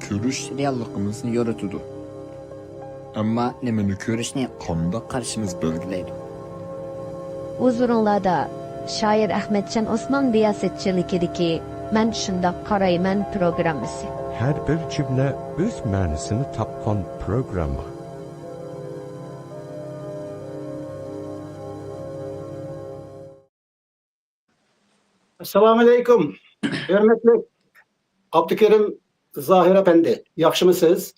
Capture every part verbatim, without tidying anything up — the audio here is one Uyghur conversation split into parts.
كۆرۈش رېئاللىقىمىزنى يورۇتىدۇ. ئەمما نېمىنى كۆرۈشنى قانداق قارىشىمىز بەلگىلەيدۇ. ھۇزۇرۇڭلاردا شائىر ئەخمەتجان ئوسمان رىياسەتچىلىكىدىكى مەن شۇنداق قارايمەن پروگراممىسى. ھەر بىر جۈملە ئۆز مەنىسىنى تاپقان پروگرامما. ئەسسالامۇئەلەيكۇم، ھۆرمەتلىك ئابدۇكېرىم زاھىر ئەپەندى، ياخشىمۇسىز؟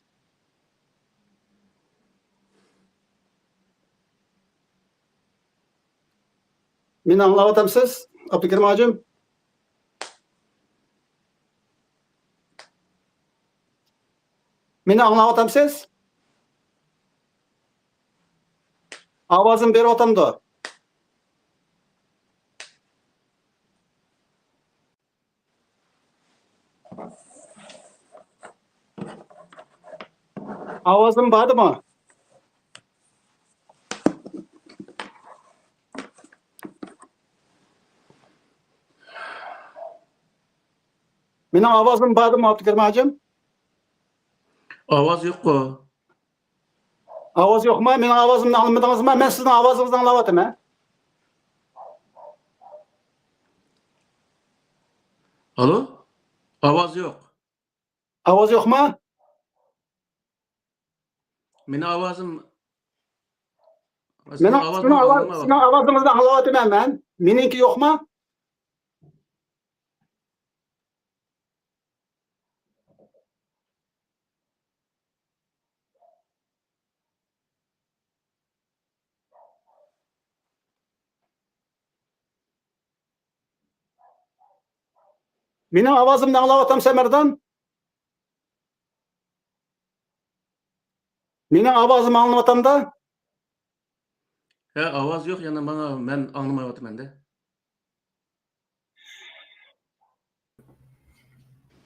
مېنى ئاڭلاۋاتامسىز، ئابدۇكېرىم ھاجىم؟ مېنى ئاڭلاۋاتامسىز؟ ئاۋازىم بېرىۋاتامدۇ؟ ئاۋازىم باردىمۇ؟ مېنىڭ ئاۋازىم باردىمۇ، ئابدۇكېرىم ھاجىم؟ ئاۋاز يوققۇ. ئاۋاز يوقما؟ مېنىڭ ئاۋازىمنى ئاڭلىمىدىڭىزما؟ مەن سىزنىڭ ئاۋازىڭىزنى ئاڭلاۋاتىمەن. ئالو؟ ئاۋاز يوق. ئاۋاز يوقما؟ مېنىڭ ئاۋازىم، مېنىڭ، سىزنىڭ ئاۋازىڭىزنى ئاڭلىمايۋاتىمەن. سىزنىڭ ئاۋازىڭىزنى ئاڭلاۋاتىمەن مەن. مېنىڭكى يوقما؟ مېنىڭ ئاۋازىمنى ئاڭلاۋاتامسەن، مەردان؟ مېنىڭ ئاۋازىمنى ئاڭلىۋاتامدا؟ ھە، ئاۋاز يوق، يەنە ماڭا، مەن ئاڭلىمايۋاتىمەن-دە.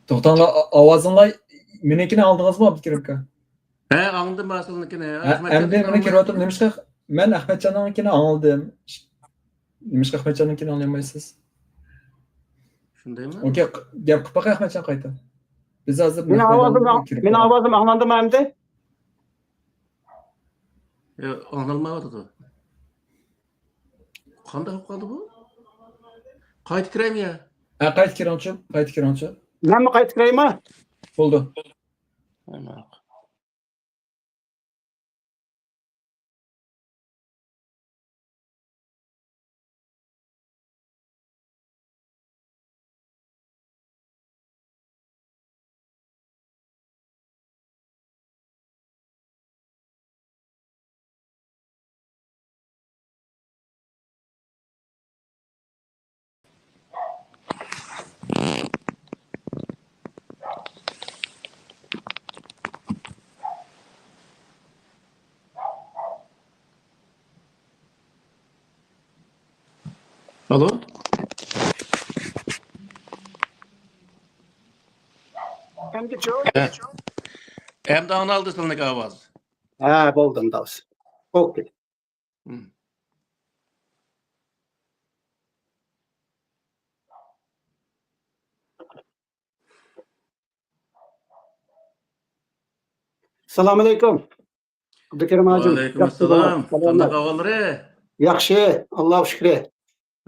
توختاڭلار، ئا-، ئاۋازىڭلار، مېنىڭكىنى ئاڭلىدىڭىزمۇ، ئابدۇكېرىم ئاكا؟ ھە، ئاڭلىدىم، مەن سىزنىڭكىنى. ھە، ئەمدى مېنىڭ كىرىۋاتىدۇ. نېمىشقا مەن ئەخمەتجاننىڭكىنى ئاڭلىدىم؟ نېمىشقا ئەخمەتجاننىڭكىنى ئاڭلىيالمايسىز؟ شۇندايمۇ؟ ئوكەي، ق-، گەپ قىلىپ باقاي ئەخمەتجان قايتا. بىز ھازىر مېنىڭ ئاۋازىم، مېنىڭ ئاۋازىم ئاڭلاندىمۇ ئەمدى؟ ياق، ئاڭلانمايۋاتىدۇ. قانداق بولۇپ قالدى بۇ؟ قايتا كىرەيمۇ يا؟ ھە، قايتا كىرىڭچۇ، قايتا كىرىڭچۇ. مەنمۇ قايتا كىرەيمۇ؟ بولدى. ئالو؟ ئەمدىچۇ؟ ھە. ئەمدى ئاڭلالدى سىلىنىڭ ئاۋاز. ھە، بولدى ئەمدى. ئوكەي. ھىم. ئەسسالامۇئەلەيكۇم. ئابدۇكېرىم ھاجىم. ۋەئەلەيكۇم ئەسسالام. سالامەت. قانداق ئەھۋاللىرى؟ ياخشى، ئاللاغا شۈكرى.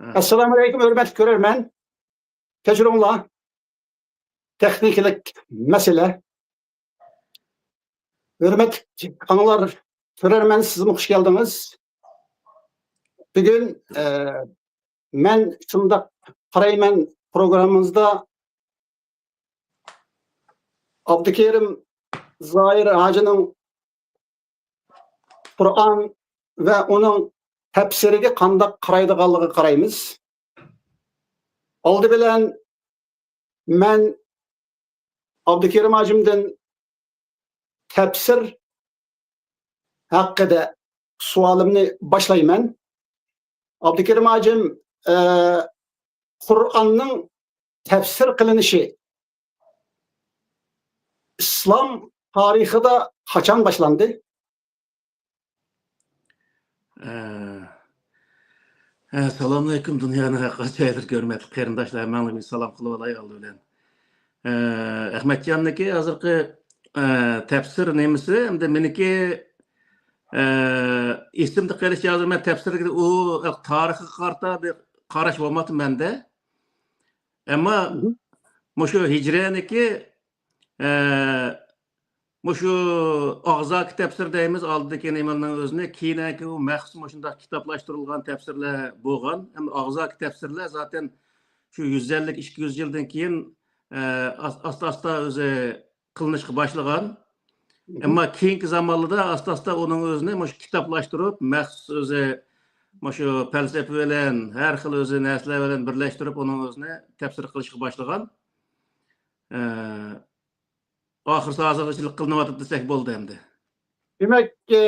ھە. ئەسسالامۇئەلەيكۇم، ھۆرمەتلىك كۆرەرمەن. كەچۈرۈڭلار. تېخنىكىلىق مەسىلە. ھۆرمەتلىك ئاڭلار، كۆرەرمەن، سىزمۇ خۇش كەلدىڭىز. بۈگۈن، ئە، مەن شۇنداق قارايمەن، پروگراممىمىزدا ئابدۇكېرىم زاھىر ھاجىنىڭ قۇرئان ۋە ئۇنىڭ تەپسىرىگە قانداق قارايدىغانلىقىغا قارايمىز. ئالدى بىلەن مەن ئابدۇكېرىم ھاجىمدىن تەپسىر ھەققىدە سوئالىمنى باشلايمەن. ئابدۇكېرىم ھاجىم، ئە، قۇرئاننىڭ تەپسىر قىلىنىشى ئىسلام تارىخىدا قاچان باشلاندى؟ ئە، ئە، سالامۇئەلەيكۇم، دۇنيانىڭ ھەر قايسى جايلىرىدىكى ھۆرمەتلىك قېرىنداشلار، ھەممەڭلارنى سالام قىلىۋالاي ئالدى بىلەن. ئە، ئەخمەتجاننىڭكى ھازىرقى ئە، تەپسىر نېمىسى؟ ئەمدى مېنىڭكى، ئە، ئېسىمدە قېلىشىچە ھازىر مەن تەپسىرگە ئۇ تارىخقا قارىتا بىر قاراش بولماپتۇ مەندە. ئەمما مۇشۇ ھىجرىيەنىڭكى، ئە، مۇشۇ ئاغزاكى تەپسىر دەيمىز، ئالدىدىكى نېمىنىڭ ئۆزىنى، كېيىنكى ئۇ مەخسۇس مۇشۇنداق كىتابلاشتۇرۇلغان تەپسىرلەر بولغان. ئەمما ئاغزاكى تەپسىرلەر زاتەن شۇ يۈز ئەللىك، ئىككى يۈز يىلدىن كېيىن، ئە، ئاس-، ئاستا-ئاستا ئۆزى قىلىنىشقا باشلىغان. ئەمما كېيىنكى زامانلاردا ئاستا-ئاستا ئۇنىڭ ئۆزىنى مۇشۇ كىتابلاشتۇرۇپ، مەخسۇس ئۆزى مۇشۇ پەلسەپە بىلەن، ھەر خىل ئۆزى نەرسىلەر بىلەن بىرلەشتۈرۈپ، ئۇنىڭ ئۆزىنى تەپسىر قىلىشقا باشلىغان. ئە، ئاخىرسى ھازىرغىچىلىك قىلىنىۋاتىدۇ دېسەك بولىدۇ ئەمدى. دېمەك، ئە،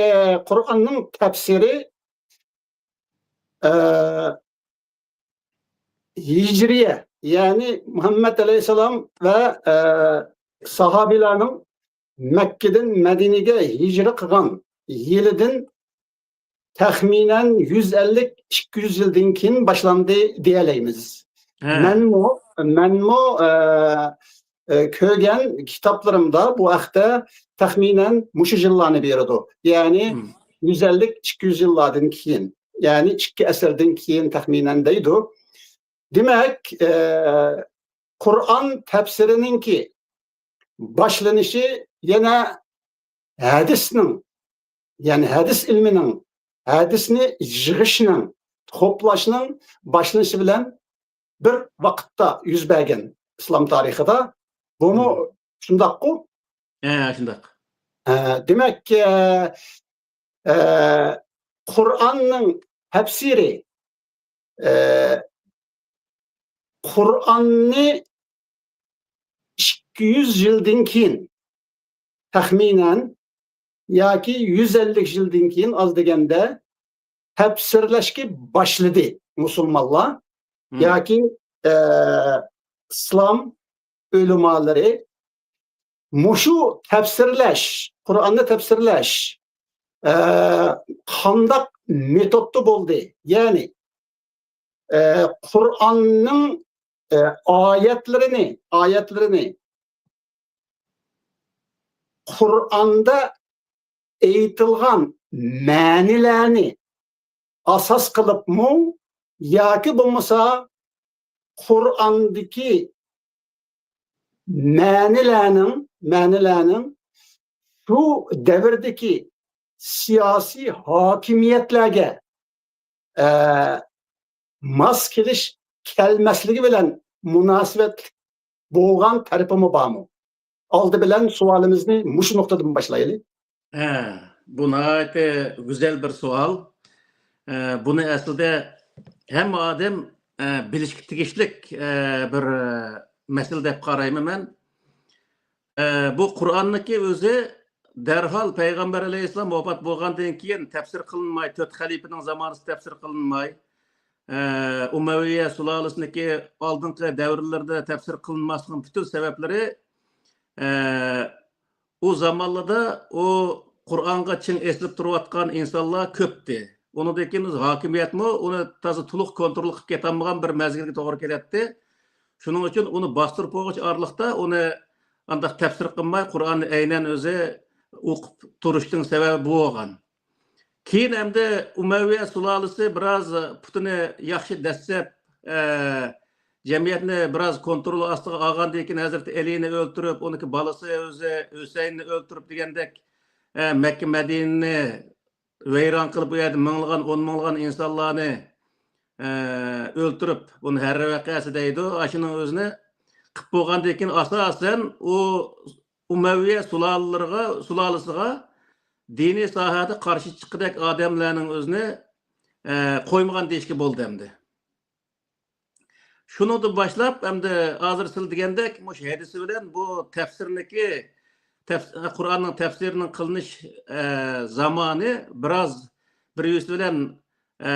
قۇرئاننىڭ تەپسىرى، ئە، ھىجرىيە، يەنى مۇھەممەد ئەلەيھىسسالام ۋە، ئە، ساھابىلەرنىڭ مەككىدىن مەدىنىگە ھىجرە قىلغان يىلىدىن تەخمىنەن يۈز ئەللىك، ئىككى يۈز يىلدىن كېيىن باشلاندى دېيەلەيمىز. ھە. مەنمۇ، مەنمۇ، ئە، ئە، كۆرگەن كىتابلىرىمدا بۇ ھەقتە تەخمىنەن مۇشۇ يىللارنى بېرىدۇ. يەنى يۈز ئەللىك، ئىككى يۈز يىللاردىن كېيىن، يەنى ئىككى ئەسىردىن كېيىن تەخمىنەن دەيدۇ. دېمەك، ئە، قۇرئان تەپسىرىنىڭكى باشلىنىشى يەنە ھەدىسنىڭ، يەنى ھەدىس ئىلمىنىڭ، ھەدىسنى يىغىشنىڭ، توپلاشنىڭ باشلىنىشى بىلەن بىر ۋاقىتتا يۈز بەرگەن ئىسلام تارىخىدا. بۇمۇ شۇنداققۇ؟ ھە، شۇنداق. ھە، دېمەك، ئە، ئە، قۇرئاننىڭ تەپسىرى، ئە، قۇرئاننى ئىككى يۈز يىلدىن كېيىن، تەخمىنەن، ياكى يۈز ئەللىك يىلدىن كېيىن ئاز دېگەندە تەپسىرلەشكە باشلىدى مۇسۇلمانلار. ياكى، ئە، ئىسلام ئۆلىمالىرى مۇشۇ تەپسىرلەش، قۇرئاننى تەپسىرلەش، ئە، قانداق مېتودتا بولدى؟ يەنى، ئە، قۇرئاننىڭ، ئە، ئايەتلىرىنى، ئايەتلىرىنى، قۇرئاندا ئېيتىلغان مەنىلەرنى ئاساس قىلىپمۇ ياكى بولمىسا قۇرئاندىكى مەنىلەرنىڭ، مەنىلەرنىڭ شۇ دەۋردىكى سىياسىي ھاكىمىيەتلەرگە، ئە، ماس كېلىش كەلمەسلىكى بىلەن مۇناسىۋەتلىك بولغان تەرىپىمۇ بارمۇ؟ ئالدى بىلەن سوئالىمىزنى مۇشۇ نۇقتىدىن باشلايلى. ھە، بۇ ناھايىتى گۈزەل بىر سوئال. ئە، بۇنى ئەسلىدە ھەممە ئادەم، ئە، بىلىشكە تېگىشلىك، ئە، بىر، ئە، مەسىلە دەپ قارايمەن مەن. ئە، بۇ قۇرئاننىڭكى ئۆزى دەرھال پەيغەمبەر ئەلەيھىسسالام ۋاپات بولغاندىن كېيىن تەپسىر قىلىنماي، تۆت خەلىپىنىڭ زامانىسىدا تەپسىر قىلىنماي، ئە، ئۇمەۋىيە سۇلالىسىنىڭكى ئالدىنقى دەۋرلىرىدە تەپسىر قىلىنماسلىقىنىڭ پۈتۈن سەۋەبلىرى، ئە، ئۇ زامانلىدا ئۇ قۇرئانغا چىڭ ئېسىلىپ تۇرۇۋاتقان ئىنسانلار كۆپتى. ئۇنىڭدىن كېيىن ھاكىمىيەتمۇ ئۇنى تازا تولۇق كونترول قىلىپ كېتەلمىگەن بىر مەزگىلگە توغرا كېلەتتى. شۇنىڭ ئۈچۈن ئۇنى باستۇرۇپ بولغۇچە ئارىلىقتا ئۇنى ئانداق تەپسىر قىلماي، قۇرئاننى ئەينەن ئۆزى ئوقۇپ تۇرۇشنىڭ سەۋەبى بۇ بولغان. كېيىن ئەمدى ئۇمەۋىيە سۇلالىسى بىراز پۇتىنى ياخشى دەسسەپ، ئە، جەمئىيەتنى بىراز كونترول ئاستىغا ئالغاندىن كېيىن، ھەزرىتى ئەلىنى ئۆلتۈرۈپ، ئۇنىڭكى بالىسى ئۆزى ھۈسەيننى ئۆلتۈرۈپ دېگەندەك، ئە، مەككە مەدىنىنى ۋەيران قىلىپ، ئۇ يەردە مىڭلىغان، ئون مىڭلىغان ئىنسانلارنى، ئە، ئۆلتۈرۈپ، بۇنى ھەررە ۋەقەسى دەيدۇ. ئاشۇنىڭ ئۆزىنى قىپ بولغاندىن كېيىن، ئاساسەن ئۇ ئۇمەۋىيە سۇلالىلىرىغا، سۇلالىسىغا دىنىي ساھەدە قارشى چىققۇدەك ئادەملەرنىڭ ئۆزىنى، ئە، قويمىغان دېيىشكە بولىدۇ ئەمدى. شۇنىڭدىن باشلاپ، ئەمدى ھازىر سىز دېگەندەك، مۇشۇ ھەدىسى بىلەن بۇ تەپسىرنىكى، تەپس-، قۇرئاننىڭ تەپسىرىنىڭ قىلىنىش، ئە، زامانى بىراز بىر يۈز بىلەن، ئە،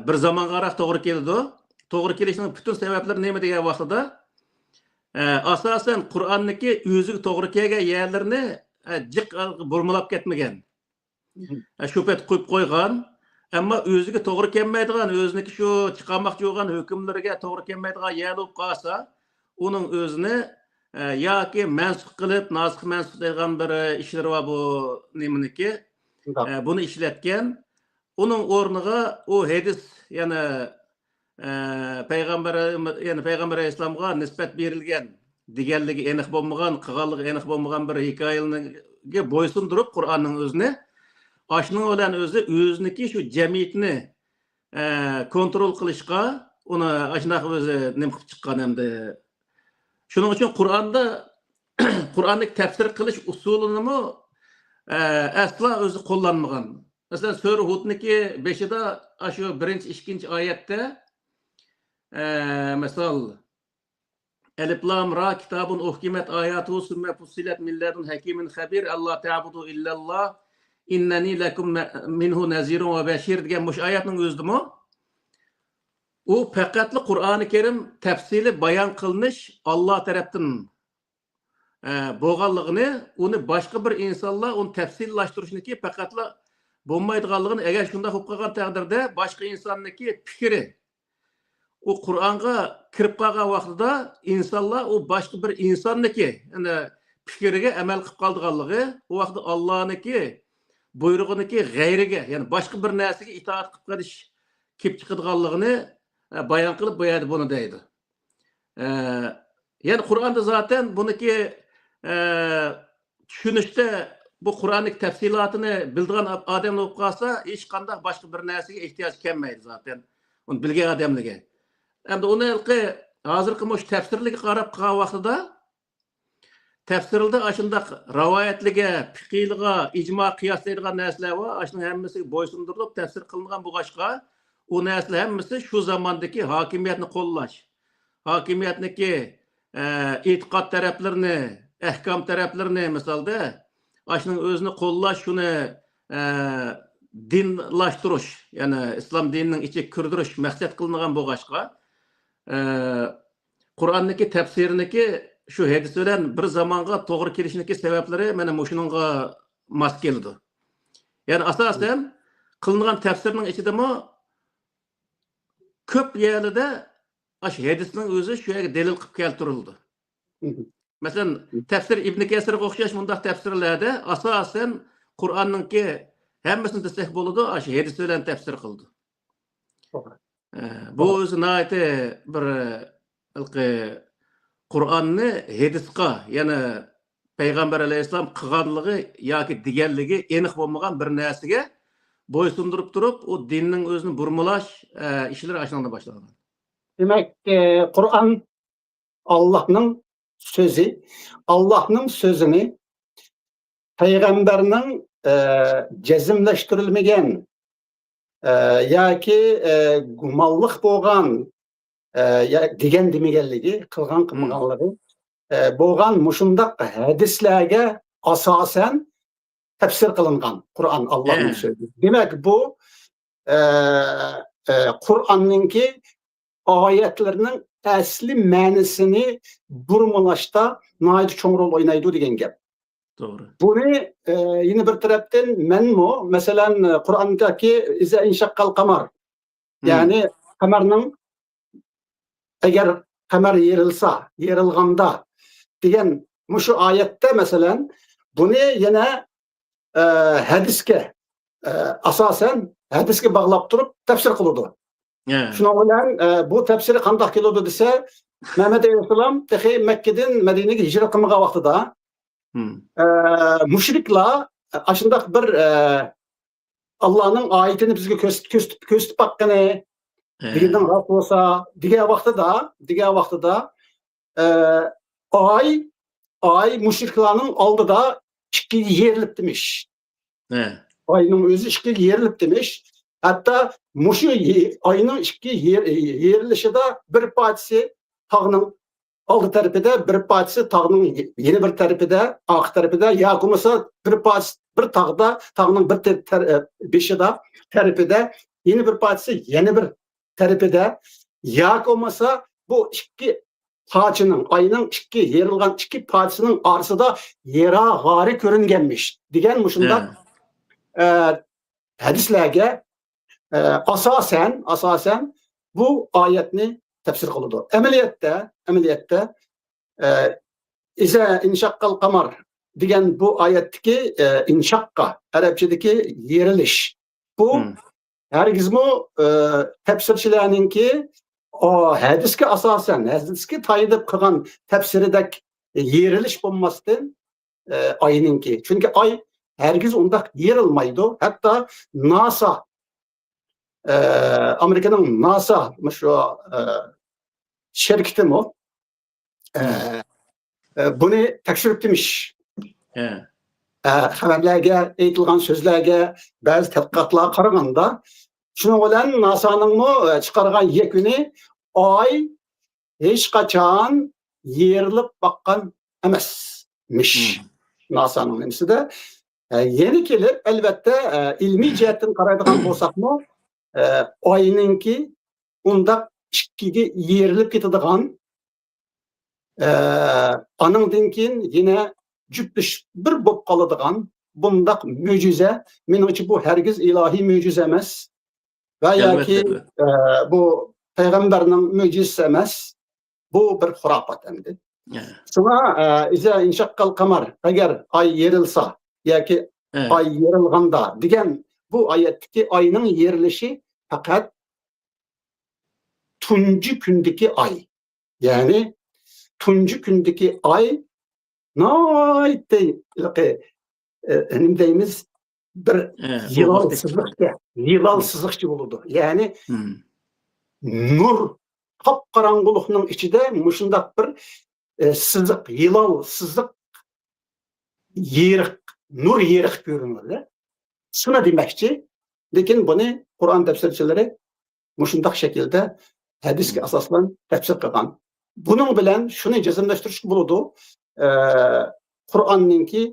بىر زامانغاراق توغرا كېلىدۇ. توغرا كېلىشىنىڭ پۈتۈن سەۋەبلىرى نېمە دېگەن ۋاقتىدا، ئە، ئاساسەن قۇرئاننىكى ئۆزىگە توغرا كەلگەن يەرلىرىنى، ئە، جىق بۇرمىلاپ كەتمىگەن. ئە، شۇ پەت قويۇپ قويغان. ئەمما ئۆزىگە توغرا كەلمەيدىغان، ئۆزىنىڭكى شۇ چىقارماقچى بولغان ھۆكۈملىرىگە توغرا كەلمەيدىغان يەر بولۇپ قالسا، ئۇنىڭ ئۆزىنى، ئە، ياكى مەنسۇخ قىلىپ، ناسىخ مەنسۇخ دەيدىغان بىر ئىشلىرى بار بۇ نېمىنىڭكى. شۇنداق. ئە، بۇنى ئىشلەتكەن. ئۇنىڭ ئورنىغا ئۇ ھەدىس، يەنى، ئە، پەيغەمبەر، يەنى پەيغەمبەر ئەلەيھىسسالامغا نىسبەت بېرىلگەن دېگەنلىكى ئېنىق بولمىغان، قىلغانلىقى ئېنىق بولمىغان بىر ھېكايىلەرگە بويسۇندۇرۇپ، قۇرئاننىڭ ئۆزىنى، ئاشۇنىڭ بىلەن ئۆزى ئۆزىنىڭكى شۇ جەمئىيەتنى، ئە، كونترول قىلىشقا ئۇنى ئاشۇنداق ئۆزى نېمە قىلىپ چىققان ئەمدى. شۇنىڭ ئۈچۈن قۇرئاندا، قۇرئاندىكى تەپسىر قىلىش ئۇسۇلىنىمۇ، ئە، ئەسلا ئۆزى قوللانمىغان. مەسىلەن، سۈرە ھۇدنىكى بېشىدا، ئاشۇ بىرىنچى، ئىككىنچى ئايەتتە، ئە، مىسال، ئەلىف لام را، كىتابۇن ئۇھكىمەت ئاياتۇ، سۈممە فۇسسىلەت مىن لەدۇن ھەكىمىن خەبىر، ئەللا تەبۇدۇ ئىللەللا، ئىننەنى لەكۇم مە-، مىنھۇ نەزىرۇن ۋە بەشىر دېگەن مۇشۇ ئايەتنىڭ ئۆزىدىمۇ، ئۇ پەقەتلا قۇرئانى كەرىم تەپسىلىي بايان قىلىنىش ئاللا تەرەپتىن، ئە، بولغانلىقىنى، ئۇنى باشقا بىر ئىنسانلار ئۇنى تەپسىللاشتۇرۇشنىكى پەقەتلا بولمايدىغانلىقىنى، ئەگەر شۇنداق بولۇپ قالغان تەقدىردە، باشقا ئىنساننىڭكى پىكرى، ئۇ قۇرئانغا كىرىپ قالغان ۋاقتىدا ئىنسانلار ئۇ باشقا بىر ئىنساننىكى، يەنى پىكرىگە ئەمەل قىلىپ قالىدىغانلىقى، ئۇ ۋاقىتتا ئاللانىڭكى بۇيرۇقىنىڭكى غەيرىگە، يەنى باشقا بىر نەرسىگە ئىتائەت قىلىپ قېلىش كېلىپ چىقىدىغانلىقىنى، ئە، بايان قىلىپ، بۇ يەردە بۇنى دەيدۇ. ئە، يەنى قۇرئاندا زاتەن بۇنىڭكى، ئە، چۈشىنىشتە بۇ قۇرئاننىڭ تەپسىلاتىنى بىلىدىغان ئادەم بولۇپ قالسا، ھېچقانداق باشقا بىر نەرسىگە ئېھتىياج كەلمەيدۇ زاتەن. ئۇنى بىلگەن ئادەملىرگە. ئەمدى ئۇنى ھېلىقى ھازىرقى مۇشۇ تەپسىرلىرگە قاراپ قالغان ۋاقتىدا، تەپسىرلىرىدە ئاشۇنداق راۋايەتلىرىگە، پىقىلىغا، ئىجما قىياسلايدىغان نەرسىلەر بار. ئاشۇنىڭ ھەممىسىگە بويسۇندۇرۇلۇپ تەپسىر قىلىنغان بولغاچقا، ئۇ نەرسىلەر ھەممىسى شۇ زاماندىكى ھاكىمىيەتنى قوللاش، ھاكىمىيەتنىڭكى، ئە، ئېتىقاد تەرەپلىرىنى، ئەھكام تەرەپلىرىنى، مىسالدا، ئاشۇنىڭ ئۆزىنى قوللاش، شۇنى، ئە، دىنلاشتۇرۇش، يەنى ئىسلام دىنىنىڭ ئىچىگە كىردۈرۈش مەقسەت قىلىنغان بولغاچقا، ئە، قۇرئاننىڭكى تەپسىرىنىڭكى شۇ ھەدىس بىلەن بىر زامانغا توغرا كېلىشىنىڭكى سەۋەبلىرى مانا مۇشۇنىڭغا ماس كېلىدۇ. يەنى ئاساسەن قىلىنغان تەپسىرنىڭ ئىچىدىمۇ كۆپ يەرلىدە ئاشۇ ھەدىسنىڭ ئۆزى شۇ يەرگە دەلىل قىلىپ كەلتۈرۈلىدۇ. مەسىلەن، تەپسىر ئىبنى كەسىرگە ئوخشاش مۇنداق تەپسىرلەردە ئاساسەن قۇرئاننىڭكى ھەممىسىنى دېسەك بولىدۇ، ئاشۇ ھەدىس بىلەن تەپسىر قىلىدۇ. توغرا. ئە، بۇ توغرا. ئۆزى ناھايىتى بىر، ھېلىقى قۇرئاننى ھەدىسقا، يەنى پەيغەمبەر ئەلەيھىسسالام قىلغانلىقى ياكى دېگەنلىكى ئېنىق بولمىغان بىر نەرسىگە بويسۇندۇرۇپ تۇرۇپ، ئۇ دىننىڭ ئۆزىنى بۇرمىلاش، ئە، ئىشلىرى ئاشۇنداق باشلانغان. دېمەك، ئە، قۇرئان ئاللاھنىڭ سۆزى، ئاللاھنىڭ سۆزىنى پەيغەمبەرنىڭ، ئە، جەزملەشتۈرۈلمىگەن، ئە، ياكى، ئە، گۇمانلىق بولغان، ئە، يا دېگەن دېمىگەنلىكى، قىلغان قىلمىغانلىقى، ئە، بولغان مۇشۇنداق ھەدىسلەرگە ئاساسەن تەپسىر قىلىنغان قۇرئان، ئاللاھنىڭ سۆزى. دېمەك، بۇ، ئە، ئە، قۇرئاننىڭكى ئايەتلىرىنىڭ ئەسلى مەنىسىنى بۇرمىلاشتا ناھايىتى چوڭ رول ئوينايدۇ دېگەن گەپ. توغرا. بۇنى، ئە، يەنە بىر تەرەپتىن مەنمۇ، مەسىلەن، قۇرئاندىكى ئىزا ئىنشەققەل قەمەر، يەنى قەمەرنىڭ، ئەگەر قەمەر يېرىلسا، يېرىلغاندا دېگەن مۇشۇ ئايەتتە، مەسىلەن، بۇنى يەنە، ئە، ھەدىسكە، ئە، ئاساسەن ھەدىسكە باغلاپ تۇرۇپ تەپسىر قىلىدۇ. شۇنىڭ بىلەن، ئە، بۇ تەپسىرى قانداق كېلىدۇ دېسە، مەمەت ئەلەيھىسسالام تېخى مەككىدىن مەدىنىگە ھىجرەت قىلمىغان ۋاقتىدا، ئە، مۇشرىكلار ئاشۇنداق بىر، ئە، ئاللانىڭ ئايىتىنى بىزگە كۆرسىتىپ، كۆرسىتىپ، كۆرسىتىپ باققىنى، دېگىنىڭ راست بولسا، دېگەن ۋاقتىدا، دېگەن ۋاقتىدا، ئە، ئاي، ئاي مۇشرىكلارنىڭ ئالدىدا ئىككىگە يېرىلىپتىمىش. ئاينىڭ ئۆزى ئىككىگە يېرىلىپتىمىش. ھەتتا مۇشۇ يې-، ئاينىڭ ئىككى يېر-، يېرىلىشىدا بىر پارچىسى تاغنىڭ ئالدى تەرىپىدە، بىر پارچىسى تاغنىڭ يەنە بىر تەرىپىدە، ئارقا تەرىپىدە، ياكى بولمىسا بىر پارچىسى بىر تاغدا، تاغنىڭ بىر تەر-، تەر-، بېشىدا، تەرىپىدە، يەنە بىر پارچىسى يەنە بىر تەرىپىدە، ياكى بولمىسا بۇ ئىككى پارچىنىڭ، ئاينىڭ ئىككى يېرىلغان ئىككى پارچىسىنىڭ ئارىسىدا ھىرا غارى كۆرۈنگەنمىش دېگەن مۇشۇنداق، ئە، ھەدىسلەرگە، ئە، ئاساسەن، ئاساسەن بۇ ئايەتنى تەپسىر قىلىدۇ. ئەمەلىيەتتە، ئەمەلىيەتتە، ئە، ئىزا ئىنشەققەل قەمەر دېگەن بۇ ئايەتتىكى، ئە، ئىنشەققا، ئەرەبچىدىكى يېرىلىش. بۇ ھەرگىزمۇ، ئە، تەپسىرچىلەرنىڭكى، ئا، ھەدىسكە ئاساسەن، ھەدىسكە تايىنىپ قىلغان تەپسىرىدەك يېرىلىش بولماستىن، ئە، ئاينىڭكى. چۈنكى ئاي ھەرگىز ئۇنداق يېرىلمايدۇ. ھەتتا ناسا، ئە، ئامېرىكىنىڭ ناسا مۇشۇ، ئە، شىركىتىمۇ، ئە، ئە، بۇنى تەكشۈرۈپتىمىش. ئە، خەۋەرلەرگە، ئېيتىلغان سۆزلەرگە، بەزى تەتقىقاتلارغا قارىغاندا، شۇنىڭ بىلەن ناسانىڭمۇ، ئە، چىقارغان يەكۈنى ئاي ھېچقاچان يېرىلىپ باققان ئەمەسمىش. ناسانىڭ نېمىسىدە. ئە، يەنە كېلىپ، ئەلۋەتتە، ئە، ئىلمىي جەھەتتىن قارايدىغان بولساقمۇ، ئە، ئاينىڭكى ئۇنداق ئىككىگە يېرىلىپ كېتىدىغان، ئە، ئانىڭدىن كېيىن يەنە جۈپلىشىپ بىر بولۇپ قالىدىغان بۇنداق مۆجىزە، مېنىڭچە بۇ ھەرگىز ئىلاھىي مۆجىزە ئەمەس ۋە ياكى، ئە، بۇ پەيغەمبەرنىڭ مۆجىزىسى ئەمەس، بۇ بىر خۇراپات ئەمدى. شۇڭا، ئە، ئىزا ئىنشەققەل قەمەر، ئەگەر ئاي يېرىلسا ياكى ئاي يېرىلغاندا دېگەن بۇ ئايەتتىكى ئاينىڭ يېرىلىشى پەقەت تۇنجى كۈندىكى ئاي. يەنى تۇنجى كۈندىكى ئاي ناھايىتى ھېلىقى، ئە، نېمە دەيمىز، بىر يىلان سىزىقچە، يىلان سىزىقچە بولىدۇ. يەنى نۇر، قاپقاراڭغۇلۇقنىڭ ئىچىدە مۇشۇنداق بىر، ئە، سىزىق، يىلان سىزىق، يېرىق، نۇر يېرىق كۆرۈنىدۇ. شۇنى دېمەكچى. لېكىن بۇنى قۇرئان تەپسىرچىلىرى مۇشۇنداق شەكىلدە ھەدىسكە ئاساسلىنىپ تەپسىر قىلغان. بۇنىڭ بىلەن شۇنى جەزملەشتۈرۈشكە بولىدۇ، ئە، قۇرئاننىڭكى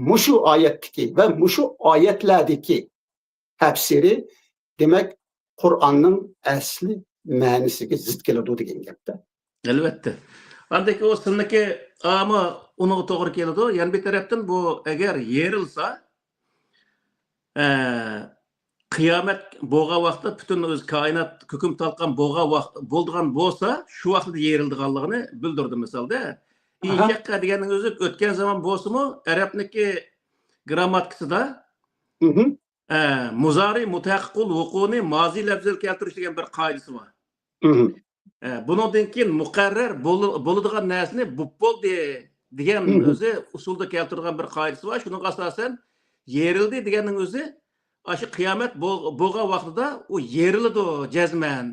مۇشۇ ئايەتتىكى ۋە مۇشۇ ئايەتلەردىكى تەپسىرى، دېمەك، قۇرئاننىڭ ئەسلى مەنىسىگە زىت كېلىدۇ دېگەن گەپتە. ئەلۋەتتە. ئاندىكى ئۇ سىلنىڭكى ئامما ئۇنىڭغا توغرا كېلىدۇ. يەنە بىر تەرەپتىن بۇ ئەگەر يېرىلسا، ئە، قىيامەت بولغان ۋاقىتتا پۈتۈن ئۆز كائىنات كۆكۈم تالقان بولغان ۋاقىت، بولىدىغان بولسا، شۇ ۋاقىتتا يېرىلىدىغانلىقىنى بىلدۈرىدۇ مىسالدا. ئىنشەققە دېگەننىڭ ئۆزى ئۆتكەن زامان بولسىمۇ، ئەرەبنىڭكى گرامماتىكىسىدا، ئە، مۇزارى مۇتەھەققىقۇل ۋۇقۇنى مازى لەپزىدە كەلتۈرۈش دېگەن بىر قائىدىسى بار. ئە، بۇنىڭدىن كېيىن مۇقەررەر بول-، بولىدىغان نەرسىنى بوپ بولدى دېگەن ئۆزى ئۇسۇلدا كەلتۈرىدىغان بىر قائىدىسى بار. شۇنىڭغا ئاساسەن، يېرىلدى دېگەننىڭ ئۆزى ئاشۇ قىيامەت بول-، بولغان ۋاقتىدا ئۇ يېرىلىدۇ جەزمەن.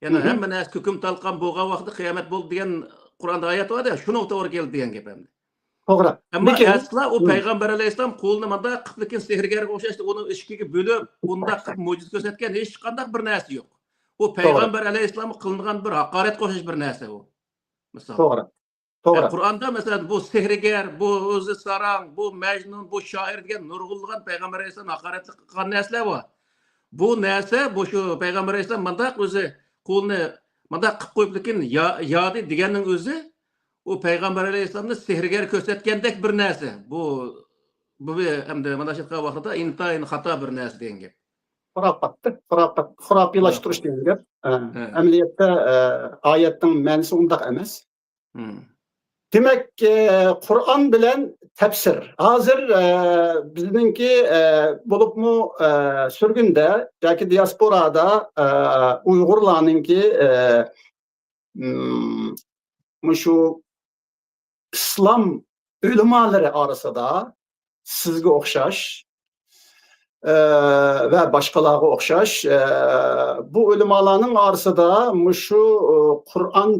يەنى ھەممە نەرسە كۆكۈم تالقان بولغان ۋاقتىدا قىيامەت بولدى دېگەن قۇرئاندا ئايەت بار-دە، شۇنىڭغا توغرا كېلىدۇ دېگەن گەپ ئەمدى. توغرا. ئەمما ئەسلا ئۇ پەيغەمبەر ئەلەيھىسسالام قولىنى مۇنداق قىپلىكىن سېھىرگەرگە ئوخشاش ئۇنى ئىككىگە بۆلۈپ، ئۇنداق قىلىپ مۆجىزە كۆرسەتكەن ھېچقانداق بىر نەرسە يوق. ئۇ پەيغەمبەر ئەلەيھىسسالامغا قىلىنغان بىر ھاقارەتكە ئوخشاش بىر نەرسە ئۇ. مىسال. توغرا. ئە، قۇرئاندا، مەسىلەن، بۇ سېھىرگەر، بۇ ئۆزى ساراڭ، بۇ مەجنۇن، بۇ شائىر دېگەن نۇرغۇنلىغان پەيغەمبەر ئەلەيھىسسالام ھاقارەتلىك قىلغان نەرسىلەر بار. بۇ نەرسە، بۇ شۇ پەيغەمبەر ئەلەيھىسسالام مانداق ئۆزى قولىنى مانداق قىلىپ قويۇپ، لېكىن يا-، يادى دېگەننىڭ ئۆزى، ئۇ پەيغەمبەر ئەلەيھىسسالامنى سېھىرگەر كۆرسەتكەندەك بىر نەرسە. بۇ، بۇ بىر ئەمدى مانداق ۋاقىتتا ئىنتايىن خاتا بىر نەرسە دېگەن گەپ. خۇراپاتتى، خۇراپات، خۇراپىيلاشتۇرۇش دېگەن گەپ. ئە، ئەمەلىيەتتە، ئە، ئايەتنىڭ مەنىسى ئۇنداق ئەمەس. دېمەك، ئە، قۇرئان بىلەن تەپسىر. ھازىر، ئە، بىزنىڭكى، ئە، بولۇپمۇ، ئە، سۈرگۈندە ياكى دىياسپورادا، ئە، ئۇيغۇرلارنىڭكى، ئە، مم، مۇشۇ ئىسلام ئۆلىمالىرى ئارىسىدا سىزگە ئوخشاش، ئە، ۋە باشقىلارغا ئوخشاش، ئە، بۇ ئۆلىمالارنىڭ ئارىسىدا مۇشۇ، ئە، قۇرئان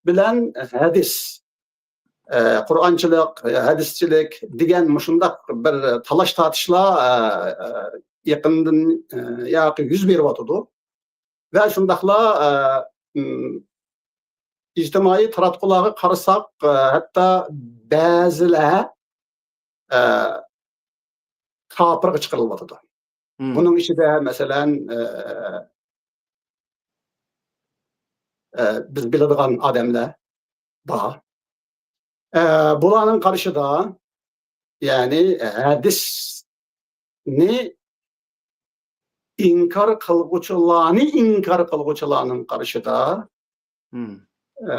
بىلەن ھەدىس، ئە، قۇرئانچىلىق، ھەدىسچىلىك دېگەن مۇشۇنداق بىر تالاش-تارتىشلار، ئە، ئە، يېقىندىن، ئە، ياقى يۈز بېرىۋاتىدۇ. ۋە شۇنداقلا، ئە، ئىم، ئىجتىمائىي تاراتقۇلارغا قارىساق، ئە، ھەتتا بەزىلەر، ئە، كاپىرغا چىقىرىلىۋاتىدۇ. بۇنىڭ ئىچىدە، مەسىلەن، ئە، ئە، بىز بىلىدىغان ئادەملەر بار. ئە، بۇلارنىڭ قارىشىدا، يەنى ھەدىسنى ئىنكار قىلغۇچىلارنى ئىنكار قىلغۇچىلارنىڭ قارىشىدا، ئە،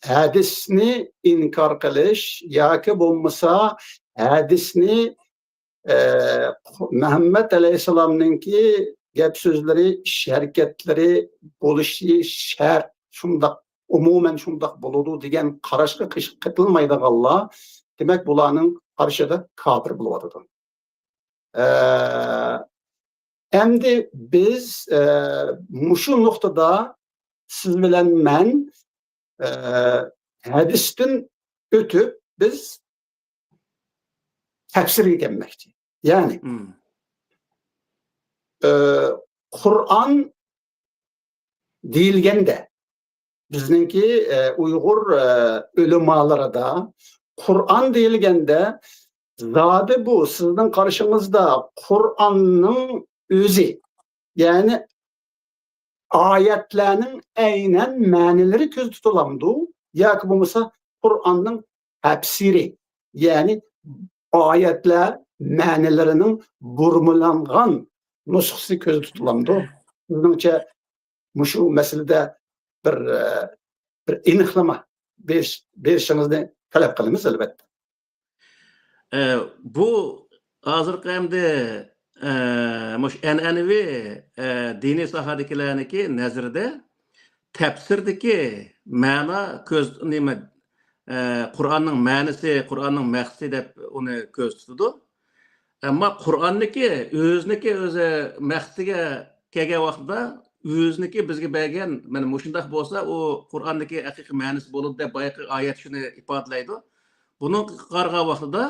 ھەدىسنى ئىنكار قىلىش ياكى بولمىسا ھەدىسنى، ئە، مۇھەممەد ئەلەيھىسسالامنىڭكى گەپ سۆزلىرى، ئىش ھەرىكەتلىرى بولۇشى شەرت، شۇنداق، ئومۇمەن شۇنداق بولىدۇ دېگەن قاراشقا قېتىلمايدىغانلار، دېمەك، بۇلارنىڭ قارىشىدا كاپىر بولۇۋاتىدۇ. ئە، ئەمدى بىز، ئە، مۇشۇ نۇقتىدا سىز بىلەن مەن، ئە، ھەدىستىن ئۆتۈپ، بىز تەپسىرگە كەلمەكچى. يەنى، مم. ئە، قۇرئان دېيىلگەندە، بىزنىڭكى، ئە، ئۇيغۇر، ئە، ئۆلىمالىرىدا قۇرئان دېيىلگەندە، زادى بۇ سىزنىڭ قارىشىڭىزدا قۇرئاننىڭ ئۆزى، يەنى ئايەتلەرنىڭ ئەينەن مەنىلىرى كۆزدە تۇتۇلامدۇ؟ ياكى بولمىسا قۇرئاننىڭ تەپسىرى، يەنى ئايەتلەر مەنىلىرىنىڭ بۇرمىلانغان نۇسخىسى كۆزدە تۇتۇلامدۇ؟ سىزنىڭچە مۇشۇ مەسىلىدە بىر، بىر ئېنىقلىما بېرىش-، بېرىشىڭىزنى تەلەپ قىلىمىز، ئەلۋەتتە. ئە، بۇ ھازىرقى ئەمدى، ئە، مۇشۇ ئەنئەنىۋى، ئە، دىنىي ساھەدىكىلەرنىڭكى نەزىرىدە تەپسىردىكى مەنا كۆز، نېمە، ئە، قۇرئاننىڭ مەنىسى، قۇرئاننىڭ مەقسىتى دەپ ئۇنى كۆرسىتىدۇ. ئەمما قۇرئاننىكى ئۆزىنىكى ئۆزى مەقسىتىگە كەلگەن ۋاقتىدا ئۆزىنىكى بىزگە بەرگەن، مانا مۇشۇنداق بولسا، ئۇ قۇرئاندىكى ھەقىقىي مەنىسى بولىدۇ دەپ بايىقى ئايەت شۇنى ئىپادىلەيدۇ. بۇنىڭغا قارىغان ۋاقتىدا،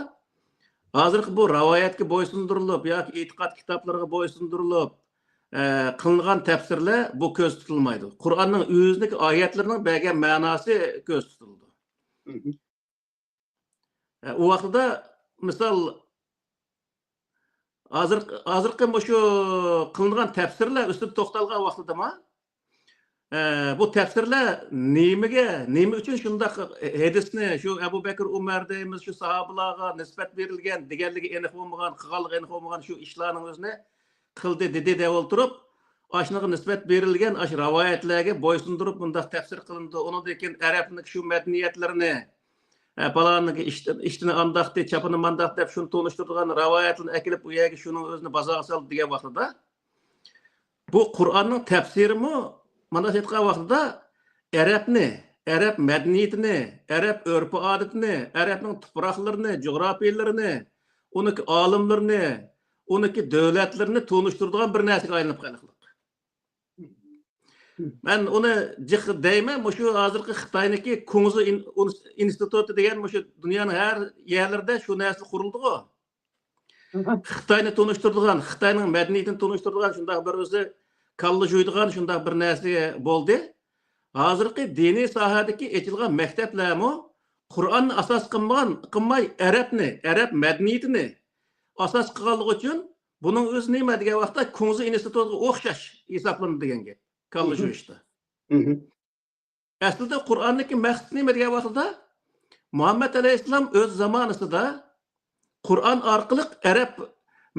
ھازىرقى بۇ رىۋايەتكە بويسۇندۇرۇلۇپ ياكى ئېتىقاد كىتابلىرىغا بويسۇندۇرۇلۇپ، ئە، قىلىنغان تەپسىرلەر بۇ كۆزدە تۇتۇلمايدۇ. قۇرئاننىڭ ئۆزىنىڭ ئايەتلىرىنىڭ بەرگەن مەناسى كۆزدە تۇتۇلىدۇ. مم. ئە، ئۇ ۋاقتىدا، مىسال، ھازىر، ھازىرقى مۇشۇ قىلىنغان تەپسىرلەر ئۈستىدە توختالغان ۋاقتىدىما، ئە، بۇ تەپسىرلەر نېمىگە، نېمە ئۈچۈن شۇنداق ھەدىسنى شۇ ئەبۇ بەكرى، ئۇمەر دەيمىز، شۇ ساھابىلارغا نىسبەت بېرىلگەن دېگەنلىكى ئېنىق بولمىغان، قىلغانلىقى ئېنىق بولمىغان شۇ ئىشلارنىڭ ئۆزىنى قىلدى، دېدى دەپ ئولتۇرۇپ، ئاشۇنىڭغا نىسبەت بېرىلگەن ئاشۇ رىۋايەتلەرگە بويسۇندۇرۇپ مۇنداق تەپسىر قىلىنىدۇ. ئۇنىڭدىن كېيىن ئەرەبنىڭ شۇ مەدەنىيەتلىرىنى، ئە، پالاننىڭكى ئىشتىنى ئانداقتى، چاپىنى مانداقتى دەپ شۇنى تونۇشتۇرىدىغان رىۋايەتلەرنى ئەكېلىپ، ئۇ يەرگە شۇنىڭ ئۆزىنى بازارغا سالدى دېگەن ۋاقتىدا، بۇ قۇرئاننىڭ تەپسىرىمۇ، مانا ئېيتقان ۋاقتىدا ئەرەبنى، ئەرەب مەدەنىيىتىنى، ئەرەب ئۆرپ-ئادىتىنى، ئەرەبنىڭ تۇپراقلىرىنى، جۇغراپىيىلىرىنى، ئۇنىڭكى ئالىملىرىنى، ئۇنىڭكى دۆلەتلىرىنى تونۇشتۇرىدىغان بىر نەرسىگە ئايلىنىپ قالغانلىق. مەن ئۇنى جىق دەيمەن، مۇشۇ ھازىرقى خىتاينىڭكى كۇڭزى ئىن-، ئۇن-، ئىنستىتۇتى دېگەن مۇشۇ دۇنيانىڭ ھەر يەرلىرىدە شۇ نەرسە قۇرۇلدىغۇ. خىتاينى تونۇشتۇرىدىغان، خىتاينىڭ مەدەنىيىتىنى تونۇشتۇرىدىغان شۇنداق بىر ئۆزى كاللا جۇيىدىغان شۇنداق بىر نەرسە بولدى. ھازىرقى دىنىي ساھەدىكى ئېچىلغان مەكتەپلەرمۇ قۇرئاننى ئاساس قىلمىغان، قىلماي ئەرەبنى، ئەرەب مەدەنىيىتىنى ئاساس قىلغانلىقى ئۈچۈن بۇنىڭ ئۆزى نېمە دېگەن ۋاقىتتا كۇڭزى ئىنستىتۇتىغا ئوخشاش ھېسابلىنىدۇ دېگەن گەپ. كاللا جۇيۇشتا. ئەسلىدە قۇرئاننىڭكى مەقسىتى نېمە دېگەن ۋاقتىدا، مۇھەممەد ئەلەيھىسسالام ئۆز زامانىسىدا قۇرئان ئارقىلىق ئەرەب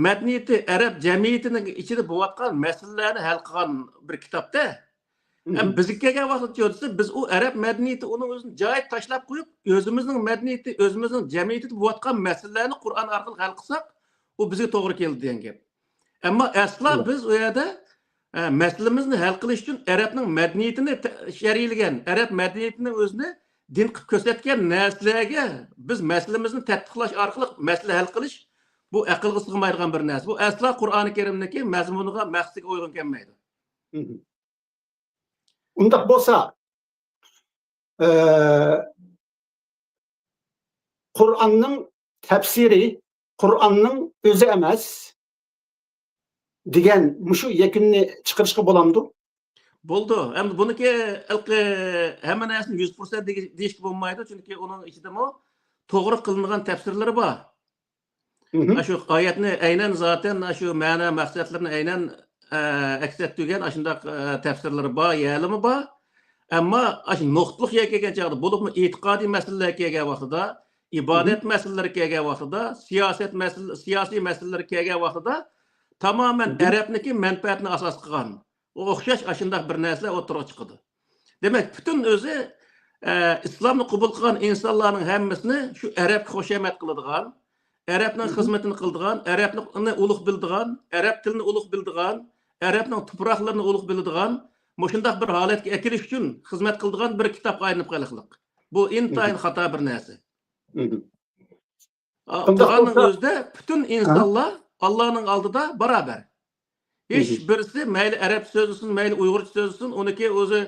مەدەنىيىتى، ئەرەب جەمئىيىتىنىڭ ئىچىدە بولۇۋاتقان مەسىلىلەرنى ھەل قىلغان بىر كىتابتا. ھەم بىزگە كەلگەن ۋاقىتتا كۆرسە، بىز ئۇ ئەرەب مەدەنىيىتى ئۇنىڭ ئۆزىنى جايىدا تاشلاپ قويۇپ، ئۆزىمىزنىڭ مەدەنىيىتى، ئۆزىمىزنىڭ جەمئىيىتىدە بولۇۋاتقان مەسىلىلەرنى قۇرئان ئارقىلىق ھەل قىلساق، ئۇ بىزگە توغرا كېلىدۇ دېگەن گەپ. ئەمما ئەسلا بىز ئۇ يەردە، ئە، مەسىلىمىزنى ھەل قىلىش ئۈچۈن ئەرەبنىڭ مەدەنىيىتىنى تە-، شەرھلىگەن، ئەرەب مەدەنىيىتىنىڭ ئۆزىنى دىن قىلىپ كۆرسەتكەن نەرسىلەرگە بىز مەسىلىمىزنى تەتبىقلاش ئارقىلىق مەسىلە ھەل قىلىش، بۇ ئەقىلگە سىغمايدىغان بىر نەرسە. بۇ ئەسلا قۇرئانى كەرىمنىڭكى مەزمۇنىغا، مەقسىتىگە ئۇيغۇن كەلمەيدۇ. ئۇنداق بولسا، ئە، قۇرئاننىڭ تەپسىرى قۇرئاننىڭ ئۆزى ئەمەس دېگەن مۇشۇ يەكۈننى چىقىرىشقا بولامدۇ؟ بولىدۇ. ئەمدى بۇنىڭكى ھېلىقى ھەممە نەرسىنى يۈز پىرسەنت دېگە-، دېيىشكە بولمايدۇ، چۈنكى ئۇنىڭ ئىچىدىمۇ توغرا قىلىنغان تەپسىرلىرى بار. مم. ئاشۇ ئايەتنى ئەينەن زاتەن، ئاشۇ مەنە مەقسەتلىرىنى ئەينەن، ئە، ئەكس ئەتتۈرگەن ئاشۇنداق، ئە، تەپسىرلىرى بار، يەرلىرىمۇ بار. ئەمما ئاشۇ نۇقتىلىق يەرگە كەلگەن چاغدا، بولۇپمۇ ئېتىقادىي مەسىلىلەرگە كەلگەن ۋاقتىدا، ئىبادەت مەسىلىلىرىگە كەلگەن ۋاقتىدا، سىياسەت مەسىلە-، سىياسىي مەسىلىلەرگە كەلگەن ۋاقتىدا تامامەن ئەرەبنىڭكى مەنپەئەتىنى ئاساس قىلغان، ئوخشاش ئاشۇنداق بىر نەرسىلەر ئوتتۇرىغا چىقىدۇ. دېمەك، پۈتۈن ئۆزى ئە، ئىسلامنى قوبۇل قىلغان ئىنسانلارنىڭ ھەممىسىنى شۇ ئەرەبكە خۇشامەت قىلىدىغان، ئەرەبنىڭ خىزمىتىنى قىلىدىغان، ئەرەبنى ئۇلۇغ بىلىدىغان، ئەرەب تىلىنى ئۇلۇغ بىلىدىغان، ئەرەبنىڭ تۇپراقلىرىنى ئۇلۇغ بىلىدىغان، مۇشۇنداق بىر ھالەتكە ئەكېلىش ئۈچۈن خىزمەت قىلىدىغان بىر كىتابقا ئايلىنىپ قېلىقلىق. بۇ ئىنتايىن خاتا بىر نەرسە. ئا، شۇنداق قىلغاننىڭ بولسا، ئۆزىدە پۈتۈن ئىنسانلار ئاللانىڭ ئالدىدا باراۋەر. ھېچ بىرسى مەيلى ئەرەبچە سۆزلىسۇن، مەيلى ئۇيغۇرچە سۆزلىسۇن، ئۇنىڭكى ئۆزى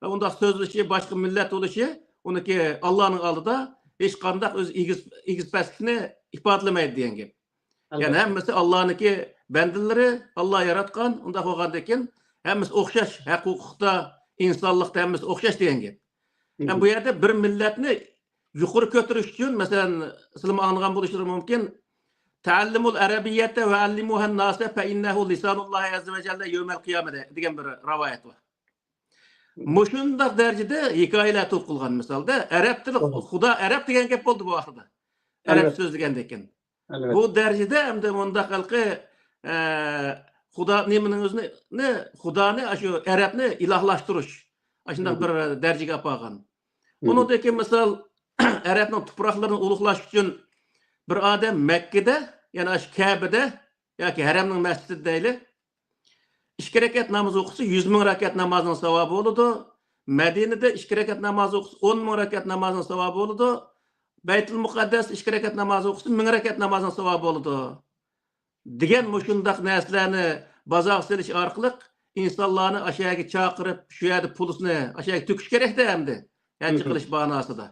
ئۇنداق سۆزلىشى، باشقا مىللەت بولۇشى، ئۇنىڭكى ئاللانىڭ ئالدىدا ھېچقانداق ئۆز ئېگىز، ئېگىز پەسلىكنى ئىپادىلىمەيدۇ دېگەن گەپ. يەنى ھەممىسى ئاللانىڭكى بەندىلىرى، ئاللا ياراتقان، ئۇنداق بولغاندىكىن ھەممىسى ئوخشاش، ھەق ھوقۇقتا، ئىنسانلىقتا ھەممىسى ئوخشاش دېگەن گەپ. ھەم بۇ يەردە بىر مىللەتنى يۇقىرى كۆتۈرۈش ئۈچۈن، مەسىلەن، سىلىمۇ ئاڭلىغان بولۇشلىرى مۇمكىن، «تەئەللىمۇل ئەرەبىييەتە ۋە ئەللىمۇھەن ناسە فەئىننەھۇ لىسانۇللاھى ئەززە ۋە جەللە يەۋمەل قىيامە» دېگەن بىر رىۋايەت بار. مۇشۇنداق دەرىجىدە ھېكايىلەر توپ قىلغان مىسالدا، ئەرەب تىلى، خۇدا ئەرەب دېگەن گەپ بولدى بۇ ۋاقتىدا. ئەرەب سۆزلىگەندىن كېيىن. بۇ دەرىجىدە ئەمدى مۇنداق ھېلىقى، ئە، خۇدا نېمىنىڭ ئۆزىنى، خۇدانى، ئاشۇ ئەرەبنى ئىلاھلاشتۇرۇش، ئاشۇنداق بىر دەرىجىگە ئاپارغان. ئۇنىڭدىن كېيىن مىسال، ئەرەبنىڭ تۇپراقلىرىنى ئۇلۇغلاش ئۈچۈن بىر ئادەم مەككىدە، يەنى ئاشۇ كەبىدە ياكى ھەرەمنىڭ مەسچىتىدە دەيلى، ئىككى رەكەت ناماز ئوقۇسا، يۈز مىڭ رەكەت نامازنىڭ ساۋابى بولىدۇ. مەدىنىدە ئىككى رەكەت ناماز ئوقۇسا، ئون مىڭ رەكەت نامازنىڭ ساۋابى بولىدۇ. بەيتۇل مۇقەددەس ئىككى رەكەت ناماز ئوقۇسا، مىڭ رەكەت نامازنىڭ ساۋابى بولىدۇ. دېگەن مۇشۇنداق نەرسىلەرنى بازارغا سېلىش ئارقىلىق ئىنسانلارنى ئاشۇ يەرگە چاقىرىپ، شۇ يەردە پۇلىسىنى ئاشۇ يەرگە تۆكۈش كېرەكتە ئەمدى. ھەج قىلىش ماناسىدا.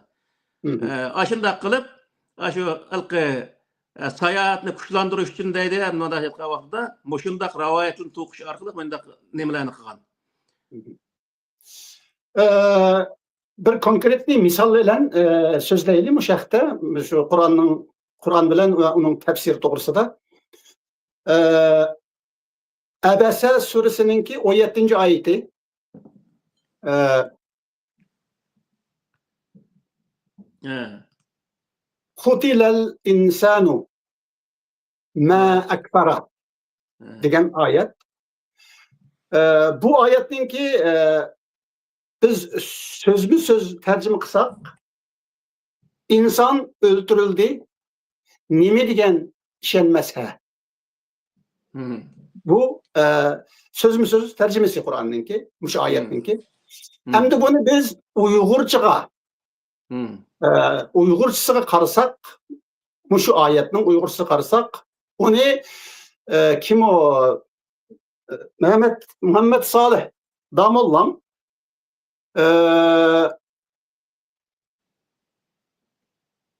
ئە، ئاشۇنداق قىلىپ، ئاشۇ ھېلىقى، ئە، ساياھەتنى كۈچلەندۈرۈش ئۈچۈن دەيدۇ، مۇنداق ھېلىقى ۋاقتىدا مۇشۇنداق رىۋايەتنى توقۇش ئارقىلىق مۇنداق نېمىلەرنى قىلغان. ئە، بىر كونكرېتنىي مىسال بىلەن، ئە، سۆزلەيلى مۇشۇ ھەقتە، شۇ قۇرئاننىڭ، قۇرئان بىلەن ۋە ئۇنىڭ تەپسىرى توغرىسىدا. ئە، ئەبەسە سۈرىسىنىڭكى ئون يەتتىنچى ئايىتى. ئە، ھە. قۇتىلەل ئىنسانۇ مە ئەكفەرە دېگەن ئايەت. ئە، بۇ ئايەتنىڭكى، ئە، بىز سۆزمۇ سۆز تەرجىمە قىلساق، ئىنسان ئۆلتۈرۈلدى، نېمە دېگەن ئىشەنمەس ھە. بۇ، ئە، سۆزمۇ سۆز تەرجىمىسى قۇرئاننىڭكى، مۇشۇ ئايەتنىڭكى. ئەمدى بۇنى بىز ئۇيغۇرچىغا، ئە، ئۇيغۇرچىسىغا قارىساق، مۇشۇ ئايەتنىڭ ئۇيغۇرچىسىغا قارىساق، ئۇنى، ئە، كىم ئۇ؟ مەمەت، مۇھەممەت سالىھ داموللام، ئە،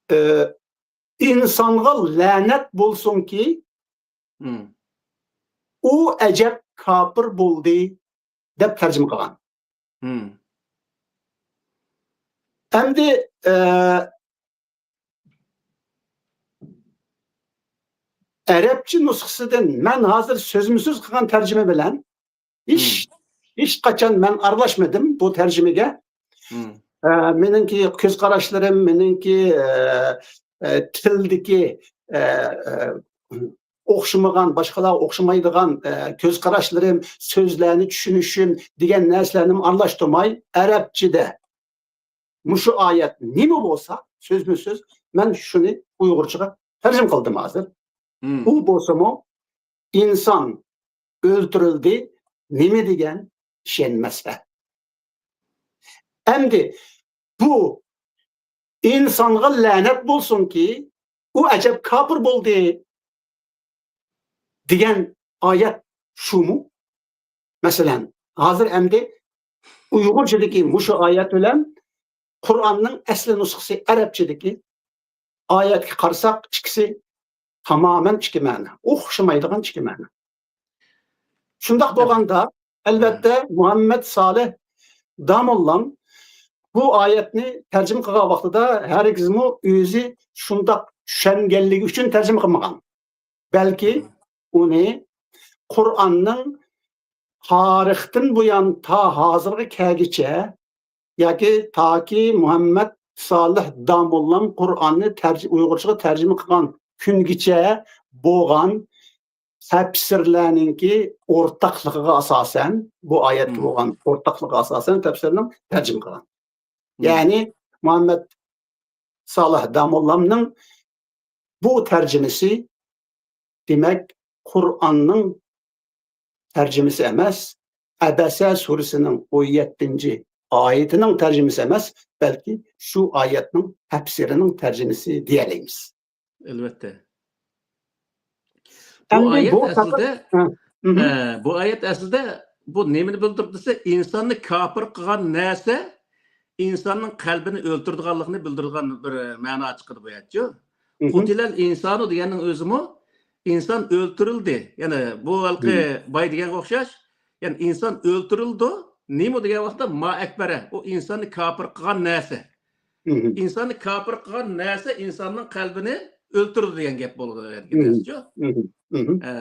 ئە، «ئىنسانغا لەنەت بولسۇنكى، ئۇ ئەجەب كاپىر بولدى» دەپ تەرجىمە قىلغان. ئەمدى، ئە، ئەرەبچە نۇسخىسىدىن مەن ھازىر سۆزمۇ سۆز قىلغان تەرجىمە بىلەن ھېچ، ھېچقاچان مەن ئارىلاشمىدىم بۇ تەرجىمىگە. ئە، مېنىڭكى كۆز قاراشلىرىم، مېنىڭكى، ئە، ئە، تىلدىكى، ئە، ئە، ئوخشىمىغان، باشقىلارغا ئوخشىمايدىغان، ئە، كۆز قاراشلىرىم، سۆزلەرنى چۈشىنىشىم دېگەن نەرسىلەرنىمۇ ئارىلاشتۇرماي، ئەرەبچىدە مۇشۇ ئايەت نېمە بولسا، سۆزمۇ سۆز، مەن شۇنى ئۇيغۇرچىغا تەرجىمە قىلدىم ھازىر. ئۇ بولسىمۇ، «ئىنسان ئۆلتۈرۈلدى، نېمە دېگەن ئىشەنمەسلەر.» ئەمدى بۇ «ئىنسانغا لەنەت بولسۇنكى، ئۇ ئەجەب كاپىر بولدى» دېگەن ئايەت شۇمۇ؟ مەسىلەن، ھازىر ئەمدى ئۇيغۇرچىدىكى مۇشۇ ئايەت بىلەن قۇرئاننىڭ ئەسلى نۇسخىسى ئەرەبچىدىكى ئايەتكە قارىساق، ئىككىسى تامامەن ئىككى مەنە، ئوخشىمايدىغان ئىككى مەنە. شۇنداق بولغاندا، ئەلۋەتتە، مۇھەممەد سالىھ داموللام بۇ ئايەتنى تەرجىمە قىلغان ۋاقتىدا ھەرگىزمۇ ئۆزى شۇنداق چۈشەنگەنلىكى ئۈچۈن تەرجىمە قىلمىغان. بەلكى ئۇنى قۇرئاننىڭ تارىختىن بۇيان تا ھازىرغا كەلگۈچە ياكى تاكى مۇھەممەد سالىھ داموللام قۇرئاننى تەرجى-، ئۇيغۇرچىغا تەرجىمە قىلغان كۈنگىچە بولغان تەپسىرلەرنىڭكى ئورتاقلىقىغا ئاساسەن، بۇ ئايەتكە بولغان ئورتاقلىقىغا ئاساسەن تەپسىرنىڭ تەرجىمە قىلغان. يەنى مۇھەممەد سالىھ داموللامنىڭ بۇ تەرجىمىسى، دېمەك، قۇرئاننىڭ تەرجىمىسى ئەمەس، ئەبەسە سۈرىسىنىڭ ئون يەتتىنچى ئايىتىنىڭ تەرجىمىسى ئەمەس، بەلكى شۇ ئايەتنىڭ تەپسىرىنىڭ تەرجىمىسى دېيەلەيمىز. ئەلۋەتتە. بۇ ئەمدى ئايەت بۇ ئەسلىدە، ھە، مھم. ئە، بۇ ئايەت ئەسلىدە بۇ نېمىنى بىلدۈرۈپ دېسە، ئىنساننى كاپىر قىلغان نەرسە ئىنساننىڭ قەلبىنى ئۆلتۈرىدىغانلىقىنى بىلدۈرىدىغان بىر مەنا چىقىدۇ بۇ يەردىچۇ. مھم. قۇتىلەل ئىنسانۇ دېگەننىڭ ئۆزىمۇ ئىنسان ئۆلتۈرۈلدى. يەنى بۇ ھېلىقى مھم. باي دېگەنگە ئوخشاش. يەنى ئىنسان ئۆلتۈرۈلىدۇ. نېمە دېگەن ۋاقىتتا ما ئەكبەرە، ئۇ ئىنساننى كاپىر قىلغان نەرسە. مھم. ئىنساننى كاپىر قىلغان نەرسە ئىنساننىڭ قەلبىنى ئۆلتۈرىدۇ دېگەن گەپ بولىدۇ. مھم. مھم. مھم. ئە،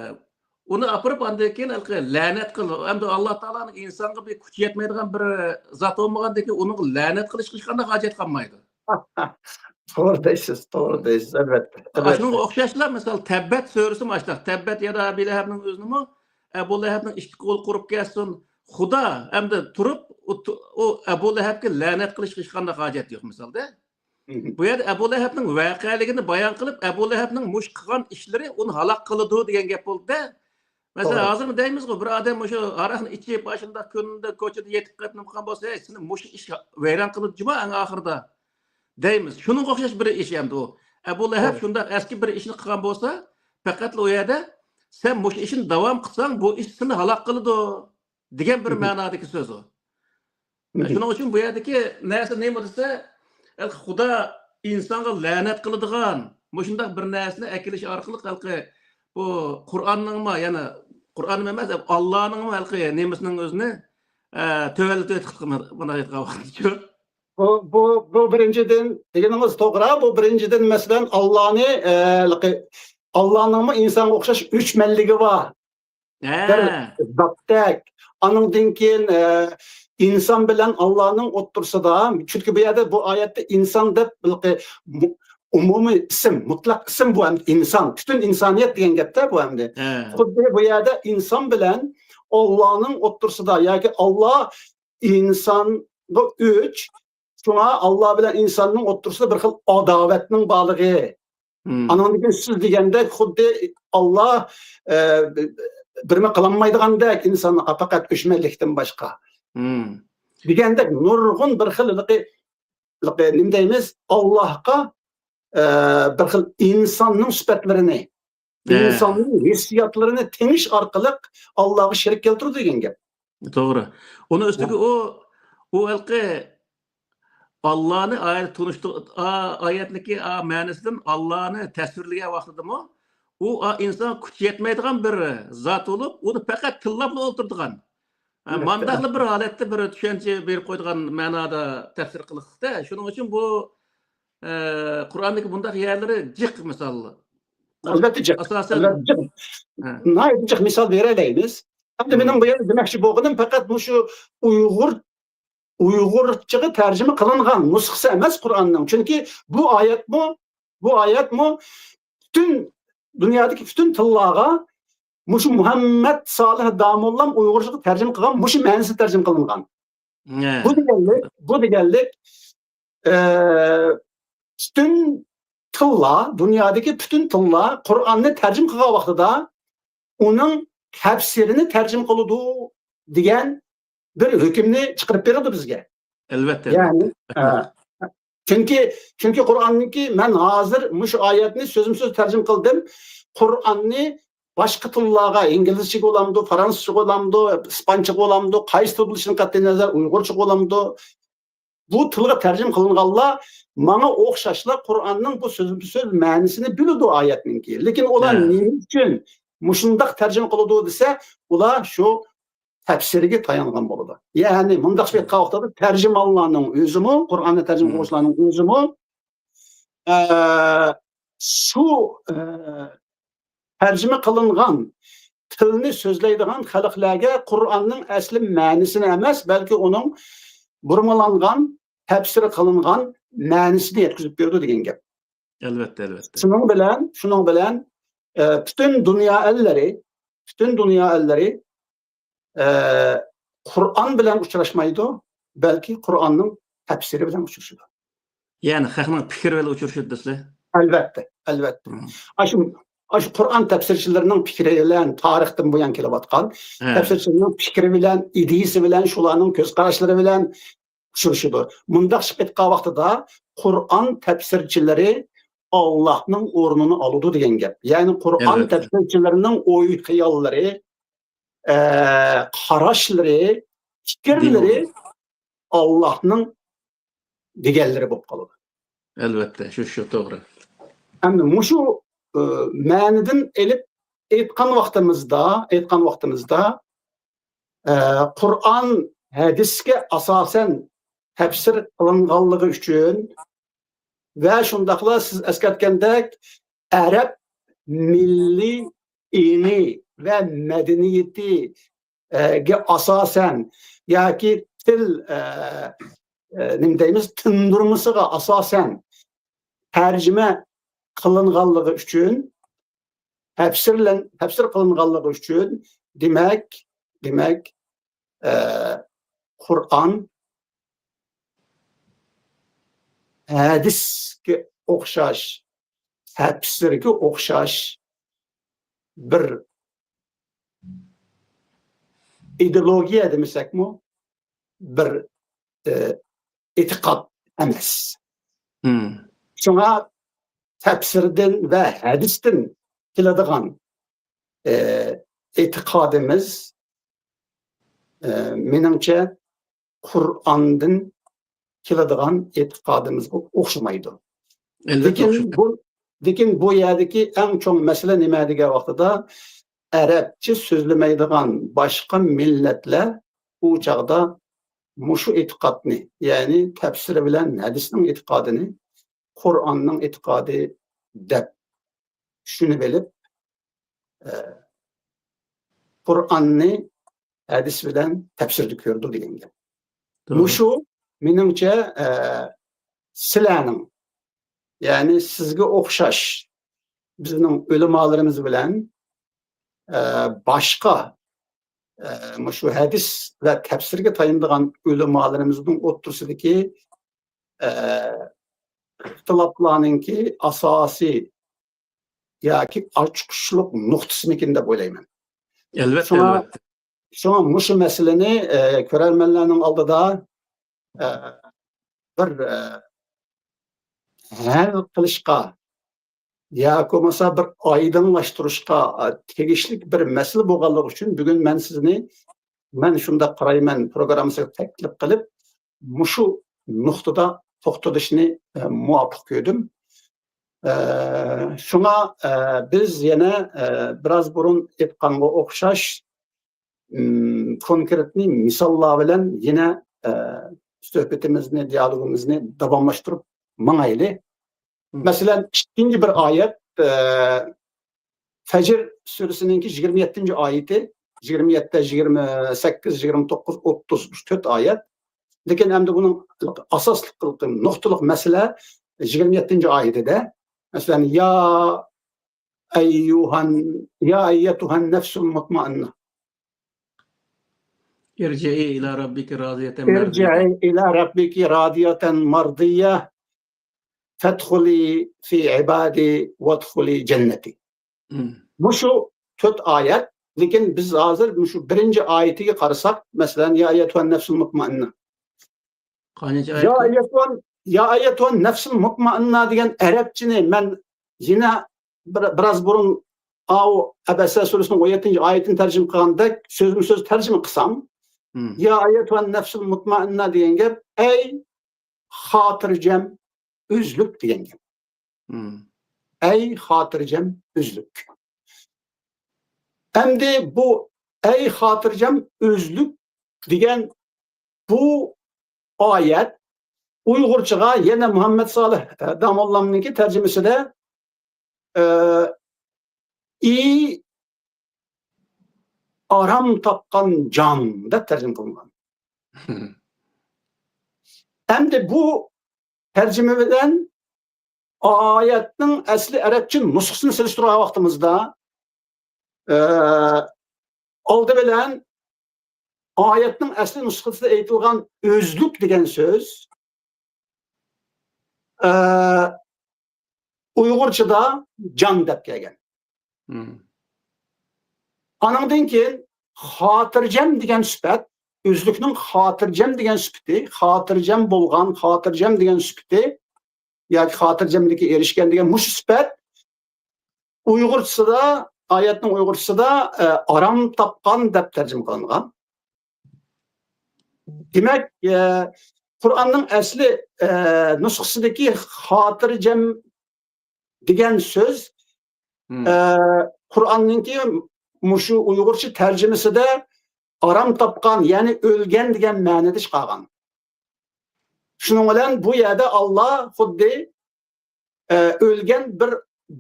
ئۇنى ئاپىرىپ ئاندىن كېيىن ھېلىقى لەنەت قىل. ئەمدى ئاللا تائالانىڭ ئىنسانغا بىر كۈچى يەتمەيدىغان بىر زات بولمىغاندىن كېيىن ئۇنىڭغا لەنەت قىلىشقا ھېچقانداق ھاجەت قالمايدۇ. توغرا دەيسىز، توغرا دەيسىز، ئەلۋەتتە. ئەلۋەتتە. شۇنىڭغا ئوخشاشلا، مىسال، تەببەت سۈرىسىمۇ ئاشۇنداق. تەببەت يادا ئەبۇ لەھەبنىڭ ئۆزىنىمۇ، ئەبۇ لەھەبنىڭ ئىككى قولى قۇرۇپ كەتسۇن. خۇدا ئەمدى تۇرۇپ، ئۇ، ئۇ ئەبۇ لەھەبكە لەنەت قىلىشقا ھېچقانداق ھاجەت يوق، مىسالدا. مھم. بۇ يەردە ئەبۇ لەھەبنىڭ ۋەقەلىكىنى بايان قىلىپ، ئەبۇ لەھەبنىڭ مۇشۇ قىلغان ئىشلىرى ئۇنى ھالاك قىلىدۇ دېگەن گەپ بولدى-دە. مەسىلەن، توغرا. ھازىرمۇ دەيمىزغۇ، بىر ئادەم مۇشۇ ھاراقنى ئىچىپ، ئاشۇنداق كۈندە كوچىدا يېتىپ قېلىپ نېمە قىلغان بولسا، «ھەي، سېنى مۇشۇ ئىش ۋەيران قىلىدۇ جۇما ئەڭ ئاخىرىدا» دەيمىز. شۇنىڭغا ئوخشاش بىر ئىش ئەمدى ئۇ. ئەبۇ لەھەب توغرا. شۇنداق ئەسكى بىر ئىشنى قىلغان بولسا، پەقەتلا ئۇ يەردە، «سەن مۇشۇ ئىشنى داۋام قىلساڭ، بۇ ئىش سېنى ھالاك قىلىدۇ» دېگەن بىر مھم. مەنادىكى سۆز ئۇ. مھم. شۇنىڭ ئۈچۈن بۇ يەردىكى نەرسە نېمە دېسە، خۇدا ئىنسانغا لەنەت قىلىدىغان مۇشۇنداق بىر نەرسىنى ئەكېلىش ئارقىلىق ھېلىقى بۇ قۇرئاننىڭمۇ، يەنى قۇرئان ئەمەس، ئاللانىڭمۇ ھېلىقى نېمىسىنىڭ ئۆزىنى، ئە، تۆۋەنلىتىۋېتىپتۇ، مۇنداق ئېيتقان ۋاقىتچۇ. بۇ، بۇ، بۇ بىرىنچىدىن، دېگىنىڭىز توغرا. بۇ بىرىنچىدىن، مەسىلەن، ئاللانى، ئە، ھېلىقى ئاللانىڭمۇ ئىنسانغا ئوخشاش ئۈچ مەنلىكى بار. ھە. بىر زاتتەك. ئانىڭدىن كېيىن، ئە، ئىنسان بىلەن ئاللانىڭ ئوتتۇرىسىدا، چۈنكى بۇ يەردە، بۇ ئايەتتە ئىنسان دەپ بىر مۇ-، ئومۇمىي ئىسىم، مۇتلەق ئىسىم بۇ ئەمدى ئىنسان، پۈتۈن ئىنسانىيەت دېگەن گەپتە بۇ ئەمدى. ھە. خۇددى بۇ يەردە ئىنسان بىلەن ئاللانىڭ ئوتتۇرىسىدا ياكى ئاللا ئىنسانغا ئۆچ، شۇڭا ئاللا بىلەن ئىنساننىڭ ئوتتۇرىسىدا بىر خىل ئاداۋەتنىڭ بارلىقى. مم. ئانىڭدىن كېيىن سىز دېگەندەك خۇددى ئاللا، ئە، بىرمە قىلالمايدىغاندەك ئىنسانلارغا پەقەت ئۆچمەنلىكتىن باشقا. مم. دېگەندەك نۇرغۇن بىر خىل ھېلىقى، ھېلىقى نېمە دەيمىز؟ ئاللاھقا، ئە، بىر خىل ئىنساننىڭ سۈپەتلىرىنى، ھە. ئىنساننىڭ ھېسسىياتلىرىنى تېڭىش ئارقىلىق ئاللاغا شېرىك كەلتۈرىدۇ دېگەن گەپ. توغرا. ئۇنىڭ ئۈستىگە ھە. ئۇ، ئۇ ھېلىقى ئاللانى ئايەت تونۇشتۇر-، ئا-، ئايەتنىكى، ئا، مەنىسىدىن ئاللانى تەسۋىرلىگەن ۋاقتىدىمۇ، ئۇ، ئا، ئىنسان كۈچى يەتمەيدىغان بىر زات بولۇپ، ئۇنى پەقەت تىللاپلا ئولتۇرىدىغان. ھە، ئەلۋەتتە. مانداقلا بىر ھالەتتە بىر چۈشەنچە بېرىپ قويىدىغان مەنادا تەپسىر قىلىقلىقتا. شۇنىڭ ئۈچۈن بۇ، ئە، قۇرئاندىكى بۇنداق يەرلىرى جىق، مىسال. ئەلۋەتتە جىق. ئاساسەن ئەلۋەتتە جىق. ھە. ناھايىتى جىق مىسال بېرەلەيمىز. ئەمدى مم. مېنىڭ بۇ يەردە دېمەكچى بولغىنىم پەقەت مۇشۇ ئۇيغۇر ئۇيغۇرچىغا تەرجىمە قىلىنغان نۇسخىسى ئەمەس قۇرئاننىڭ. چۈنكى بۇ ئايەتمۇ، بۇ ئايەتمۇ پۈتۈن دۇنيادىكى پۈتۈن تىللارغا مۇشۇ مۇھەممەد سالىھ داموللام ئۇيغۇرچىغا تەرجىمە قىلغان مۇشۇ مەنىسىدە تەرجىمە قىلىنغان. ھە. بۇ دېگەنلىك، بۇ دېگەنلىك، ئە، پۈتۈن تىللار، دۇنيادىكى پۈتۈن تىللار قۇرئاننى تەرجىمە قىلغان ۋاقتىدا ئۇنىڭ تەپسىرىنى تەرجىمە قىلىدۇ دېگەن بىر ھۆكۈمنى چىقىرىپ بېرىدۇ بىزگە. ئەلۋەتتە، يەنى، ئەلۋەتتە. ئە، چۈنكى، چۈنكى قۇرئاننىڭكى، مەن ھازىر مۇشۇ ئايەتنى سۆزمۇ سۆز تەرجىمە قىلدىم. قۇرئاننى باشقا تىللارغا، ئىنگلىزچىگە بولامدۇ، فرانسۇزچىغا بولامدۇ، ئىسپانچىغا بولامدۇ، قايسى تىل بولۇشىدىن قەتئىينەزەر، ئۇيغۇرچىغا بولامدۇ، بۇ تىلغا تەرجىمە قىلىنغانلار ماڭا ئوخشاشلا قۇرئاننىڭ بۇ سۆزمۇ سۆز مەنىسىنى بىلىدۇ ئايەتنىڭكى. لېكىن ئۇلار ھە. نېمە ئۈچۈن مۇشۇنداق تەرجىمە قىلىدۇ دېسە، ئۇلار شۇ تەپسىرگە تايانغان بولىدۇ. يەنى مۇنداقچە ھە. ئېيتقان ۋاقتىدا تەرجىمانلارنىڭ ئۆزىمۇ، قۇرئاننى تەرجىمە مم. قىلغۇچىلارنىڭ ئۆزىمۇ، ئە، شۇ، ئە، تەرجىمە قىلىنغان تىلنى سۆزلەيدىغان خەلقلەرگە قۇرئاننىڭ ئەسلى مەنىسىنى ئەمەس، بەلكى ئۇنىڭ بۇرمىلانغان، تەپسىر قىلىنغان مەنىسىنى يەتكۈزۈپ بېرىدۇ دېگەن گەپ. ئەلۋەتتە، ئەلۋەتتە. شۇنىڭ بىلەن، شۇنىڭ بىلەن، ئە، پۈتۈن دۇنيا ئەللىرى، پۈتۈن دۇنيا ئەللىرى، ئە، قۇرئان بىلەن ئۇچراشمايدۇ، بەلكى قۇرئاننىڭ تەپسىرى بىلەن ئۇچرىشىدۇ. يەنى خەقنىڭ پىكرى بىلەن ئۇچرىشىدۇ دېسىلە. ئەلۋەتتە، ئەلۋەتتە. ئاشۇ ئاشۇ قۇرئان تەپسىرچىلىرىنىڭ پىكرى بىلەن تارىختىن بۇيان كېلىۋاتقان تەپسىرچىلىرىنىڭ پىكرى بىلەن، ئىدىيىسى بىلەن، شۇلارنىڭ كۆز قاراشلىرى بىلەن ئۇچرىشىدۇ. مۇنداق چىقىپ ئېيتقان ۋاقتىدا، قۇرئان تەپسىرچىلىرى ئاللاھنىڭ ئورنىنى ئالىدۇ دېگەن گەپ. يەنى قۇرئان تەپسىرچىلىرىنىڭ ئوي خىياللىرى، ئە، قاراشلىرى، پىكىرلىرى ئاللاھنىڭ دېگەنلىرى بولۇپ قالىدۇ. ئەلۋەتتە، شۇ شۇ توغرا. ئەمدى مۇشۇ ئە، مەنىدىن ئېلىپ ئېيتقان ۋاقتىمىزدا، ئېيتقان ۋاقتىمىزدا، ئە، قۇرئان ھەدىسكە ئاساسەن تەپسىر قىلىنغانلىقى ئۈچۈن ۋە شۇنداقلا سىز ئەسكەرتكەندەك ئەرەب مىللىي ئېڭى ۋە مەدەنىيىتىگە ئاساسەن ياكى تىل، ئە، ئە، نېمە دەيمىز، تىندۇرمىسىغا ئاساسەن تەرجىمە قىلىنغانلىقى ئۈچۈن، تەپسىرلەن-، تەپسىر قىلىنغانلىقى ئۈچۈن، دېمەك، دېمەك، ئە، قۇرئان ھەدىسكە ئوخشاش، تەپسىرگە ئوخشاش بىر ئىدېئولوگىيە دېمىسەكمۇ، بىر، ئە، ئېتىقاد ئەمەس. شۇڭا تەپسىردىن ۋە ھەدىستىن كېلىدىغان، ئە، ئېتىقادىمىز، ئە، مېنىڭچە، قۇرئاندىن كېلىدىغان ئېتىقادىمىزغا ئوخشىمايدۇ. لېكىن بۇ، لېكىن بۇ يەردىكى ئەڭ چوڭ مەسىلە نېمە دېگەن ۋاقتىدا، ئەرەبچە سۆزلىمەيدىغان باشقا مىللەتلەر ئۇ چاغدا مۇشۇ ئېتىقادنى، يەنى تەپسىرى بىلەن ھەدىسنىڭ ئېتىقادىنى قۇرئاننىڭ ئېتىقادى دەپ چۈشىنىۋېلىپ، ئە، قۇرئاننى ھەدىس بىلەن تەپسىردە كۆرىدۇ دېگەن گەپ. مۇشۇ، مېنىڭچە، ئە، سىلەرنىڭ، يەنى سىزگە ئوخشاش بىزنىڭ ئۆلىمالىرىمىز بىلەن، ئە، باشقا، ئە، مۇشۇ ھەدىس ۋە تەپسىرگە تايىنىدىغان ئۆلىمالىرىمىزنىڭ ئوتتۇرىسىدىكى، ئە، ئىختىلاپلارنىڭكى ئاساسىي ياكى ئاچقۇچلۇق نۇقتىسىمىكىن دەپ ئويلايمەن. شۇڭا، شۇڭا مۇشۇ مەسىلىنى، ئە، كۆرەرمەنلەرنىڭ ئالدىدا، ئە، بىر، ئە، ھەل قىلىشقا ياكى بولمىسا بىر ئايدىڭلاشتۇرۇشقا، ئە، تېگىشلىك بىر مەسىلە بولغانلىقى ئۈچۈن بۈگۈن مەن سىزنى، مەن شۇنداق قارايمەن پروگراممىسىغا تەكلىپ قىلىپ، مۇشۇ نۇقتىدا توختىلىشنى، ئە، مۇۋاپىق كۆردۈم. ئە، شۇڭا، ئە، بىز يەنە، ئە، بىراز بۇرۇن ئېيتقانغا ئوخشاش، ئىم، كونكرېتنى مىساللار بىلەن يەنە، ئە، سۆھبىتىمىزنى، دىيالوگىمىزنى داۋاملاشتۇرۇپ ماڭايلى. مەسىلەن، ئىككىنچى بىر ئايەت، ئە، فەجر سۈرىسىنىڭكى يىگىرمە يەتتىنچى ئايىتى، يىگىرمە يەتتە، يىگىرمە سەككىز، يىگىرمە توققۇز، ئوتتۇز، شۇ تۆت ئايەت. لېكىن ئەمدى بۇنىڭ ئاساسلىق نۇقتىلىق مەسىلە يىگىرمە يەتتىنچى ئايىتىدە. مەسىلەن، يا ئەييۇھەن، يا ئەييەتۇھەن نەفسۇل مۇتمائىننە. ارجعي إلى ربك راضية ارجعي إلى ربك راضية مرضية فادخلي في عبادي وادخلي جنتي. مۇشۇ تۆت ئايەت، لېكىن بىز ھازىر مۇشۇ بىرىنچى ئايىتىگە قارىساق، مەسىلەن، يا ئەييەتۇھەن نەفسۇل مۇتمائىننە. يا ئەييەتۇھەن، يا ئەييەتۇھەن نەفسۇل مۇتمائىننە دېگەن ئەرەبچىنى مەن يەنە بىر، بىراز بۇرۇن ئاۋۇ ئەبەسە سۈرىسىنىڭ ئون يەتتىنچى ئايىتىنى تەرجىمە قىلغاندەك سۆزمۇ سۆز تەرجىمە قىلسام، يا ئەييەتۇھەن نەفسۇل مۇتمائىننە دېگەن گەپ، ئەي خاتىرجەم ئۆزلۈك دېگەن گەپ. ئەي خاتىرجەم ئۆزلۈك. ئەمدى بۇ ئەي خاتىرجەم ئۆزلۈك دېگەن بۇ ئايەت ئۇيغۇرچىغا يەنە مۇھەممەد سالىھ داموللامنىڭكى تەرجىمىسىدە، ئى ئارام تاپقان جان دەپ تەرجىمە قىلىنغان. ئەمدى بۇ تەرجىمە بىلەن ئايەتنىڭ ئەسلى ئەرەبچە نۇسخىسىنى سېلىشتۇرغان ۋاقتىمىزدا، ئە، ئالدى بىلەن ئايەتنىڭ ئەسلى نۇسخىسىدا ئېيتىلغان ئۆزلۈك دېگەن سۆز ئە، ئۇيغۇرچىدا جان دەپ كەلگەن. مم. ئانىڭدىن كېيىن خاتىرجەم دېگەن سۈپەت، ئۆزلۈكنىڭ خاتىرجەم دېگەن سۈپىتى، خاتىرجەم بولغان، خاتىرجەم دېگەن سۈپىتى ياكى خاتىرجەملىككە ئېرىشكەن دېگەن مۇشۇ سۈپەت ئۇيغۇرچىسىدا، ئايەتنىڭ ئۇيغۇرچىسىدا، ئە، ئارام تاپقان دەپ تەرجىمە قىلىنغان. دېمەك، ئە، قۇرئاننىڭ ئەسلى، ئە، نۇسخىسىدىكى خاتىرجەم دېگەن سۆز، مم. ئە، قۇرئاننىڭكى مۇشۇ ئۇيغۇرچە تەرجىمىسىدە ئارام تاپقان، يەنى ئۆلگەن دېگەن مەنىدە چىقارغان. شۇنىڭ بىلەن بۇ يەردە ئاللا خۇددى، ئە، ئۆلگەن بىر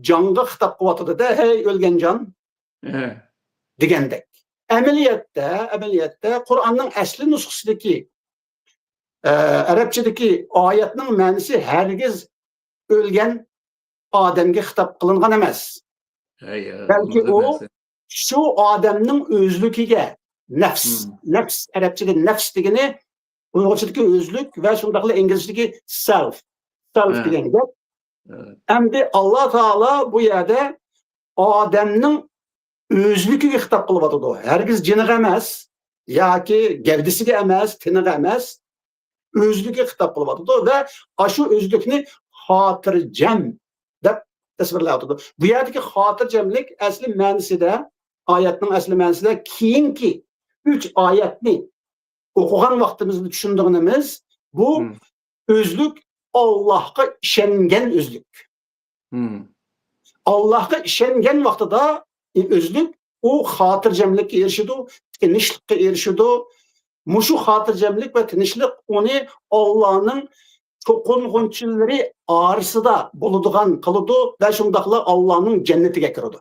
جانغا خىتاب قىلىۋاتىدۇ-دە، «ھەي، ئۆلگەن جان» ئە. دېگەندەك. ئەمەلىيەتتە، ئەمەلىيەتتە قۇرئاننىڭ ئەسلى نۇسخىسىدىكى، ئە، ئەرەبچىدىكى ئايەتنىڭ مەنىسى ھەرگىز ئۆلگەن ئادەمگە خىتاب قىلىنغان ئەمەس. ھەي، ھەي، بەلكى ئۇ شۇ ئادەمنىڭ ئۆزلۈكىگە، نەپس، مم. نەپس، ئەرەبچىدە نەپس دېگىنى ئۇيغۇرچىدىكى ئۆزلۈك ۋە شۇنداقلا ئىنگلىزچىدىكى سېلف، سېلف ھە. دېگەن گەپ. ھە. ئەمدى ئاللا تائالا بۇ يەردە ئادەمنىڭ ئۆزلۈكىگە خىتاب قىلىۋاتىدۇ. ھەرگىز جېنىغا ئەمەس، ياكى گەۋدىسىگە ئەمەس، تېنىغا ئەمەس، ئۆزلۈكىگە خىتاب قىلىۋاتىدۇ ۋە ئاشۇ ئۆزلۈكنى خاتىرجەم دەپ تەسۋىرلەۋاتىدۇ. بۇ يەردىكى خاتىرجەملىك ئەسلى مەنىسىدە، ئايەتنىڭ ئەسلى مەنىسىدە كېيىنكى ئۈچ ئايەتنى ئوقۇغان ۋاقتىمىزدا چۈشىنىدىغىنىمىز، بۇ مم. ئۆزلۈك ئاللاھقا ئىشەنگەن ئۆزلۈك. مم. ئاللاھقا ئىشەنگەن ۋاقتىدا ئۆزلۈك ئۇ خاتىرجەملىككە ئېرىشىدۇ، تىنچلىققا ئېرىشىدۇ. مۇشۇ خاتىرجەملىك ۋە تىنچلىق ئۇنى ئاللانىڭ چوقۇنغۇچىلىرى ئارىسىدا بولىدىغان قىلىدۇ ۋە شۇنداقلا ئاللانىڭ جەننىتىگە كىرىدۇ.